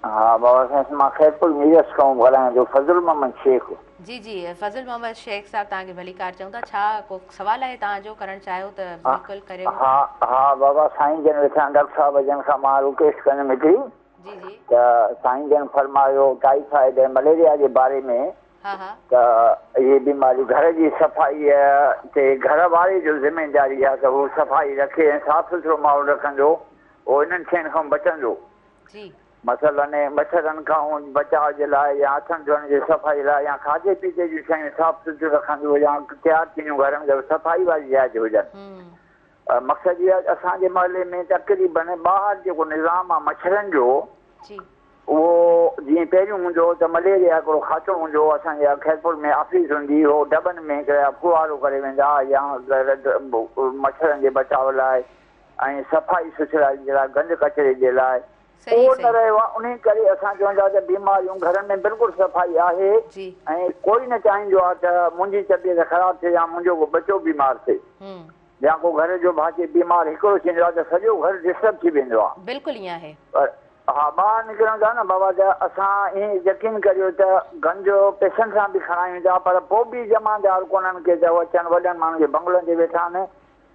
Speaker 4: ها بابا سائين مان خيرپور ميرس کان ڳالهايان ٿو فضل محمد شيخ.
Speaker 1: جي جي فضل محمد شيخ صاحب توهان کي ڀليڪار چئون ٿا ڇا ڪو سوال آهي توهان جو ڪرڻ چاهيو ته بلڪل ڪريو.
Speaker 4: ها ها بابا سائين جن ويٺا آهن ڊاڪٽر صاحب جن کان مان رڪويسٽ ڪندم هڪڙي
Speaker 1: جي جي.
Speaker 4: ته سائين جن فرمايو ٽائيفائيڊ ۽ مليريا جي باري ۾
Speaker 1: ها ها.
Speaker 4: ته اهي بيماريون گهر جي صفائيء تي گهر واري جو ذميداري آهي ته هو صفائي رکي ۽ صاف سٿرو ماحول رکندو اهو انهن شين کان بچندو.
Speaker 1: جي.
Speaker 4: مثلاً مڇرن کان بچاء جي لاء يا هٿن ڌوئڻ جي صفائي لاء يا کاڌي پيتي جون شيون صاف سٿريون رکندو يا تيار ٿينديون گهر ۾ ته صفائي واري جاء تي هجن. مقصد اهو آهي ته اسان جي محلي ۾ تقريباً ٻاهر جيڪو نظام آهي مڇرن جو
Speaker 1: جي.
Speaker 4: اهو جيئن پهريون هوندو هو ته مليريا هڪڙو کاتو هوندو هو اسان جي خيرپور ۾ آفيس هوندي هئي هو ڊٻن ۾ هڪڙا ڦوهارو ڪري ويندا ها يا مڇرن جي بچاء لاء ۽ صفائي سٿرائي جي لاء گند ڪچري جي لاء
Speaker 1: صحيح
Speaker 4: اهو نه
Speaker 1: صحيح.
Speaker 4: رهيو آهي انهي ڪري اسان چون ٿا ته بيماريون گهرن ۾ بلڪل صفائي آهي
Speaker 1: جي.
Speaker 4: ۽ ڪوئي نه چاهيندو آهي ته منهنجي طبيعت خراب ٿئي يا منهنجو ڪو ٻچو بيمار ٿئي. يا ڪو گهر جو ڀاتي بيمار هڪڙو ٿيندو آهي ته سڄو گهر ڊسٽرب ٿي ويندو آهي.
Speaker 1: بلڪل ائين آهي.
Speaker 4: پر ها ٻاهر نڪرون ٿا نه بابا ته اسان ائين يقين ڪريو ته گنج پئسن سان به کڻايون ٿا پر پوء به جمعدار ڪونهن ڪي ته اچن وڏن ماڻهن جي بنگلن تي ويٺا آهن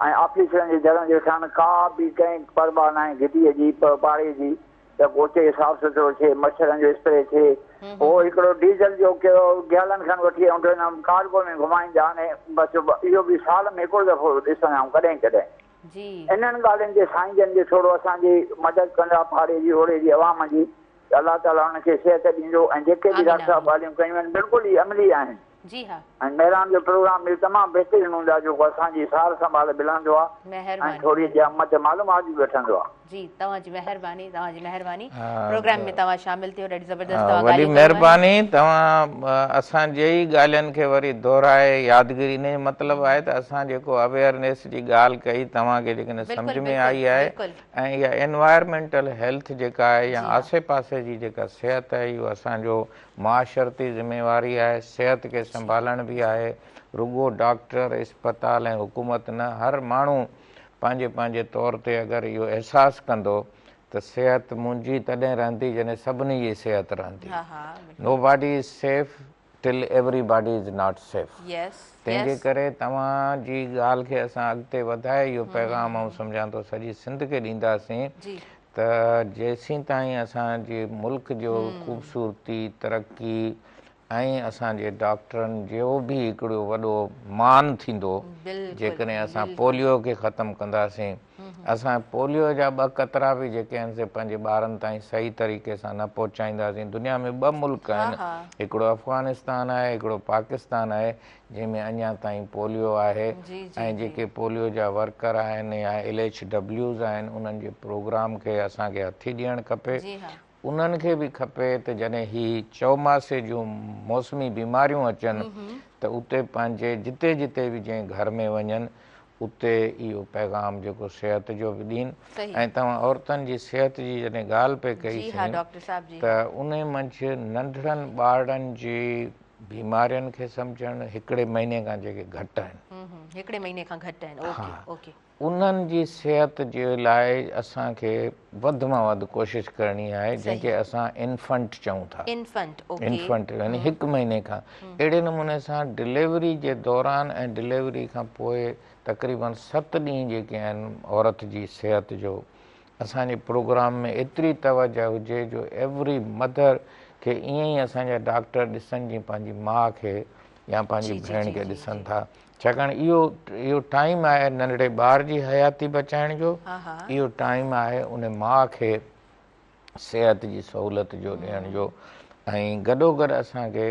Speaker 4: ۽ آفيسرن جي درن تي ويٺا آهن ڪا به ڪنهن پرواهه ناهي گهٽيء جي پاڙي جي ته ڪو اتي صاف سٿرو ٿئي مڇرن جو اسپري ٿئي پوء هڪڙو ڊيزل جو گيلن کن وٺي ۽ ڪارگو ۾ گهمائيندا آهن بس اهو به سال ۾ هڪڙو دفعو ڏسندا آهيون ڪڏهن ڪڏهن. انهن ڳالهين تي سائين جن جي ٿورو اسان جي مدد ڪندا پاڙي جي اوڙي جي عوام جي ته الله تعالي انهن کي صحت ڏيندو ۽ جيڪي به ڊاڪٽر صاحب ڳالهيون ڪيون آهن بلڪل ئي عملي آهن.
Speaker 1: جي ها.
Speaker 4: ۽ مهراڻ جو پروگرام به تمام بهترين هوندو آهي جيڪو اسان جي سار سنڀال به لهندو آهي ۽
Speaker 1: مهرباني
Speaker 4: ٿوري جي مت معلومات به وٺندو آهي.
Speaker 1: جي توهان جي مهرباني توهان جي مهرباني پروگرام ۾ توهان شامل ٿيو ڏاڍي زبردست توهان
Speaker 2: وڏي
Speaker 1: ڳالهيون ڪيون آهن.
Speaker 2: مهرباني توهان اسان جي ئي ڳالهين کي وري دهرائي يادگيري ان جو مطلب آهي ته اسان جيڪو اويئرنيس جي ڳالهه ڪئي توهان کي جيڪڏهن
Speaker 1: بلڪل
Speaker 2: سمجهه ۾
Speaker 1: بلڪل
Speaker 2: آئي آهي
Speaker 1: بلڪل
Speaker 2: ۽ اها انوائرمينٽل هيلٿ جيڪا آهي يا
Speaker 1: جي ها
Speaker 2: آسي پاسي جي جيڪا صحت آهي اهو اسان جو معاشرتي ذميواري آهي، صحت کي سنڀالڻ به آهي، رڳو ڊاڪٽر، اسپتال ۽ حڪومت نه هر ماڻهو پنهنجي پنهنجي طور تي اگر اهو احساس ڪندو ته صحت منهنجي تڏهن رهندي جڏهن سڀني جي صحت رهندي. Nobody is safe till everybody is not safe. تنهن جي ڪري توهان جي ڳالهه کي اسان اڳتي وڌائي اهو پيغام آئون سمجهان ٿو سڄي سنڌ کي ڏينداسين ته جيسين تائين اسان جي ملڪ جو خوبصورتي، ترقي ۽ اسان جي ڊاڪٽرن جو به هڪڙو وڏو مان ٿيندو جيڪڏهن اسان پوليو کي ختم ڪنداسين. اسان پوليو جا ٻه قطرا به جيڪي آهن سي پنهنجي ٻارن تائين صحيح طريقي سان نه پهچائينداسين. دنيا ۾ ٻه ملڪ آهن هڪڙو افغانستان آهي هڪڙو پاڪستان آهي جنهن ۾ اڃا تائين پوليو آهي ۽ جيڪي پوليو جا ورڪر آهن يا ايل ايڇ ڊبليوز آهن انهن جي پروگرام کي اسان کي هٿي ڏيڻ کپي انهن کي به کپي ته جڏهن هي چئوماسي جون موسمي بيماريون اچن ته اتي پنهنجي جتي جتي به جنهن گهر ۾ وڃن اتي اهو پيغام جيڪو صحت جو به ڏين ۽ توهان عورتن جي صحت جي جڏهن ڳالهه پئي ڪئي سين ته انهي منجهه ننڍڙن ٻارڙن جي بيمارين کي سمجهڻ هڪڙي مهيني کان جيڪي گهٽ آهن.
Speaker 1: هڪڙي مهيني کان گهٽ آهن اوڪي اوڪي.
Speaker 2: انهن جي صحت جي لاء اسان کي وڌ مان وڌ ڪوشش ڪرڻي آهي جنهن کي اسان انفنٽ چئون ٿا.
Speaker 1: انفنٽ اوڪي.
Speaker 2: انفنٽ يعني هڪ مهيني کان اهڙي نموني سان ڊليوري جي دوران ۽ ڊليوري کان پوء تقريبن ست ڏينهن جيڪي آهن عورت جي صحت جو اسان جي پروگرام ۾ ايتري توجه هجي جو ايوري مدر کي ائين ئي اسان جا ڊاڪٽر ڏسن جيئن پنهنجي ماء کي يا پنهنجي ڀيڻ کي ڏسن ٿا ڇاڪاڻ اهو اهو ٽائيم آهي ننڍڙي ٻار جي حياتي بچائڻ جو اهو ٽائيم آهي ان ماء کي صحت جي سهولت جو ڏيڻ جو ۽ گڏوگڏ اسان کي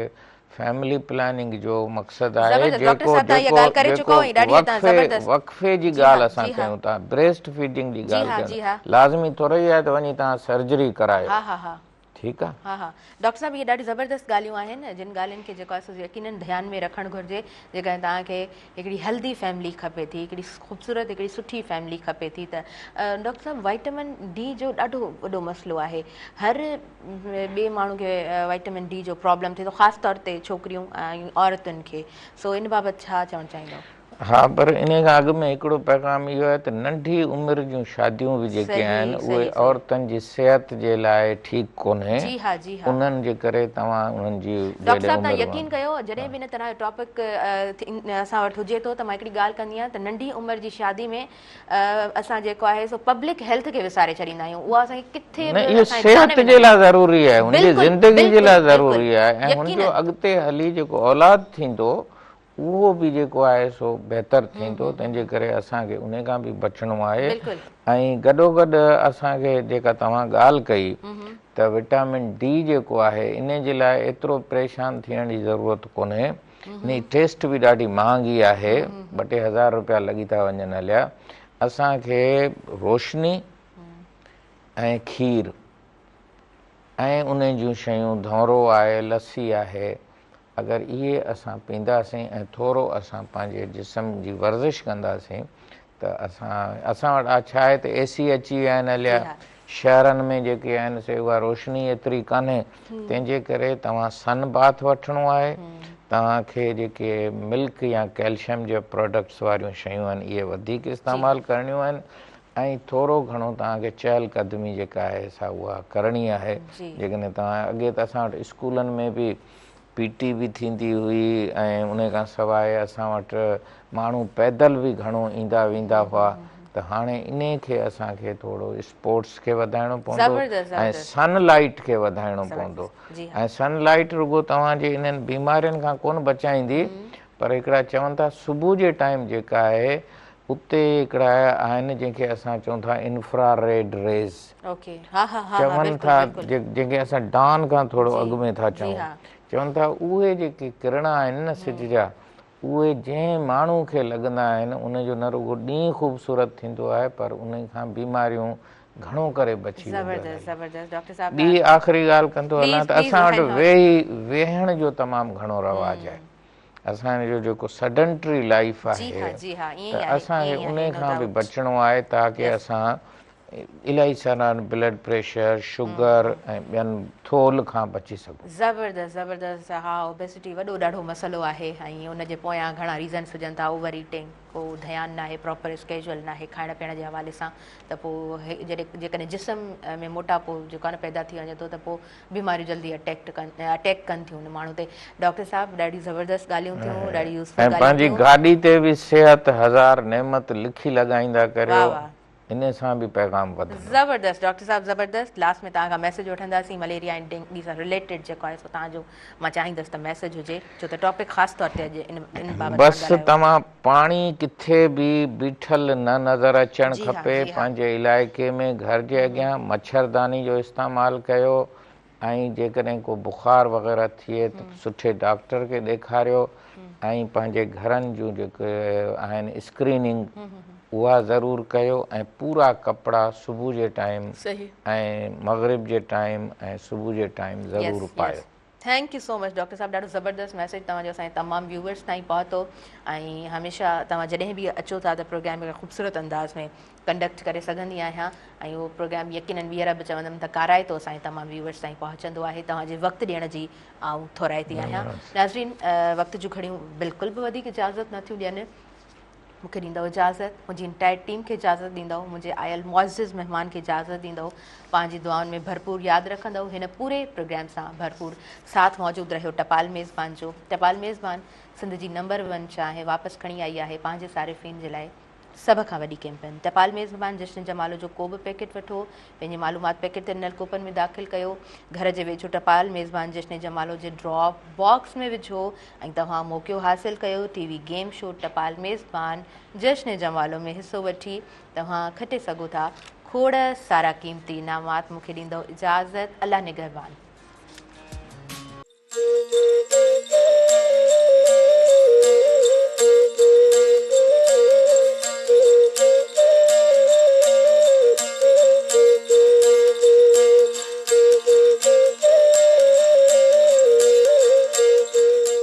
Speaker 2: فيملي پلاننگ جو مقصد آهي جيڪو جيڪو جيڪو وقفي وقفي جي ڳالهه اسان ڪيون ٿا بريسٽ فيڊنگ جي ڳالهه ڪيون ٿا لازمي ٿورو ئي آهي ته وڃي توهان سرجري ڪرايو ٺيڪ آهي.
Speaker 1: ها ها ڊاڪٽر صاحب اهي ڏاڍيون زبردست ڳالهيون آهن جن ڳالهين کي جيڪو آهي سو يقينن ڌيان ۾ رکڻ گهرجي جيڪڏهن توهان کي هڪڙي هيلدي فيملي کپي ٿي هڪڙي خوبصورت هڪڙي سٺي فيملي کپي ٿي ته ڊاڪٽر صاحب وائٽمن ڊي جو ڏاڍو وڏو مسئلو آهي هر ٻئي ماڻهو کي وائٽمن ڊي جو پرابلم ٿئي ٿو خاص طور تي ڇوڪريون ۽ عورتن کي سو ان بابت ڇا چوڻ چاهيندو؟
Speaker 2: ها پر انهي کان اڳ ۾ هڪڙو پيغام اهو آهي ته ننڍي عمر جون شاديون به جيڪي آهن اهي عورتن جي صحت جي لاء ٺيڪ ڪونهي انهن جي ڪري توهان انهن جي
Speaker 1: ڊاڪٽر صاحب توهان يقين ڪيو جڏهن به ان طرح جو ٽاپڪ اسان وٽ هجي ٿو ته مان هڪڙي ڳالهه ڪندي آهيان ته ننڍي عمر جي شادي ۾ اسان جيڪو آهي سو پبلڪ هيلٿ کي وساري ڇڏيندا آهيون اها اسان کي ڪٿي
Speaker 2: نه اهو صحت جي لاء ضروري آهي هن جي زندگي جي لاء ضروري آهي ۽ هن جو اڳتي هلي جيڪو اولاد ٿيندو اهو به جيڪو آهي سو بهتر ٿيندو تنهن جي ڪري اسان کي انهي کان به بچڻو آهي ۽ گڏوگڏ اسان کي جيڪا توهان ڳالهه ڪئي ته وٽامن ڊي جيڪو آهي انهي جي لاء ايترو پريشان ٿيڻ جي ضرورت ڪونهي انهي ٽيسٽ به ڏاڍي مهانگي آهي ٻه ٽي هزار روپيا لڳي ٿا وڃن هليا اسان کي روشني ۽ کير ۽ انهي جون شيون ڌونرو آهي لسي آهي اگر اهي اسان پينداسين ۽ ٿورو اسان پنهنجي جسم جي ورزش ڪنداسين ته اسان اسان وٽ آ ڇا آهي ته اي سي اچي ويا آهن هليا شهرن ۾ جيڪي آهن سي اها روشني ايتري ڪانهي تنهن جي ڪري توهان سن باٿ وٺڻو آهي توهان کي جيڪي ملڪ يا ڪيلشم جي پراڊڪٽس واريون شيون آهن اهي وڌيڪ استعمال ڪرڻيون آهن ۽ ٿورو گهڻو توهان کي چهل قدمي جيڪا آهي سا اها ڪرڻي آهي. جيڪڏهن توهان اڳي ته اسان وٽ اسڪولن ۾ به پي ٽي به ٿيندي هئي ۽ ان کان سواء اسان وٽ ماڻهو پيدل به گهڻو ايندا ويندا هئا ته هاڻي انهي کي اسان کي ٿورو اسپورٽس کي وڌائڻو پوندو ۽ سن لائيٽ کي وڌائڻو پوندو ۽ سن لائيٽ رڳو توهان جي انهن بيمارين کان ڪونه بچائيندي پر هڪڙا چون ٿا صبح جي ٽائيم جيڪا آهي اتي هڪڙا آهن جنهن کي اسان چون ٿا انفرا ريڊ ريز چون ٿا جنهن کي اسان ڊان کان ٿورو اڳ ۾ ٿا چئون چون ٿا اهي جيڪي ڪرڻا آهن نه سج جا اهي جنهن ماڻهو کي لڳندا آهن ان جو نه رڳو ڏينهن خوبصورت ٿيندو آهي پر ان کان بيماريون گهڻو ڪري بچي وينديون آهن. ٻي آخري ڳالهه ڪندو هلان ته اسان وٽ ويهي ويهڻ جو تمام گهڻو رواج آهي. اسان جو جيڪو سڊنٽري لائيف آهي ته اسان کي ان کان به بچڻو آهي تاڪه اسان الاهي سارا بلڊ پريشر، شگر ۽ ٻين ٿولهه کان بچي سگهون.
Speaker 1: زبردست زبردست ها اوبيسٽي وڏو ڏاڍو مسئلو آهي ۽ ان جي پويان گهڻا ريزنس هجن ٿا اوور ايٽنگ ڪو ڌيان ناهي پراپر اسڪيجول ناهي کائڻ پيئڻ جي حوالي سان ته پوء جڏهن جيڪڏهن جسم ۾ موٽاپو جيڪو آهي نه پيدا ٿي وڃي ٿو ته پوء بيماريون جلدي اٽيڪٽ ڪن اٽيڪ ڪن ٿيون ان ماڻهو تي ڊاڪٽر صاحب ڏاڍي زبردست ڳالهيون ٿيون ڏاڍي يوزفل
Speaker 2: ۽
Speaker 1: ڳالهيون
Speaker 2: پنهنجي
Speaker 1: ٿيون
Speaker 2: گاڏي تي به صحت هزار نعمت لکي لڳائيندا ڪريو.
Speaker 1: واه واه.
Speaker 2: انهي سان به پيغام وڌندو.
Speaker 1: زبردست ڊاڪٽر صاحب زبردست لاسٽ ۾ توهان کان ميسيج وٺنداسين مليريا ۽ ڊينگي سان رليٽيڊ جيڪو آهي سو توهان جو مان چاهيندس ته ميسيج هجي ڇو ته ٽاپڪ خاص طور تي اڄ ان ان بابت
Speaker 2: بس
Speaker 1: پاڻ ڳالهايو.
Speaker 2: توهان پاڻي ڪٿي به بيٺل نه نظر اچڻ
Speaker 1: جي ها
Speaker 2: کپي
Speaker 1: جي ها.
Speaker 2: پنهنجي علائقي ۾ گهر جي اڳيان مڇرداني جو استعمال ڪيو ۽ جيڪڏهن ڪو بخار وغيره ٿئي ته سٺي ڊاڪٽر کي ڏيکاريو ۽ پنهنجي گهرن جون جيڪي آهن اسڪريننگ اها ضرور ڪيو ۽ پورا ڪپڙا صبح جي ٽائيم ۽ مغرب جي ٽائيم ۽ صبح جي ٽائيم ضرور پايو.
Speaker 1: Thank you so much doctor صاحب ڏاڍو زبردست ميسيج توهان جو اسان جي تمام ويوئرس تائين پهتو ۽ هميشه توهان جڏهن به اچو ٿا ته پروگرام کي خوبصورت انداز ۾ ڪنڊڪٽ ڪري سگهندي آهيان ۽ اهو پروگرام يقينن ٻيهر به چوندم ته ڪارائتو اسان جي تمام ويوئرس تائين پهچندو آهي توهان جي وقت ڏيڻ جي آئون ٿورائتي آهيان ناظرين وقت جون گهڙيون بلڪل به وڌيڪ اجازت نٿيون ڏين مون کي ڏيندؤ اجازت منهنجي انٽائر ٽيم کي اجازت ڏيندؤ منهنجي آيل معزز مهمان کي اجازت ڏيندؤ پنهنجي دعائن ۾ ڀرپور ياد رکندؤ هن پوري پروگرام سان ڀرپور ساٿ موجود رهيو ٽپال ميزبان جو ٽپال ميزبان سنڌ جي نمبر ون چانهه واپس کڻي آئي آهي پنهنجي صارفين جي لاء سڀ کان وڏي ڪيمپين ٽپال ميزبان جشن جمالو جو ڪو به پيڪيٽ وٺو، پنهنجي معلومات پيڪيٽ تي ڏنل ڪوپن ۾ داخل ڪيو، گهر جي ويجهو ٽپال ميزبان جشن جمالو جي ڊراپ باڪس ۾ وجهو ۽ توهان موقعو حاصل ڪيو ٽي وي گيم شو ٽپال ميزبان جشن جمالو ۾ حصو وٺي توهان کٽي سگهو ٿا کوڙ سارا قيمتي انعامات مون کي ڏيندؤ اجازت الله نگهبان.